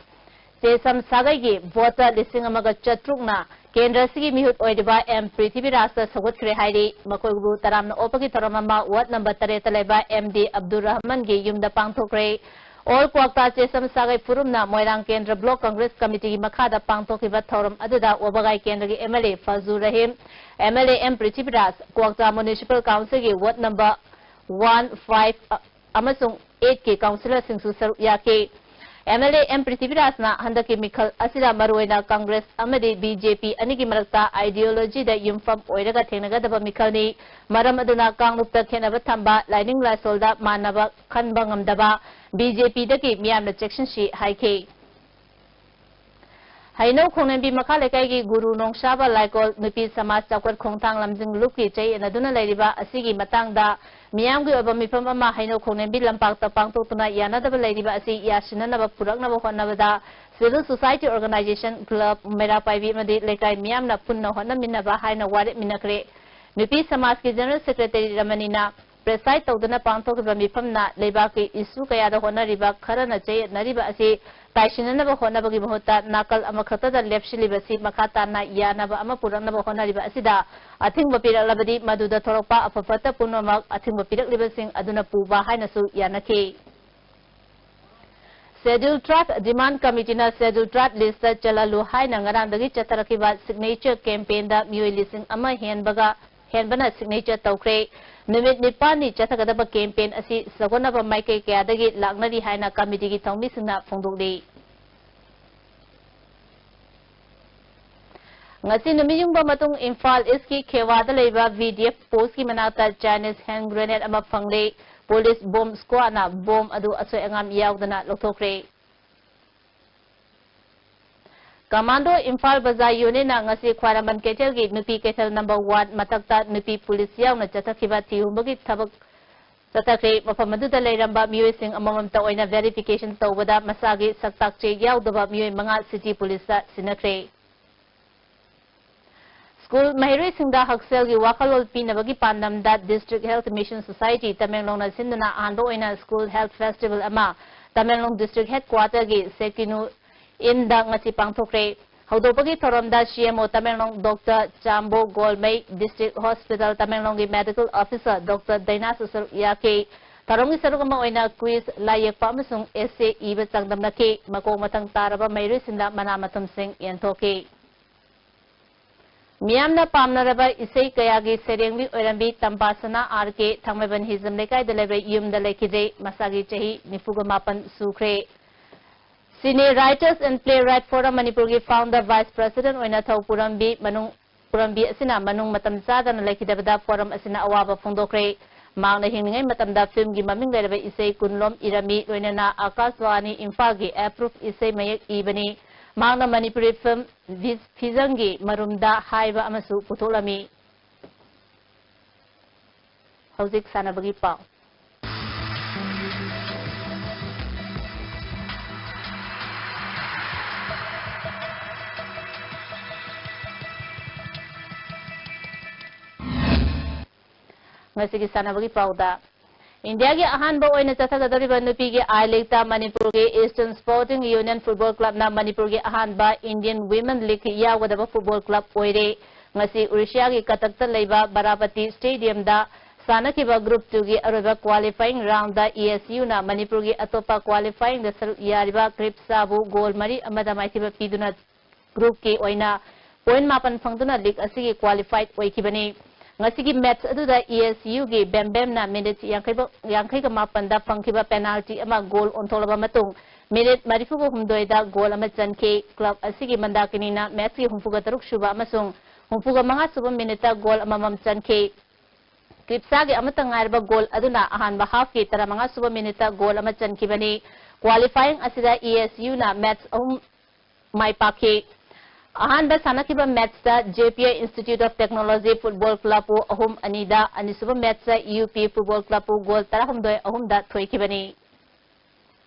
ꯆꯦꯁꯝ ꯁꯥꯒꯩꯒꯤ ꯚꯣꯇꯔ ꯂꯤꯁꯤꯡ ꯑꯃꯒ ꯆꯥꯇ꯭ꯔꯨꯛꯅ ꯀꯦꯟꯗ꯭ꯔ ꯑꯁꯤꯒꯤ ꯃꯤꯍꯨꯠ ꯑꯣꯏꯔꯤꯕ ꯑꯦꯝ ꯄ꯭ꯔꯤꯊꯤꯕꯤꯔꯥꯖꯇ ꯁꯧꯒꯠꯈ꯭ꯔꯦ ꯍꯥꯏꯔꯤ꯫ ꯃꯈꯣꯏꯕꯨ ꯇꯔꯥꯝꯅ ꯑꯣꯛꯄꯒꯤ ꯊꯧꯔꯝ ꯑꯃ ꯋꯥꯔꯗ ꯅꯝꯕꯔ ꯇꯔꯦꯠꯇ ꯂꯩꯕ ꯑꯦꯝ ꯗꯤ ꯑꯕꯗꯨꯔ ꯔꯍꯃꯟꯒꯤ ꯌꯨꯝꯗ ꯄꯥꯡꯊꯣꯛꯈ꯭ꯔꯦ꯫ ꯑꯣꯜ ꯀ꯭ꯋꯥꯛꯇꯥ ꯆꯦꯁꯝ ꯁꯥꯒꯩ ꯐꯨꯔꯨꯞꯅ ꯃꯣꯏꯔꯥꯡ ꯀꯦꯟꯗ꯭ꯔ ꯕ꯭ꯂꯣꯛ ꯀꯪꯒ꯭ꯔꯦꯁ ꯀꯃꯤꯇꯤꯒꯤ ꯃꯈꯥꯗ ꯄꯥꯡꯊꯣꯛꯈꯤꯕ ꯊꯧꯔꯝ ꯑꯗꯨꯗ ꯋꯥꯕꯒꯥꯏ ꯀꯦꯟꯗ꯭ꯔꯒꯤ M L A Fazur Rahim, M L A M Prithviraj, Kwakta municipal ꯀꯥꯎꯟꯁꯤꯜꯒꯤ ꯋꯥꯔꯗ ꯅꯝꯕꯔ ꯋꯥꯟ, ꯐꯥꯏꯚ ꯑꯃꯁꯨꯡ ꯑꯩꯠꯀꯤ ꯀꯥꯎꯟꯁꯤꯂꯔꯁꯤꯡꯁꯨ ꯁꯔꯨꯛ ꯌꯥꯈꯤ꯫ ꯑꯦꯝ ꯑꯦꯜ ꯑꯦ ꯑꯦꯝ ꯄ꯭ꯔꯤꯊꯤꯕꯤꯔꯥꯖꯅ ꯍꯟꯗꯛꯀꯤ ꯃꯤꯈꯜ ꯑꯁꯤꯗ ꯃꯔꯨꯑꯣꯏꯅ ꯀꯪꯒ꯭ꯔꯦꯁ ꯑꯃꯗꯤ ꯕꯤ ꯖꯦ ꯄꯤ ꯑꯅꯤꯒꯤ ꯃꯔꯛꯇ ideologyꯗ ꯌꯨꯝꯐꯝ ꯑꯣꯏꯔꯒ ꯊꯦꯡꯅꯒꯗꯕ ꯃꯤꯈꯜꯅꯤ꯫ ꯃꯔꯝ ꯑꯗꯨꯅ ꯀꯥꯡꯂꯨꯞꯇ ꯈꯦꯠꯅꯕ ꯊꯝꯕ, ꯂꯥꯏꯅꯤꯡ ꯂꯥꯏꯁꯣꯜꯗ ꯃꯥꯟꯅꯕ ꯈꯟꯕ ꯉꯝꯗꯕ ꯕꯤ ꯖꯦ ꯄꯤꯗꯒꯤ ꯃꯤꯌꯥꯝꯅ ꯆꯦꯛꯁꯤꯟꯁꯤ ꯍꯥꯏꯈꯤ꯫ ꯍꯩꯅꯧ ꯈꯣꯡꯅꯦꯝꯕꯤ ꯃꯈꯥ ꯂꯩꯀꯥꯏꯒꯤ ꯒꯨꯔꯨ ꯅꯣꯡꯁꯥꯕ ꯂꯥꯏꯀꯣꯜ ꯅꯨꯄꯤ ꯁꯃꯥꯖ ꯆꯥꯎꯈꯠ ꯈꯣꯡꯊꯥꯡ ꯂꯝꯖꯤꯡ ꯂꯨꯞꯀꯤ ꯆꯌꯦꯠꯅꯗꯨꯅ ꯂꯩꯔꯤꯕ ꯑꯁꯤꯒꯤ ꯃꯇꯥꯡꯗ ꯃꯤꯌꯥꯝꯒꯤ ꯑꯣꯏꯕ ꯃꯤꯐꯝ ꯑꯃ ꯍꯩꯅꯧ ꯈꯣꯡꯅꯦꯝꯕꯤ ꯂꯝꯄꯥꯛꯇ ꯄꯥꯡꯊꯣꯛꯇꯨꯅ ꯌꯥꯅꯗꯕ ꯂꯩꯔꯤꯕ ꯑꯁꯤ ꯌꯥꯁꯤꯟꯅꯅꯕ ꯄꯨꯔꯛꯅꯕ ꯍꯣꯠꯅꯕꯗ civil society organization, club, ꯃꯩꯔꯥ ꯄꯥꯏꯕꯤ ꯑꯃꯗꯤ ꯂꯩꯀꯥꯏ ꯃꯤꯌꯥꯝꯅ ꯄꯨꯟꯅ ꯍꯣꯠꯅꯃꯤꯟꯅꯕ ꯍꯥꯏꯅ ꯋꯥꯔꯦꯞ ꯃꯤꯟꯅꯈ꯭ꯔꯦ꯫ ꯅꯨꯄꯤ ꯁꯃꯥꯖꯀꯤ ꯖꯦꯅꯔꯦꯜ ꯁꯦꯀ꯭ꯔꯦꯇꯔꯤ ꯔꯃꯅꯤꯅ preside ꯇꯧꯗꯨꯅ ꯄꯥꯡꯊꯣꯛꯈꯤꯕ ꯃꯤꯐꯝꯅ ꯂꯩꯕꯥꯛꯀꯤ issue ꯀꯌꯥꯗ ꯍꯣꯠꯅꯔꯤꯕ ꯈꯔꯅ ꯆꯌꯦꯠꯅꯔꯤꯕ ꯑꯁꯤ ꯇꯥꯏꯁꯤꯟꯅꯅꯕ ꯍꯣꯠꯅꯕꯒꯤ ꯃꯍꯨꯠꯇ ꯅꯥꯀꯜ ꯑꯃꯈꯛꯇꯗ ꯂꯦꯞꯁꯤꯜꯂꯤꯕꯁꯤ ꯃꯈꯥ ꯇꯥꯅ ꯌꯥꯅꯕ ꯑꯃ ꯄꯨꯔꯛꯅꯕ ꯍꯣꯠꯅꯔꯤꯕ ꯑꯁꯤꯗ ꯑꯊꯤꯡꯕ ꯄꯤꯔꯛꯂꯕꯗꯤ ꯃꯗꯨꯗ ꯊꯣꯛꯂꯛꯄ ꯑꯐ ꯐꯠꯇ ꯄꯨꯝꯅꯃꯛ ꯑꯊꯤꯡꯕ ꯄꯤꯔꯛꯂꯤꯕꯁꯤꯡ ꯑꯗꯨꯅ ꯄꯨꯕ ꯍꯥꯏꯅꯁꯨ ꯌꯥꯅꯈꯤ꯫ Scheduled Tribe Demand Committeeꯅ Scheduled Tribe listꯇ ꯆꯜꯍꯜꯂꯨ ꯍꯥꯏꯅ ꯉꯔꯥꯡꯗꯒꯤ ꯆꯠꯊꯔꯛꯈꯤꯕ signature campaignꯗ ꯃꯤꯑꯣꯏ ꯂꯤꯁꯤꯡ ꯑꯃ ꯍꯦꯟꯕꯒ, ꯍꯦꯟꯕꯅ signature ꯇꯧꯈ꯭ꯔꯦ꯫ ꯅꯨꯃꯤꯠ ꯅꯤꯄꯥꯟꯅꯤ ꯆꯠꯊꯒꯗꯕ campaign ꯑꯁꯤ ꯁꯧꯒꯠꯅꯕ ꯃꯥꯏꯀꯩ ꯀꯌꯥꯗꯒꯤ ꯂꯥꯛꯅꯔꯤ ꯍꯥꯏꯅ committeeꯒꯤ ꯊꯧꯃꯤꯁꯤꯡꯅ ꯐꯣꯡꯗꯣꯛꯂꯤ꯫ ꯉꯁꯤ ꯅꯨꯃꯤꯠ ꯌꯨꯡꯕ ꯃꯇꯨꯡ ꯏꯝꯐꯥꯜ Eastꯀꯤ ꯈꯦꯋꯥꯗ ꯂꯩꯕ V D F postꯀꯤ ꯃꯅꯥꯛꯇ Chinese hand grenade ꯑꯃ ꯐꯪꯂꯦ꯫ Police bomb squadꯅ bomb ꯑꯗꯨ ꯑꯁꯣꯏ ꯑꯉꯥꯝ ꯌꯥꯎꯗꯅ ꯂꯧꯊꯣꯛꯈ꯭ꯔꯦ꯫ Commando ꯏꯝꯐꯥꯜ ꯕꯖꯥꯔ unitꯅ ꯉꯁꯤ ꯈ꯭ꯋꯥꯏꯔꯝꯕꯟ ꯀꯩꯊꯦꯜꯒꯤ ꯅꯨꯄꯤ ꯀꯩꯊꯦꯜ number one ꯃꯊꯛꯇ ꯅꯨꯄꯤ police ꯌꯥꯎꯅ ꯆꯠꯊꯈꯤꯕ ꯊꯤꯍꯨꯝꯕꯒꯤ ꯊꯕꯛ ꯆꯠꯊꯈ꯭ꯔꯦ꯫ ꯃꯐꯝ ꯑꯗꯨꯗ ꯂꯩꯔꯝꯕ ꯃꯤꯑꯣꯏꯁꯤꯡ ꯑꯃꯃꯝꯇ ꯑꯣꯏꯅ verification ꯇꯧꯕꯗ ꯃꯁꯥꯒꯤ ꯁꯛꯇꯥꯛ ꯆꯦ ꯌꯥꯎꯗꯕ ꯃꯤꯑꯣꯏ ꯃꯉꯥ city police ꯇ ꯁꯤꯟꯅꯈ꯭ꯔꯦ꯫ School ꯃꯍꯩꯔꯣꯏꯁꯤꯡꯗ ꯍꯛꯁꯦꯜꯒꯤ ꯋꯥꯈꯜꯂꯣꯟ ꯄꯤꯅꯕꯒꯤ ꯄꯥꯟꯗꯝꯗ District Health Mission Society ꯇꯃꯦꯡꯂꯣꯡꯅ ꯁꯤꯟꯗꯨꯅ ꯑꯍꯥꯟꯕ ꯑꯣꯏꯅ School Health Festival ꯑꯃ ꯇꯃꯦꯡꯂꯣꯡ District Headquarter ꯒꯤ ꯁꯦꯀꯤꯅꯨ Inn ꯗ ꯉꯁꯤ ꯄꯥꯡꯊꯣꯛꯈ꯭ꯔꯦ꯫ ꯍꯧꯗꯣꯛꯄꯒꯤ ꯊꯧꯔꯝꯗ C M O Tamenglong Doctor ꯆꯥꯝꯕꯣ ꯒꯣꯜꯃꯩ, District Hospital ꯇꯃꯦꯡꯂꯣꯡꯒꯤ Medical Officer Doctor ꯗꯩꯅꯥꯁꯨ ꯁꯔꯨꯛ ꯌꯥꯈꯤ꯫ ꯊꯧꯔꯝꯒꯤ ꯁꯔꯨꯛ ꯑꯃ ꯑꯣꯏꯅ quiz, ꯂꯥꯏ ꯌꯦꯛꯄ ꯑꯃꯁꯨꯡ essay ꯏꯕ ꯆꯥꯡꯗꯝꯅꯈꯤ꯫ ꯃꯀꯣꯛ ꯃꯊꯪ ꯇꯥꯔꯕ ꯃꯍꯩꯔꯣꯏꯁꯤꯡꯗ ꯃꯅꯥ ꯃꯊꯨꯝꯁꯤꯡ ꯌꯦꯟꯊꯣꯛꯈꯤ꯫ ꯃꯤꯌꯥꯝꯅ ꯄꯥꯝꯅꯔꯕ ꯏꯁꯩ ꯀꯌꯥꯒꯤ ꯁꯩꯔꯦꯡꯕꯤ ꯑꯣꯏꯔꯝꯕꯤ ꯇꯝꯕꯥꯁꯅꯥ R K ꯊꯥꯡꯃꯩꯕꯟ ꯍꯤꯖꯝ ꯂꯩꯀꯥꯏꯗ ꯂꯩꯕ ꯌꯨꯝꯗ ꯂꯩꯈꯤꯗ꯭ꯔꯦ꯫ ꯃꯁꯥꯒꯤ ꯆꯍꯤ ꯅꯤꯐꯨꯒ ꯃꯥꯄꯟ ꯁꯨꯈ꯭ꯔꯦ꯫ Cine Writers and Playwright Forum ꯃꯅꯤꯄꯨꯔꯒꯤ founder vice president ꯑꯣꯏꯅ ꯊꯧ ꯄꯨꯔꯝꯕꯤ ꯃꯅꯨꯡ, ꯄꯨꯔꯝꯕꯤ ꯑꯁꯤꯅ ꯃꯅꯨꯡ ꯃꯇꯝ ꯆꯥꯗꯅ ꯂꯩꯈꯤꯗꯕꯗ forum ꯑꯁꯤꯅ ꯑꯋꯥꯕ ꯐꯣꯡꯗꯣꯛꯈ꯭ꯔꯦ꯫ ꯃꯍꯥꯛꯅ ꯍꯤꯡꯂꯤꯉꯩ ꯃꯇꯝꯗ film ꯒꯤ ꯃꯃꯤꯡ ꯂꯩꯔꯕ ꯏꯁꯩ ꯀꯨꯟꯂꯣꯝ ꯏꯔꯝꯃꯤ, ꯂꯣꯏꯅꯅ ꯑꯀꯥꯁꯕꯥꯅꯤ ꯏꯝꯐꯥꯜꯒꯤ approve ꯏꯁꯩ ꯃꯌꯦꯛ ꯏꯕꯅꯤ꯫ ꯃꯍꯥꯛꯅ ꯃꯅꯤꯄꯨꯔꯤ film ꯐꯤꯖꯪꯒꯤ ꯃꯔꯨꯝꯗ ꯍꯥꯏꯕ ꯑꯃꯁꯨ ꯄꯨꯊꯣꯛꯂꯝꯃꯤ꯫ ꯍꯧꯖꯤꯛ ꯁꯥꯟꯅꯕꯒꯤ ꯄꯥꯎ꯫ ꯉꯁꯤꯒꯤ ꯁꯥꯟꯅꯕꯒꯤ ꯄꯥꯎꯗ, ꯏꯟꯗꯤꯌꯥꯒꯤ ꯑꯍꯥꯟꯕ ꯑꯣꯏꯅ ꯆꯠꯊꯒꯗꯧꯔꯤꯕ ꯅꯨꯄꯤꯒꯤ I League ꯇ ꯃꯅꯤꯄꯨꯔꯒꯤ Eastern Sporting Union Football Club ꯅ ꯃꯅꯤꯄꯨꯔꯒꯤ ꯑꯍꯥꯟꯕ Indian Women League ꯌꯥꯎꯒꯗꯕ football club ꯑꯣꯏꯔꯦ꯫ ꯉꯁꯤ ꯎꯔꯤꯁꯤꯌꯥꯒꯤ ꯀꯇꯛꯇ ꯂꯩꯕ ꯕꯔꯥꯄꯇꯤ Stadium ꯗ ꯁꯥꯟꯅꯈꯤꯕ Group two ꯒꯤ ꯑꯔꯣꯏꯕ qualifying round ꯗ E S U ꯅ ꯃꯅꯤꯄꯨꯔꯒꯤ ꯑꯇꯣꯞꯄ qualifying ꯗ ꯁꯔꯨꯛ ꯌꯥꯔꯤꯕ ꯀ꯭ꯔꯤꯞꯁꯥꯕꯨ goal ꯃꯔꯤ ꯑꯃꯗ ꯃꯥꯏꯊꯤꯕ ꯄꯤꯗꯨꯅ group ꯀꯤ ꯑꯣꯏꯅ point ꯃꯥꯄꯟ ꯐꯪꯗꯨꯅ league ꯑꯁꯤꯒꯤ qualified ꯑꯣꯏꯈꯤꯕꯅꯤ꯫ ꯉꯁꯤꯒꯤ match ꯑꯗꯨꯗ E S U ꯒꯤ ꯕꯦꯝꯕꯦꯝꯅ minute ꯌꯥꯡꯈꯩ, ꯌꯥꯡꯈꯩꯒ ꯃꯥꯄꯟꯗ ꯐꯪꯈꯤꯕ penalty ꯑꯃ goal ꯑꯣꯟꯊꯣꯛꯂꯕ ꯃꯇꯨꯡ minute ꯃꯔꯤꯐꯨꯒ ꯍꯨꯝꯗꯣꯏꯗ goal ꯑꯃ ꯆꯟꯈꯤ꯫ Club ꯑꯁꯤꯒꯤ ꯃꯟꯗꯥꯀꯤꯅꯤꯅ match ꯀꯤ ꯍꯨꯝꯐꯨꯒ ꯇꯔꯨꯛ ꯁꯨꯕ ꯑꯃꯁꯨꯡ ꯍꯨꯝꯐꯨꯒ ꯃꯉꯥ ꯁꯨꯕ minute ꯇ goal ꯑꯃꯃꯝ ꯆꯟꯈꯤ꯫ ꯀ꯭ꯔꯤꯞꯁꯥꯒꯤ ꯑꯃꯠꯇ ꯉꯥꯏꯔꯕ goal ꯑꯗꯨꯅ ꯑꯍꯥꯟꯕ half ꯀꯤ ꯇꯔꯥꯃꯉꯥ ꯁꯨꯕ minute ꯇ goal ꯑꯃ ꯆꯟꯈꯤꯕꯅꯤ꯫ Qualifying ꯑꯁꯤꯗ E S U ꯅ match ꯑꯍꯨꯝ ꯃꯥꯏ ꯄꯥꯛꯈꯤ꯫ ꯑꯍꯥꯟꯕ ꯁꯥꯟꯅꯈꯤꯕ ꯃꯦꯠꯁꯇ J P I Institute of Technology Football Clubꯄꯨ ꯑꯍꯨꯝ ꯑꯅꯤꯗ, ꯑꯅꯤꯁꯨꯕ ꯃꯦꯠꯁꯇ U P Football Clubꯄꯨ ꯒꯣꯜ ꯇꯔꯥꯍꯨꯝꯗꯣꯏ ꯑꯍꯨꯝꯗ ꯊꯣꯏꯈꯤꯕꯅꯤ꯫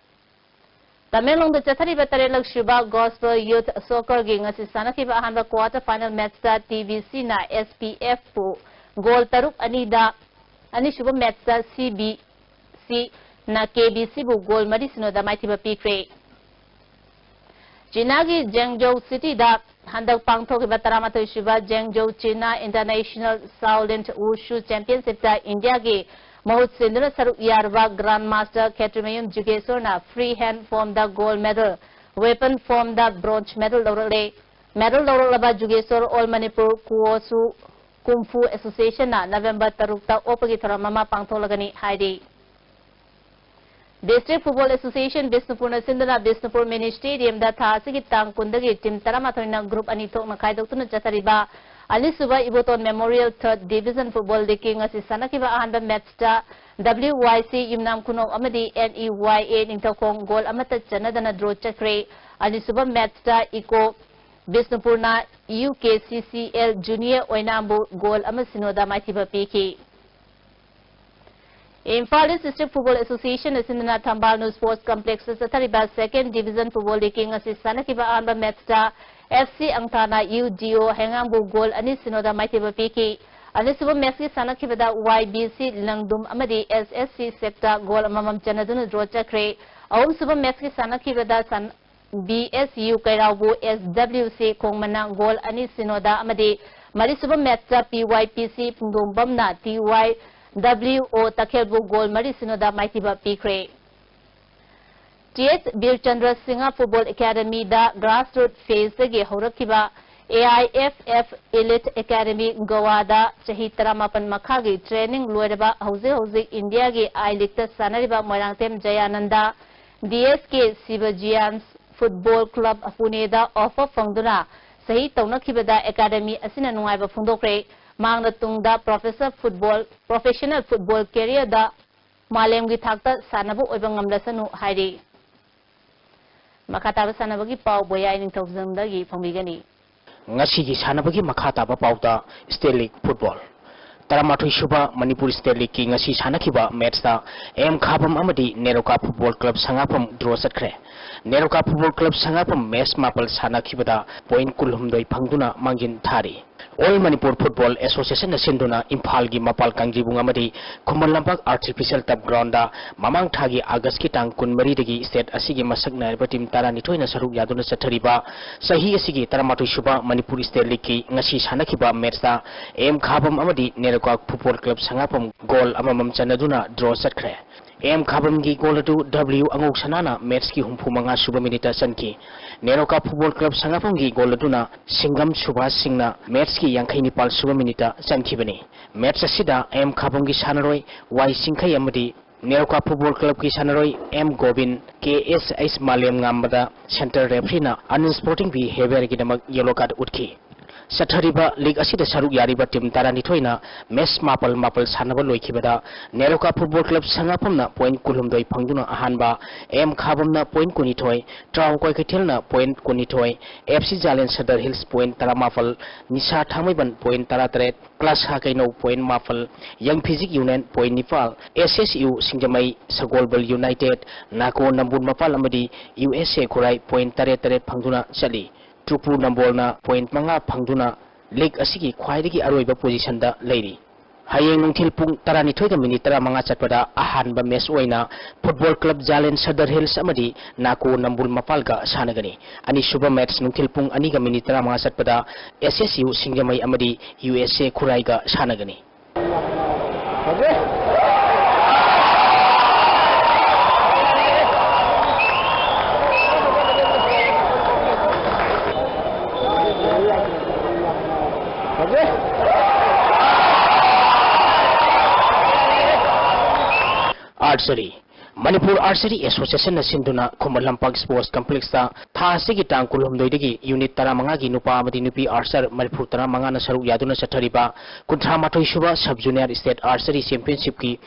ꯇꯃꯦꯡꯂꯣꯡꯗ ꯆꯠꯊꯔꯤꯕ ꯇꯔꯦꯠꯂꯛ ꯁꯨꯕ Gospel Youth Soccerꯒꯤ ꯉꯁꯤ ꯁꯥꯟꯅꯈꯤꯕ ꯑꯍꯥꯟꯕ quarter final matchꯇ T V Cꯅ S P Fꯄꯨ ꯒꯣꯜ ꯇꯔꯨꯛ ꯑꯅꯤꯗ, ꯑꯅꯤꯁꯨꯕ ꯃꯦꯠꯁꯇ C B Cꯅ K B Cꯕꯨ ꯒꯣꯜ ꯃꯔꯤ ꯁꯤꯅꯣꯗ ꯃꯥꯏꯊꯤꯕ ꯄꯤꯈ꯭ꯔꯦ꯫ ꯆꯤꯅꯥꯒꯤ Zhengzhou Cityꯗ ꯍꯟꯗꯛ ꯄꯥꯡꯊꯣꯛꯈꯤꯕ ꯇꯔꯥꯃꯥꯊꯣꯏ ꯁꯨꯕ Zhengzhou China International Shaolin Wushu Championshipꯇ ꯏꯟꯗꯤꯌꯥꯒꯤ ꯃꯍꯨꯠ ꯁꯤꯟꯗꯨꯅ ꯁꯔꯨꯛ ꯌꯥꯔꯨꯕ Grandmaster ꯈꯦꯇ꯭ꯔꯤꯃꯌꯨꯝ ꯖꯨꯒꯦꯁꯣꯔꯅ free hand formꯗ gold medal, weapon formꯗ bronze medal ꯂꯧꯔꯛꯂꯦ꯫ Medal ꯂꯧꯔꯛꯂꯕ Jugeshor All Manipur Kuoshu Kung Fu Associationꯅ November ꯇꯔꯨꯛꯇ ꯑꯣꯛꯄꯒꯤ ꯊꯧꯔꯝ ꯑꯃ ꯄꯥꯡꯊꯣꯛꯂꯒꯅꯤ ꯍꯥꯏꯔꯤ꯫ District Football Association ꯕꯤꯁꯅꯨꯄꯨꯔꯅ ꯁꯤꯟꯗꯨꯅ ꯕꯤꯁꯅꯨꯄꯨꯔ Mini Stadiumꯗ ꯊꯥ ꯑꯁꯤꯒꯤ ꯇꯥꯡ ꯀꯨꯟꯗꯒꯤ team ꯇꯔꯥꯃꯥꯊꯣꯏꯅ group ꯑꯅꯤ ꯊꯣꯛꯅ ꯈꯥꯏꯗꯣꯛꯇꯨꯅ ꯆꯠꯊꯔꯤꯕ ꯑꯅꯤꯁꯨꯕ Iboton Memorial Third Division Football Leagueꯀꯤ ꯉꯁꯤ ꯁꯥꯟꯅꯈꯤꯕ ꯑꯍꯥꯟꯕ matchꯇ W Y C ꯌꯨꯝꯅꯥꯝ ꯈꯨꯅꯧ ꯑꯃꯗꯤ N E Y A Ningthoukhong goal ꯑꯃꯠꯇ ꯆꯟꯅꯗꯅ draw ꯆꯠꯈ꯭ꯔꯦ꯫ ꯑꯅꯤꯁꯨꯕ matchꯇ ꯏꯀꯣ ꯕꯤꯁꯅꯨꯄꯨꯔꯅ U K C C L Junior ꯑꯣꯏꯅꯥꯝꯕꯨ goal ꯑꯃ ꯁꯤꯅꯣꯗ ꯃꯥꯏꯊꯤꯕ ꯄꯤꯈꯤ꯫ Imphal East District Football Association ꯑꯁꯤꯅ ꯊꯝꯕꯥꯜꯅꯨ Sports Complexꯇ ꯆꯠꯊꯔꯤꯕ Second Division Football Leagueꯀꯤ ꯉꯁꯤ ꯁꯥꯟꯅꯈꯤꯕ ꯑꯍꯥꯟꯕ matchꯇ F C ꯑꯪꯊꯥꯅ U D O ꯍꯩꯉꯥꯡꯕꯨ goal ꯑꯅꯤ ꯁꯤꯅꯣꯗ ꯃꯥꯏꯊꯤꯕ ꯄꯤꯈꯤ꯫ ꯑꯅꯤꯁꯨꯕ matchꯀꯤ ꯁꯥꯟꯅꯈꯤꯕꯗ Y B C ꯂꯪꯗꯨꯝ ꯑꯃꯗꯤ S S C ꯁꯦꯛꯇ goal ꯑꯃꯃꯝ ꯆꯟꯅꯗꯨꯅ draw ꯆꯠꯈ꯭ꯔꯦ꯫ ꯑꯍꯨꯝꯁꯨꯕ matchꯀꯤ ꯁꯥꯟꯅꯈꯤꯕꯗ ꯁꯟ-, B S U ꯀꯩꯔꯥꯎꯕꯨ S W C ꯈꯣꯡꯃꯟꯅ goal ꯑꯅꯤ ꯁꯤꯅꯣꯗ ꯑꯃꯗꯤ ꯃꯔꯤꯁꯨꯕ matchꯇ P Y P C ꯄꯨꯡꯗꯣꯡꯕꯝꯅ T Y W O ꯇꯈꯦꯜꯕꯨ goal ꯃꯔꯤ ꯁꯤꯅꯣꯗ ꯃꯥꯏꯊꯤꯕ ꯄꯤꯈ꯭ꯔꯦ꯫ T H ꯕꯤꯔꯆꯟꯗ꯭ꯔ Singh Football Academyꯗ grassroot phaseꯇꯒꯤ ꯍꯧꯔꯛꯈꯤꯕ A I F F Elite Academy ꯒꯣꯋꯥꯗ ꯆꯍꯤ ꯇꯔꯥꯃꯥꯄꯟ ꯃꯈꯥꯒꯤ training ꯂꯣꯏꯔꯕ ꯍꯧꯖꯤꯛ ꯍꯧꯖꯤꯛ ꯏꯟꯗꯤꯌꯥꯒꯤ I Leagueꯇ ꯁꯥꯟꯅꯔꯤꯕ Moirangthem ꯖꯌꯥꯅꯟꯗ D S K Shivajians Football Club ꯄꯨꯅꯦꯗ offer ꯐꯪꯗꯨꯅ ꯁꯍꯤ ꯇꯧꯅꯈꯤꯕꯗ academy ꯑꯁꯤꯅ ꯅꯨꯡꯉꯥꯏꯕ ꯐꯣꯡꯗꯣꯛꯈ꯭ꯔꯦ꯫ ꯃꯍꯥꯛꯅ ꯇꯨꯡꯗ professor football, professional football careerꯗ ꯃꯥꯂꯦꯝꯒꯤ ꯊꯥꯛꯇ ꯁꯥꯟꯅꯕ ꯑꯣꯏꯕ ꯉꯝꯂꯁꯅꯨ ꯍꯥꯏꯔꯤ꯫ ꯃꯈꯥ ꯇꯥꯕ ꯁꯥꯟꯅꯕꯒꯤ ꯄꯥꯎ ꯕꯣꯌꯥꯏ ꯅꯤꯡꯊꯧꯖꯝꯗꯒꯤ ꯐꯪꯕꯤꯒꯅꯤ꯫ ꯉꯁꯤꯒꯤ ꯁꯥꯟꯅꯕꯒꯤ ꯃꯈꯥ ꯇꯥꯕ ꯄꯥꯎꯗ ꯁ꯭ꯇꯦꯠ ꯂꯤꯒ ꯐꯨꯠꯕꯣꯜ꯫ ꯇꯔꯥꯃꯥꯊꯣꯏ ꯁꯨꯕ ꯃꯅꯤꯄꯨꯔ ꯁ꯭ꯇꯦꯠ ꯂꯤꯒꯀꯤ ꯉꯁꯤ ꯁꯥꯟꯅꯈꯤꯕ ꯃꯦꯠꯁꯇ ꯑꯦꯝ ꯈꯥꯕꯝ ꯑꯃꯗꯤ ꯅꯦꯔꯣꯀꯥ ꯐꯨꯠꯕꯣꯜ ꯀ꯭ꯂꯕ ꯁꯉꯥꯐꯝ ꯗ꯭ꯔꯣ ꯆꯠꯈ꯭ꯔꯦ꯫ ꯅꯦꯔꯣꯀꯥ ꯐꯨꯠꯕꯣꯜ ꯀ꯭ꯂꯕ ꯁꯉꯥꯐꯝ ꯃꯦꯠꯁ ꯃꯥꯄꯜ ꯁꯥꯟꯅꯈꯤꯕꯗ ꯄꯣꯏꯟꯠ ꯀꯨꯟꯍꯨꯝꯗꯣꯏ ꯐꯪꯗꯨꯅ ꯃꯥꯡꯖꯤꯟ ꯊꯥꯔꯤ꯫ ꯑꯣꯜ ꯃꯅꯤꯄꯨꯔ ꯐꯨꯠꯕꯣꯜ ꯑꯦꯁꯣꯁꯤꯌꯦꯁꯟꯅ ꯁꯤꯟꯗꯨꯅ ꯏꯝꯐꯥꯜꯒꯤ ꯃꯄꯥꯜ ꯀꯥꯡꯖꯤꯕꯨꯡ ꯑꯃꯗꯤ ꯈꯨꯃꯟ ꯂꯝꯄꯥꯛ ꯑꯥꯔꯇꯤꯐꯤꯁꯤꯌꯦꯜ ꯇꯔꯐ ꯒ꯭ꯔꯥꯎꯟꯗ ꯃꯃꯥꯡ ꯊꯥꯒꯤ ꯑꯥꯒꯁꯀꯤ ꯇꯥꯡ ꯀꯨꯟꯃꯔꯤꯗꯒꯤ ꯁ꯭ꯇꯦꯠ ꯑꯁꯤꯒꯤ ꯃꯁꯛ ꯅꯥꯏꯔꯕ ꯇꯤꯝ ꯇꯔꯥꯅꯤꯊꯣꯏꯅ ꯁꯔꯨꯛ ꯌꯥꯗꯨꯅ ꯆꯠꯊꯔꯤꯕ ꯆꯍꯤ ꯑꯁꯤꯒꯤ ꯇꯔꯥꯃꯥꯊꯣꯏ ꯁꯨꯕ ꯃꯅꯤꯄꯨꯔ ꯁ꯭ꯇꯦꯠ ꯂꯤꯒꯀꯤ ꯉꯁꯤ ꯁꯥꯟꯅꯈꯤꯕ ꯃꯦꯠꯁꯇ ꯑꯦꯝ ꯈꯥꯕꯝ ꯑꯃꯗꯤ ꯅꯦꯔꯣꯀꯥ ꯐꯨꯠꯕꯣꯜ ꯀ꯭ꯂꯕ ꯁꯉꯥꯐꯝ ꯒꯣꯜ ꯑꯃꯃꯝ ꯆꯟꯅꯗꯨꯅ ꯗ꯭ꯔꯣ ꯆꯠꯈ꯭ꯔꯦ꯫ ꯑꯦꯝ ꯈꯥꯕꯝꯒꯤ ꯒꯣꯜ ꯑꯗꯨ ꯗꯕ꯭ꯂꯤꯌꯨ ꯑꯉꯧꯁꯅꯥꯅ ꯃꯦꯠꯁꯀꯤ ꯍꯨꯝꯐꯨ ꯃꯉꯥ ꯁꯨꯕ ꯃꯤꯅꯤꯠꯇ ꯆꯟꯈꯤ꯫ ꯅꯦꯔꯣꯀꯥ ꯐꯨꯠꯕꯣꯜ ꯀ꯭ꯂꯕ ꯁꯉꯥꯐꯝꯒꯤ ꯒꯣꯜ ꯑꯗꯨꯅ ꯁꯤꯡꯒꯝ ꯁꯨꯕꯥꯁ ꯁꯤꯡꯅ ꯃꯦꯠꯁꯀꯤ ꯌꯥꯡꯈꯩ ꯅꯤꯄꯥꯜ ꯁꯨꯕ ꯃꯤꯅꯤꯠꯇ ꯆꯟꯈꯤꯕꯅꯤ꯫ ꯃꯦꯠꯁ ꯑꯁꯤꯗ ꯑꯦꯝ ꯈꯥꯕꯝꯒꯤ ꯁꯥꯟꯅꯔꯣꯏ ꯋꯥꯏ ꯆꯤꯡꯈꯩ ꯑꯃꯗꯤ ꯅꯦꯔꯣꯀꯥ ꯐꯨꯠꯕꯣꯜ ꯀ꯭ꯂꯕꯀꯤ ꯁꯥꯟꯅꯔꯣꯏ ꯑꯦꯝ ꯒꯣꯕꯤꯟ, ꯀꯦ ꯑꯦꯁ ꯑꯩꯆ ꯃꯥꯂꯦꯝ ꯉꯝꯕꯗ ꯁꯦꯟꯇꯔ ꯔꯦꯐ꯭ꯔꯤꯅ unsupporting behaviourꯒꯤꯗꯃꯛ ꯌꯦꯂꯣ ꯀꯥꯔꯗ ꯎꯠꯈꯤ꯫ ꯆꯠꯊꯔꯤꯕ ꯂꯤꯒ ꯑꯁꯤꯗ ꯁꯔꯨꯛ ꯌꯥꯔꯤꯕ ꯇꯤꯝ ꯇꯔꯥꯅꯤꯊꯣꯏꯅ ꯃꯦꯠꯁ ꯃꯥꯄꯜ ꯃꯥꯄꯜ ꯁꯥꯟꯅꯕ ꯂꯣꯏꯈꯤꯕꯗ ꯅꯦꯔꯣꯀꯥ ꯐꯨꯠꯕꯣꯜ ꯀ꯭ꯂꯕ ꯁꯉꯥꯐꯝꯅ ꯄꯣꯏꯟꯠ ꯀꯨꯟꯍꯨꯝꯗꯣꯏ ꯐꯪꯗꯨꯅ ꯑꯍꯥꯟꯕ, ꯑꯦꯝ ꯈꯥꯕꯝꯅ ꯄꯣꯏꯟꯠ ꯀꯨꯟꯅꯤꯊꯣꯏ, ꯇ꯭ꯔꯥꯎ ꯀ꯭ꯋꯥꯀꯩꯊꯦꯜꯅ ꯄꯣꯏꯟꯠ ꯀꯨꯟꯅꯤꯊꯣꯏ, F C ꯖꯥꯂꯦꯟ Sadar hills point ꯇꯔꯥꯃꯥꯄꯜ, ꯅꯤꯁꯥ ꯊꯥꯡꯃꯩꯕꯟ ꯄꯣꯏꯟꯠ ꯇꯔꯥꯇꯔꯦꯠ, ꯀ꯭ꯂꯥꯁ ꯍꯥ ꯀꯩꯅꯧ ꯄꯣꯏꯟꯠ ꯃꯥꯄꯜ, ꯌꯪ ꯐꯤꯖꯤꯛ ꯌꯨꯅꯤꯌꯟ ꯄꯣꯏꯟꯠ ꯅꯤꯄꯥꯜ, ꯑꯦꯁ ꯑꯦꯁ ꯌꯨ ꯁꯤꯡꯖꯃꯩ, ꯁꯒꯣꯜꯕꯜ ꯌꯨꯅꯥꯏꯇꯦꯗ, ꯅꯥꯀꯣ ꯅꯝꯕꯨꯜ ꯃꯄꯥꯜ ꯑꯃꯗꯤ ꯌꯨ ꯑꯦꯁ ꯑꯦ ꯈꯨꯔꯥꯏ ꯄꯣꯏꯟꯠ ꯇꯔꯦꯠ ꯇꯔꯦꯠ ꯐꯪꯗꯨꯅ ꯆꯠꯂꯤ꯫ ꯇꯨꯄꯨ ꯅꯝꯕꯣꯜꯅ ꯄꯣꯏꯟꯠ ꯃꯉꯥ ꯐꯪꯗꯨꯅ ꯂꯤꯒ ꯑꯁꯤꯒꯤ ꯈ꯭ꯋꯥꯏꯗꯒꯤ ꯑꯔꯣꯏꯕ ꯄꯣꯖꯤꯁꯟꯗ ꯂꯩꯔꯤ꯫ ꯍꯌꯦꯡ ꯅꯨꯡꯊꯤꯜ ꯄꯨꯡ ꯇꯔꯥꯅꯤꯊꯣꯏꯒ ꯃꯤꯅꯤꯠ ꯇꯔꯥꯃꯉꯥ ꯆꯠꯄꯗ ꯑꯍꯥꯟꯕ ꯃꯦꯠꯁ ꯑꯣꯏꯅ ꯐꯨꯠꯕꯣꯜ ꯀ꯭ꯂꯕ ꯖꯥꯂꯦꯟ ꯁꯗꯔ ꯍꯤꯜꯁ ꯑꯃꯗꯤ ꯅꯥꯀꯣ ꯅꯝꯕꯨꯜ ꯃꯄꯥꯜꯒ ꯁꯥꯟꯅꯒꯅꯤ꯫ ꯑꯅꯤꯁꯨꯕ ꯃꯦꯠꯁ ꯅꯨꯡꯊꯤꯜ ꯄꯨꯡ ꯑꯅꯤꯒ ꯃꯤꯅꯤꯠ ꯇꯔꯥꯃꯉꯥ ꯆꯠꯄꯗ ꯑꯦꯁ ꯑꯦꯁ ꯌꯨ ꯁꯤꯡꯖꯃꯩ ꯑꯃꯗꯤ ꯌꯨ ꯑꯦꯁ ꯑꯦ ꯈꯨꯔꯥꯏꯒ ꯁꯥꯟꯅꯒꯅꯤ꯫ Archery꯫ ꯃꯅꯤꯄꯨꯔ Archery Associationꯅ ꯁꯤꯟꯗꯨꯅ ꯈꯨꯃꯟ ꯂꯝꯄꯥꯛ Sports Complexꯇ ꯊꯥ ꯑꯁꯤꯒꯤ ꯇꯥꯡ ꯀꯨꯟꯍꯨꯝꯗꯣꯏꯗꯒꯤ unit ꯇꯔꯥꯃꯉꯥꯒꯤ ꯅꯨꯄꯥ ꯑꯃꯗꯤ ꯅꯨꯄꯤ archer ꯃꯔꯤꯐꯨ ꯇꯔꯥꯃꯉꯥꯅ ꯁꯔꯨꯛ ꯌꯥꯗꯨꯅ ꯆꯠꯊꯔꯤꯕ ꯀꯨꯟꯊ꯭ꯔꯥ ꯃꯥꯊꯣꯏ ꯁꯨꯕ Sub Junior State Archery Championshipꯀꯤ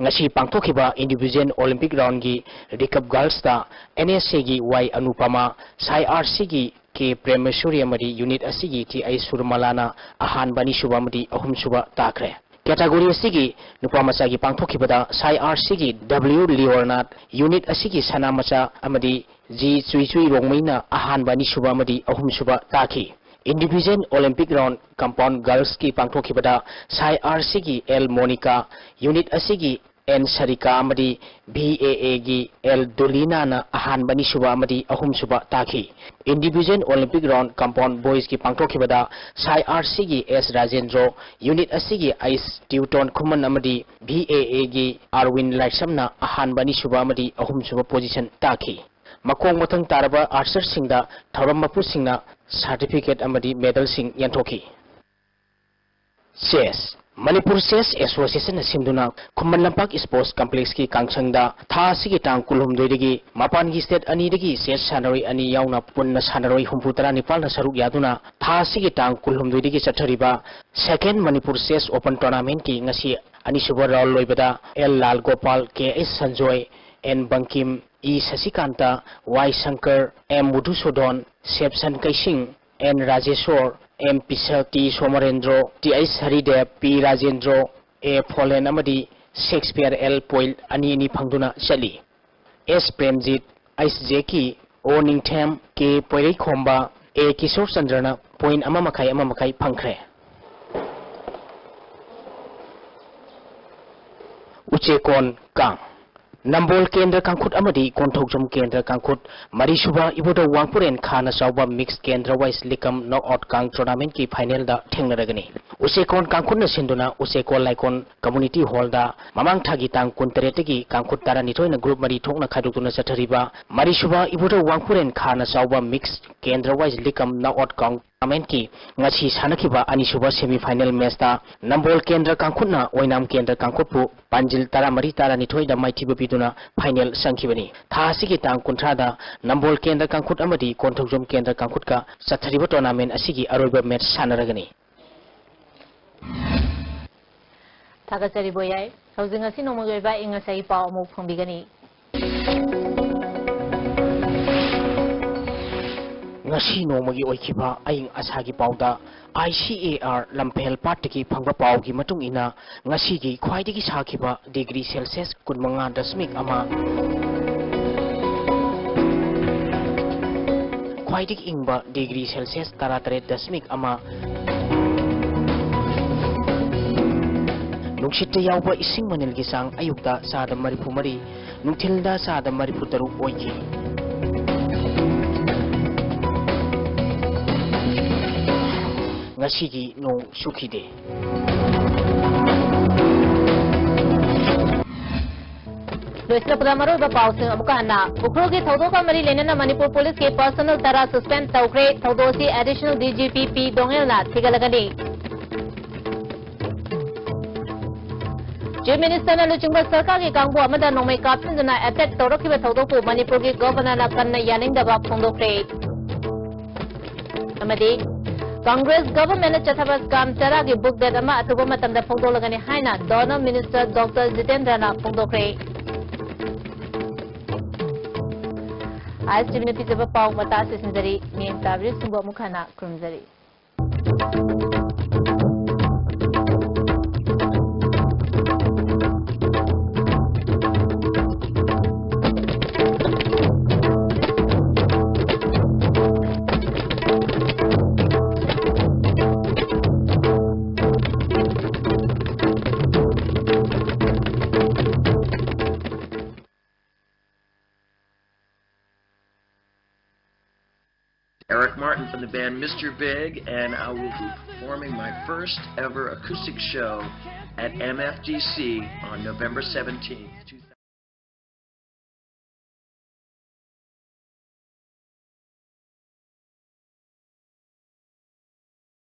ꯉꯁꯤ ꯄꯥꯡꯊꯣꯛꯈꯤꯕ Individual Olympic Roundꯒꯤ Recurve Girlsꯇ N S Aꯒꯤ Y Anupama, Sai Archeryꯒꯤ ꯀꯦ ꯄ꯭ꯔꯦꯃꯦꯁꯣꯔꯤ ꯑꯃꯗꯤ ꯌꯨꯅꯤꯠ ꯑꯁꯤꯒꯤ ꯇꯤ ꯑꯩ ꯁꯨꯔꯃꯂꯥꯅ ꯑꯍꯥꯟꯕ, ꯑꯅꯤꯁꯨꯕ ꯑꯃꯗꯤ ꯑꯍꯨꯝꯁꯨꯕ ꯇꯥꯈ꯭ꯔꯦ꯫ ꯀꯦꯇꯥꯒꯣꯔꯤ ꯑꯁꯤꯒꯤ ꯅꯨꯄꯥ ꯃꯆꯥꯒꯤ ꯄꯥꯡꯊꯣꯛꯈꯤꯕꯗ ꯁꯥꯏ ꯑꯥꯔ ꯁꯤꯒꯤ ꯗꯕ꯭ꯂꯤꯎ ꯂꯤꯑꯣꯔꯅꯥꯠ, ꯌꯨꯅꯤꯠ ꯑꯁꯤꯒꯤ ꯁꯅꯥ ꯃꯆꯥ ꯑꯃꯗꯤ ꯖꯤ ꯆꯨꯏꯆꯨꯏ ꯔꯣꯡꯃꯩꯅ ꯑꯍꯥꯟꯕ, ꯑꯅꯤꯁꯨꯕ ꯑꯃꯗꯤ ꯑꯍꯨꯝꯁꯨꯕ ꯇꯥꯈꯤ꯫ ꯏꯟꯗꯤꯚꯤꯖꯨꯑꯦꯜ ꯑꯣꯂꯤꯝꯄꯤꯛ ꯔꯥꯎꯟ ꯀꯝꯄꯥꯎꯟ ꯒꯔꯜꯁꯀꯤ ꯄꯥꯡꯊꯣꯛꯈꯤꯕꯗ ꯁꯥꯏ ꯑꯥꯔ ꯁꯤꯒꯤ ꯑꯦꯜ ꯃꯣꯅꯤꯀꯥ, ꯌꯨꯅꯤꯠ ꯑꯁꯤꯒꯤ ꯑꯦꯟ ꯁꯔꯤꯀꯥ ꯑꯃꯗꯤ ꯚꯤ ꯑꯦ ꯑꯦꯒꯤ ꯑꯦꯜ ꯗꯨꯂꯤꯅꯥꯅ ꯑꯍꯥꯟꯕ, ꯑꯅꯤꯁꯨꯕ ꯑꯃꯗꯤ ꯑꯍꯨꯝꯁꯨꯕ ꯇꯥꯈꯤ꯫ ꯏꯟꯗꯤꯚꯤꯖꯨꯑꯦꯜ ꯑꯣꯂꯤꯝꯄꯤꯛ ꯔꯥꯎꯟ ꯀꯝꯄꯥꯎꯟ ꯕꯣꯏꯁꯀꯤ ꯄꯥꯡꯊꯣꯛꯈꯤꯕꯗ ꯁꯥꯏ ꯑꯥꯔ ꯁꯤꯒꯤ ꯑꯦꯁ ꯔꯥꯖꯦꯟꯗ꯭ꯔꯣ, ꯌꯨꯅꯤꯠ ꯑꯁꯤꯒꯤ ꯑꯩꯁ ꯇ꯭ꯌꯨꯇꯣꯟ ꯈꯨꯃꯟ ꯑꯃꯗꯤ ꯚꯤ ꯑꯦ ꯑꯦꯒꯤ ꯑꯥꯔꯋꯤꯟ ꯂꯥꯏꯁ꯭ꯔꯝꯅ ꯑꯍꯥꯟꯕ, ꯑꯅꯤꯁꯨꯕ ꯑꯃꯗꯤ ꯑꯍꯨꯝꯁꯨꯕ ꯄꯣꯖꯤꯁꯟ ꯇꯥꯈꯤ꯫ ꯃꯈꯣꯡ ꯃꯊꯪ ꯇꯥꯔꯕ ꯑꯥꯔꯆꯔꯁꯤꯡꯗ ꯊꯧꯔꯝ ꯃꯄꯨꯁꯤꯡꯅ ꯁꯥꯔꯇꯤꯐꯤꯀꯦꯠ ꯑꯃꯗꯤ ꯃꯦꯗꯜꯁꯤꯡ ꯌꯦꯟꯊꯣꯛꯈꯤ꯫ ꯆꯦꯁ꯫ ꯃꯅꯤꯄꯨꯔ ꯆꯦꯁ ꯑꯦꯁꯣꯁꯤꯌꯦꯁꯟꯅ ꯁꯤꯟꯗꯨꯅ ꯈꯨꯃꯟ ꯂꯝꯄꯥꯛ ꯁ꯭ꯄꯣꯔꯠꯁ ꯀꯝꯄ꯭ꯂꯦꯛꯁꯀꯤ ꯀꯥꯡꯁꯪꯗ ꯊꯥ ꯑꯁꯤꯒꯤ ꯇꯥꯡ ꯀꯨꯟꯍꯨꯝꯗꯣꯏꯗꯒꯤ ꯃꯄꯥꯟꯒꯤ ꯁ꯭ꯇꯦꯠ ꯑꯅꯤꯗꯒꯤ ꯆꯦꯁ ꯁꯥꯟꯅꯔꯣꯏ ꯑꯅꯤ ꯌꯥꯎꯅ ꯄꯨꯟꯅ ꯁꯥꯟꯅꯔꯣꯏ ꯍꯨꯝꯐꯨ ꯇꯔꯥꯅꯤꯄꯥꯜꯅ ꯁꯔꯨꯛ ꯌꯥꯗꯨꯅ ꯊꯥ ꯑꯁꯤꯒꯤ ꯇꯥꯡ ꯀꯨꯟꯍꯨꯝꯗꯣꯏꯗꯒꯤ ꯆꯠꯊꯔꯤꯕ ꯁꯦꯀꯦꯟ ꯃꯅꯤꯄꯨꯔ ꯆꯦꯁ ꯑꯣꯄꯟ ꯇꯣꯔꯅꯥꯃꯦꯟꯠꯀꯤ ꯉꯁꯤ ꯑꯅꯤꯁꯨꯕ ꯔꯥꯎꯟ ꯂꯣꯏꯕꯗ L Lal Gopal, K H Sanjoy, N Bangkim, E Sashikanta, Y Shankar, M Madhusudan, Sapson Keishing, N Rajesor, M Pishak, T Somarendro, T H Haridev, P Rajendro, A Pholen ꯑꯃꯗꯤ ꯁꯦꯛꯁꯄꯤꯌꯔ ꯑꯦꯜ ꯄꯣꯏꯟꯠ ꯑꯅꯤ ꯑꯅꯤ ꯐꯪꯗꯨꯅ ꯆꯠꯂꯤ꯫ ꯑꯦꯁ ꯄ꯭ꯔꯦꯝꯖꯤꯠ, ꯑꯩꯆ ꯖꯦꯀꯤ, ꯑꯣ ꯅꯤꯡꯊꯦꯝ, ꯀꯦ ꯄꯣꯏꯔꯩꯈꯣꯝꯕ, ꯑꯦ ꯀꯤꯁꯣꯔ ꯆꯟꯗ꯭ꯔꯅ ꯄꯣꯏꯟꯠ ꯑꯃ ꯃꯈꯥꯏ, ꯑꯃ ꯃꯈꯥꯏ ꯐꯪꯈ꯭ꯔꯦ꯫ ꯎꯆꯦꯀꯣꯟ ꯀꯥꯡ꯫ ꯅꯝꯕꯣꯜ ꯀꯦꯟꯗ꯭ꯔ ꯀꯥꯡꯈꯨꯠ ꯑꯃꯗꯤ ꯀꯣꯟꯊꯧꯖꯝ ꯀꯦꯟꯗ꯭ꯔ ꯀꯥꯡꯈꯨꯠ, ꯃꯔꯤꯁꯨꯕ ꯏꯕꯣꯙꯧ ꯋꯥꯡꯄꯨꯔꯦꯟ ꯈꯥꯅ ꯆꯥꯎꯕ ꯃꯤꯛꯁ ꯀꯦꯟꯗ꯭ꯔ ꯋꯥꯏꯁ ꯂꯤꯛ ꯀꯝ ꯅꯣꯛ ꯑꯥꯎꯠ ꯀꯥꯡ ꯇꯣꯔꯅꯥꯃꯦꯟꯠꯀꯤ ꯐꯥꯏꯅꯦꯜꯗ ꯊꯦꯡꯅꯔꯒꯅꯤ꯫ ꯎꯆꯦꯀꯣꯟ ꯀꯥꯡꯈꯨꯠꯅ ꯁꯤꯟꯗꯨꯅ ꯎꯆꯦꯀꯣꯟ ꯂꯥꯏꯀꯣꯟ ꯀꯝꯃꯨꯅꯤꯇꯤ ꯍꯣꯜꯗ ꯃꯃꯥꯡ ꯊꯥꯒꯤ ꯇꯥꯡ ꯀꯨꯟꯇꯔꯦꯠꯇꯒꯤ ꯀꯥꯡꯈꯨꯠ ꯇꯔꯥꯅꯤꯊꯣꯏꯅ ꯒ꯭ꯔꯨꯞ ꯃꯔꯤ ꯊꯣꯛꯅ ꯈꯥꯏꯗꯣꯛꯇꯨꯅ ꯆꯠꯊꯔꯤꯕ ꯃꯔꯤꯁꯨꯕ ꯏꯕꯣꯙꯧ ꯋꯥꯡꯄꯨꯔꯦꯟ ꯈꯥꯅ ꯆꯥꯎꯕ ꯃꯤꯛꯁ ꯀꯦꯟꯗ꯭ꯔ ꯋꯥꯏꯁ ꯂꯤꯛ ꯀꯝ ꯅꯣꯛ ꯑꯥꯎꯠ ꯀꯥꯡ ꯇꯣꯔꯅꯥꯃꯦꯟꯠꯀꯤ ꯉꯁꯤ ꯁꯥꯟꯅꯈꯤꯕ ꯑꯅꯤꯁꯨꯕ ꯁꯦꯃꯤ ꯐꯥꯏꯅꯦꯜ ꯃꯦꯆꯇ ꯅꯝꯕꯣꯜ ꯀꯦꯟꯗ꯭ꯔ ꯀꯥꯡꯈꯨꯠꯅ ꯑꯣꯏꯅꯥꯝ ꯀꯦꯟꯗ꯭ꯔ ꯀꯥꯡꯈꯨꯠꯄꯨ ꯄꯥꯟꯖꯤꯜ ꯇꯔꯥꯃꯔꯤ ꯇꯔꯥꯅꯤꯊꯣꯏꯗ ꯃꯥꯏꯊꯤꯕ ꯄꯤꯗꯨꯅ ꯐꯥꯏꯅꯦꯜ ꯆꯪꯈꯤꯕꯅꯤ꯫ ꯊꯥ ꯑꯁꯤꯒꯤ ꯇꯥꯡ ꯀꯨꯟꯊ꯭ꯔꯥꯗ ꯅꯝꯕꯣꯜ ꯀꯦꯟꯗ꯭ꯔ ꯀꯥꯡꯈꯨꯠ ꯑꯃꯗꯤ ꯀꯣꯟꯊꯧꯖꯝ ꯀꯦꯟꯗ꯭ꯔ ꯀꯥꯡꯈꯨꯠꯀ ꯆꯠꯊꯔꯤꯕ ꯇꯣꯔꯅꯥꯃꯦꯟꯠ ꯑꯁꯤꯒꯤ ꯑꯔꯣꯏꯕ ꯃꯦꯆ ꯁꯥꯟꯅꯔꯒꯅꯤ꯫ ꯊꯥꯒꯠꯆꯔꯤ ꯕꯣꯌꯥꯏ꯫ ꯍꯧꯖꯤꯛ ꯉꯁꯤ ꯅꯣꯡꯃꯒꯤ ꯑꯣꯏꯕ ꯑꯏꯪ ꯑꯁꯥꯒꯤ ꯄꯥꯎ ꯑꯃꯨꯛ ꯐꯪꯕꯤꯒꯅꯤ꯫ ꯉꯁꯤ ꯅꯣꯡꯃꯒꯤ ꯑꯣꯏꯈꯤꯕ ꯑꯏꯪ ꯑꯁꯥꯒꯤ ꯄꯥꯎꯗ, I C A R ꯂꯝꯐꯦꯜ ꯄꯥꯠꯇꯒꯤ ꯐꯪꯕ ꯄꯥꯎꯒꯤ ꯃꯇꯨꯡ ꯏꯟꯅ, ꯉꯁꯤꯒꯤ ꯈ꯭ꯋꯥꯏꯗꯒꯤ ꯁꯥꯈꯤꯕ ꯗꯤꯒ꯭ꯔꯤ ꯁꯦꯜꯁꯤꯌꯁ ꯀꯨꯟꯃꯉꯥ ꯗꯁꯃꯤꯛ ꯑꯃ, ꯈ꯭ꯋꯥꯏꯗꯒꯤ ꯏꯪꯕ ꯗꯤꯒ꯭ꯔꯤ ꯁꯦꯜꯁꯤꯌꯁ ꯇꯔꯥꯇꯔꯦꯠ ꯗꯁꯃꯤꯛ ꯑꯃ, ꯅꯨꯡꯁꯤꯠꯇ ꯌꯥꯎꯕ ꯏꯁꯤꯡ ꯃꯅꯤꯜꯒꯤ ꯆꯥꯡ ꯑꯌꯨꯛꯇ ꯆꯥꯗ ꯃꯔꯤꯐꯨ ꯃꯔꯤ, ꯅꯨꯡꯊꯤꯜꯗ ꯆꯥꯗ ꯃꯔꯤꯐꯨ ꯇꯔꯨꯛ ꯑꯣꯏꯈꯤ꯫ ꯉꯁꯤꯒꯤ ꯅꯣꯡ ꯆꯨꯈꯤꯗꯦ꯫ ꯂꯣꯏꯁꯤꯜꯂꯛꯄꯗ ꯃꯔꯨꯑꯣꯏꯕ ꯄꯥꯎꯁꯤꯡ ꯑꯃꯨꯛꯀ ꯍꯟꯅ꯫ ꯎꯈ꯭ꯔꯨꯜꯒꯤ ꯊꯧꯗꯣꯛꯀ ꯃꯔꯤ ꯂꯩꯅꯅ ꯃꯅꯤꯄꯨꯔ ꯄꯨꯂꯤꯁꯀꯤ ꯄꯔꯁꯣꯅꯦꯜ ꯇꯔꯥ ꯁꯁꯄꯦꯟ ꯇꯧꯈ꯭ꯔꯦ꯫ ꯊꯧꯗꯣꯛ ꯑꯁꯤ ꯑꯦꯗꯤꯁꯅꯦꯜ D G P ꯄꯤ ꯗꯣꯉꯦꯜꯅ ꯊꯤꯒꯠꯂꯒꯅꯤ꯫ ꯆꯤꯐ ꯃꯤꯅꯤꯁꯇꯔꯅ ꯂꯨꯆꯤꯡꯕ ꯁꯔꯀꯥꯔꯒꯤ ꯀꯥꯡꯕꯨ ꯑꯃꯗ ꯅꯣꯡꯃꯩ ꯀꯥꯞꯁꯤꯟꯗꯨꯅ ꯑꯦꯇꯦꯛ ꯇꯧꯔꯛꯈꯤꯕ ꯊꯧꯗꯣꯛꯄꯨ ꯃꯅꯤꯄꯨꯔꯒꯤ ꯒꯣꯚꯔꯅꯔꯅ ꯀꯟꯅ ꯌꯥꯅꯤꯡꯗꯕ ꯐꯣꯡꯗꯣꯛꯈ꯭ꯔꯦ꯫ ꯑꯃꯗꯤ ꯀꯪꯒ꯭ꯔꯦꯁ ꯒꯚꯔꯟꯃꯦꯟꯠꯅ ꯆꯠꯊꯕ ꯁ꯭ꯀꯥꯝ ꯇꯔꯥꯒꯤ ꯕꯨꯛ ꯗꯦꯠ ꯑꯃ ꯑꯊꯨꯕ ꯃꯇꯝꯗ ꯐꯣꯡꯗꯣꯛꯂꯒꯅꯤ ꯍꯥꯏꯅ ꯗꯣꯅꯔ ꯃꯤꯅꯤꯁꯇꯔ ꯗꯣꯛꯇꯔ ꯖꯤꯇꯦꯟꯗ꯭ꯔꯅ ꯐꯣꯡꯗꯣꯛꯈ꯭ꯔꯦ꯫ ꯑꯥꯏ ꯑꯦꯁ ꯇꯤ ꯚꯤꯅ ꯄꯤꯖꯕ ꯄꯥꯎ ꯃꯇꯥ ꯑꯁꯤ ꯁꯤꯟꯖꯔꯤ꯫ ꯃꯤꯠꯌꯦꯡ ꯇꯥꯕꯤꯔꯤꯕꯁꯤꯡꯕꯨ ꯑꯃꯨꯛ ꯍꯟꯅ ꯈꯨꯔꯨꯝꯖꯔꯤ꯫ Eric Martin from the band Mister Big, and I will be performing my first ever acoustic show at M F D C on November seventeenth,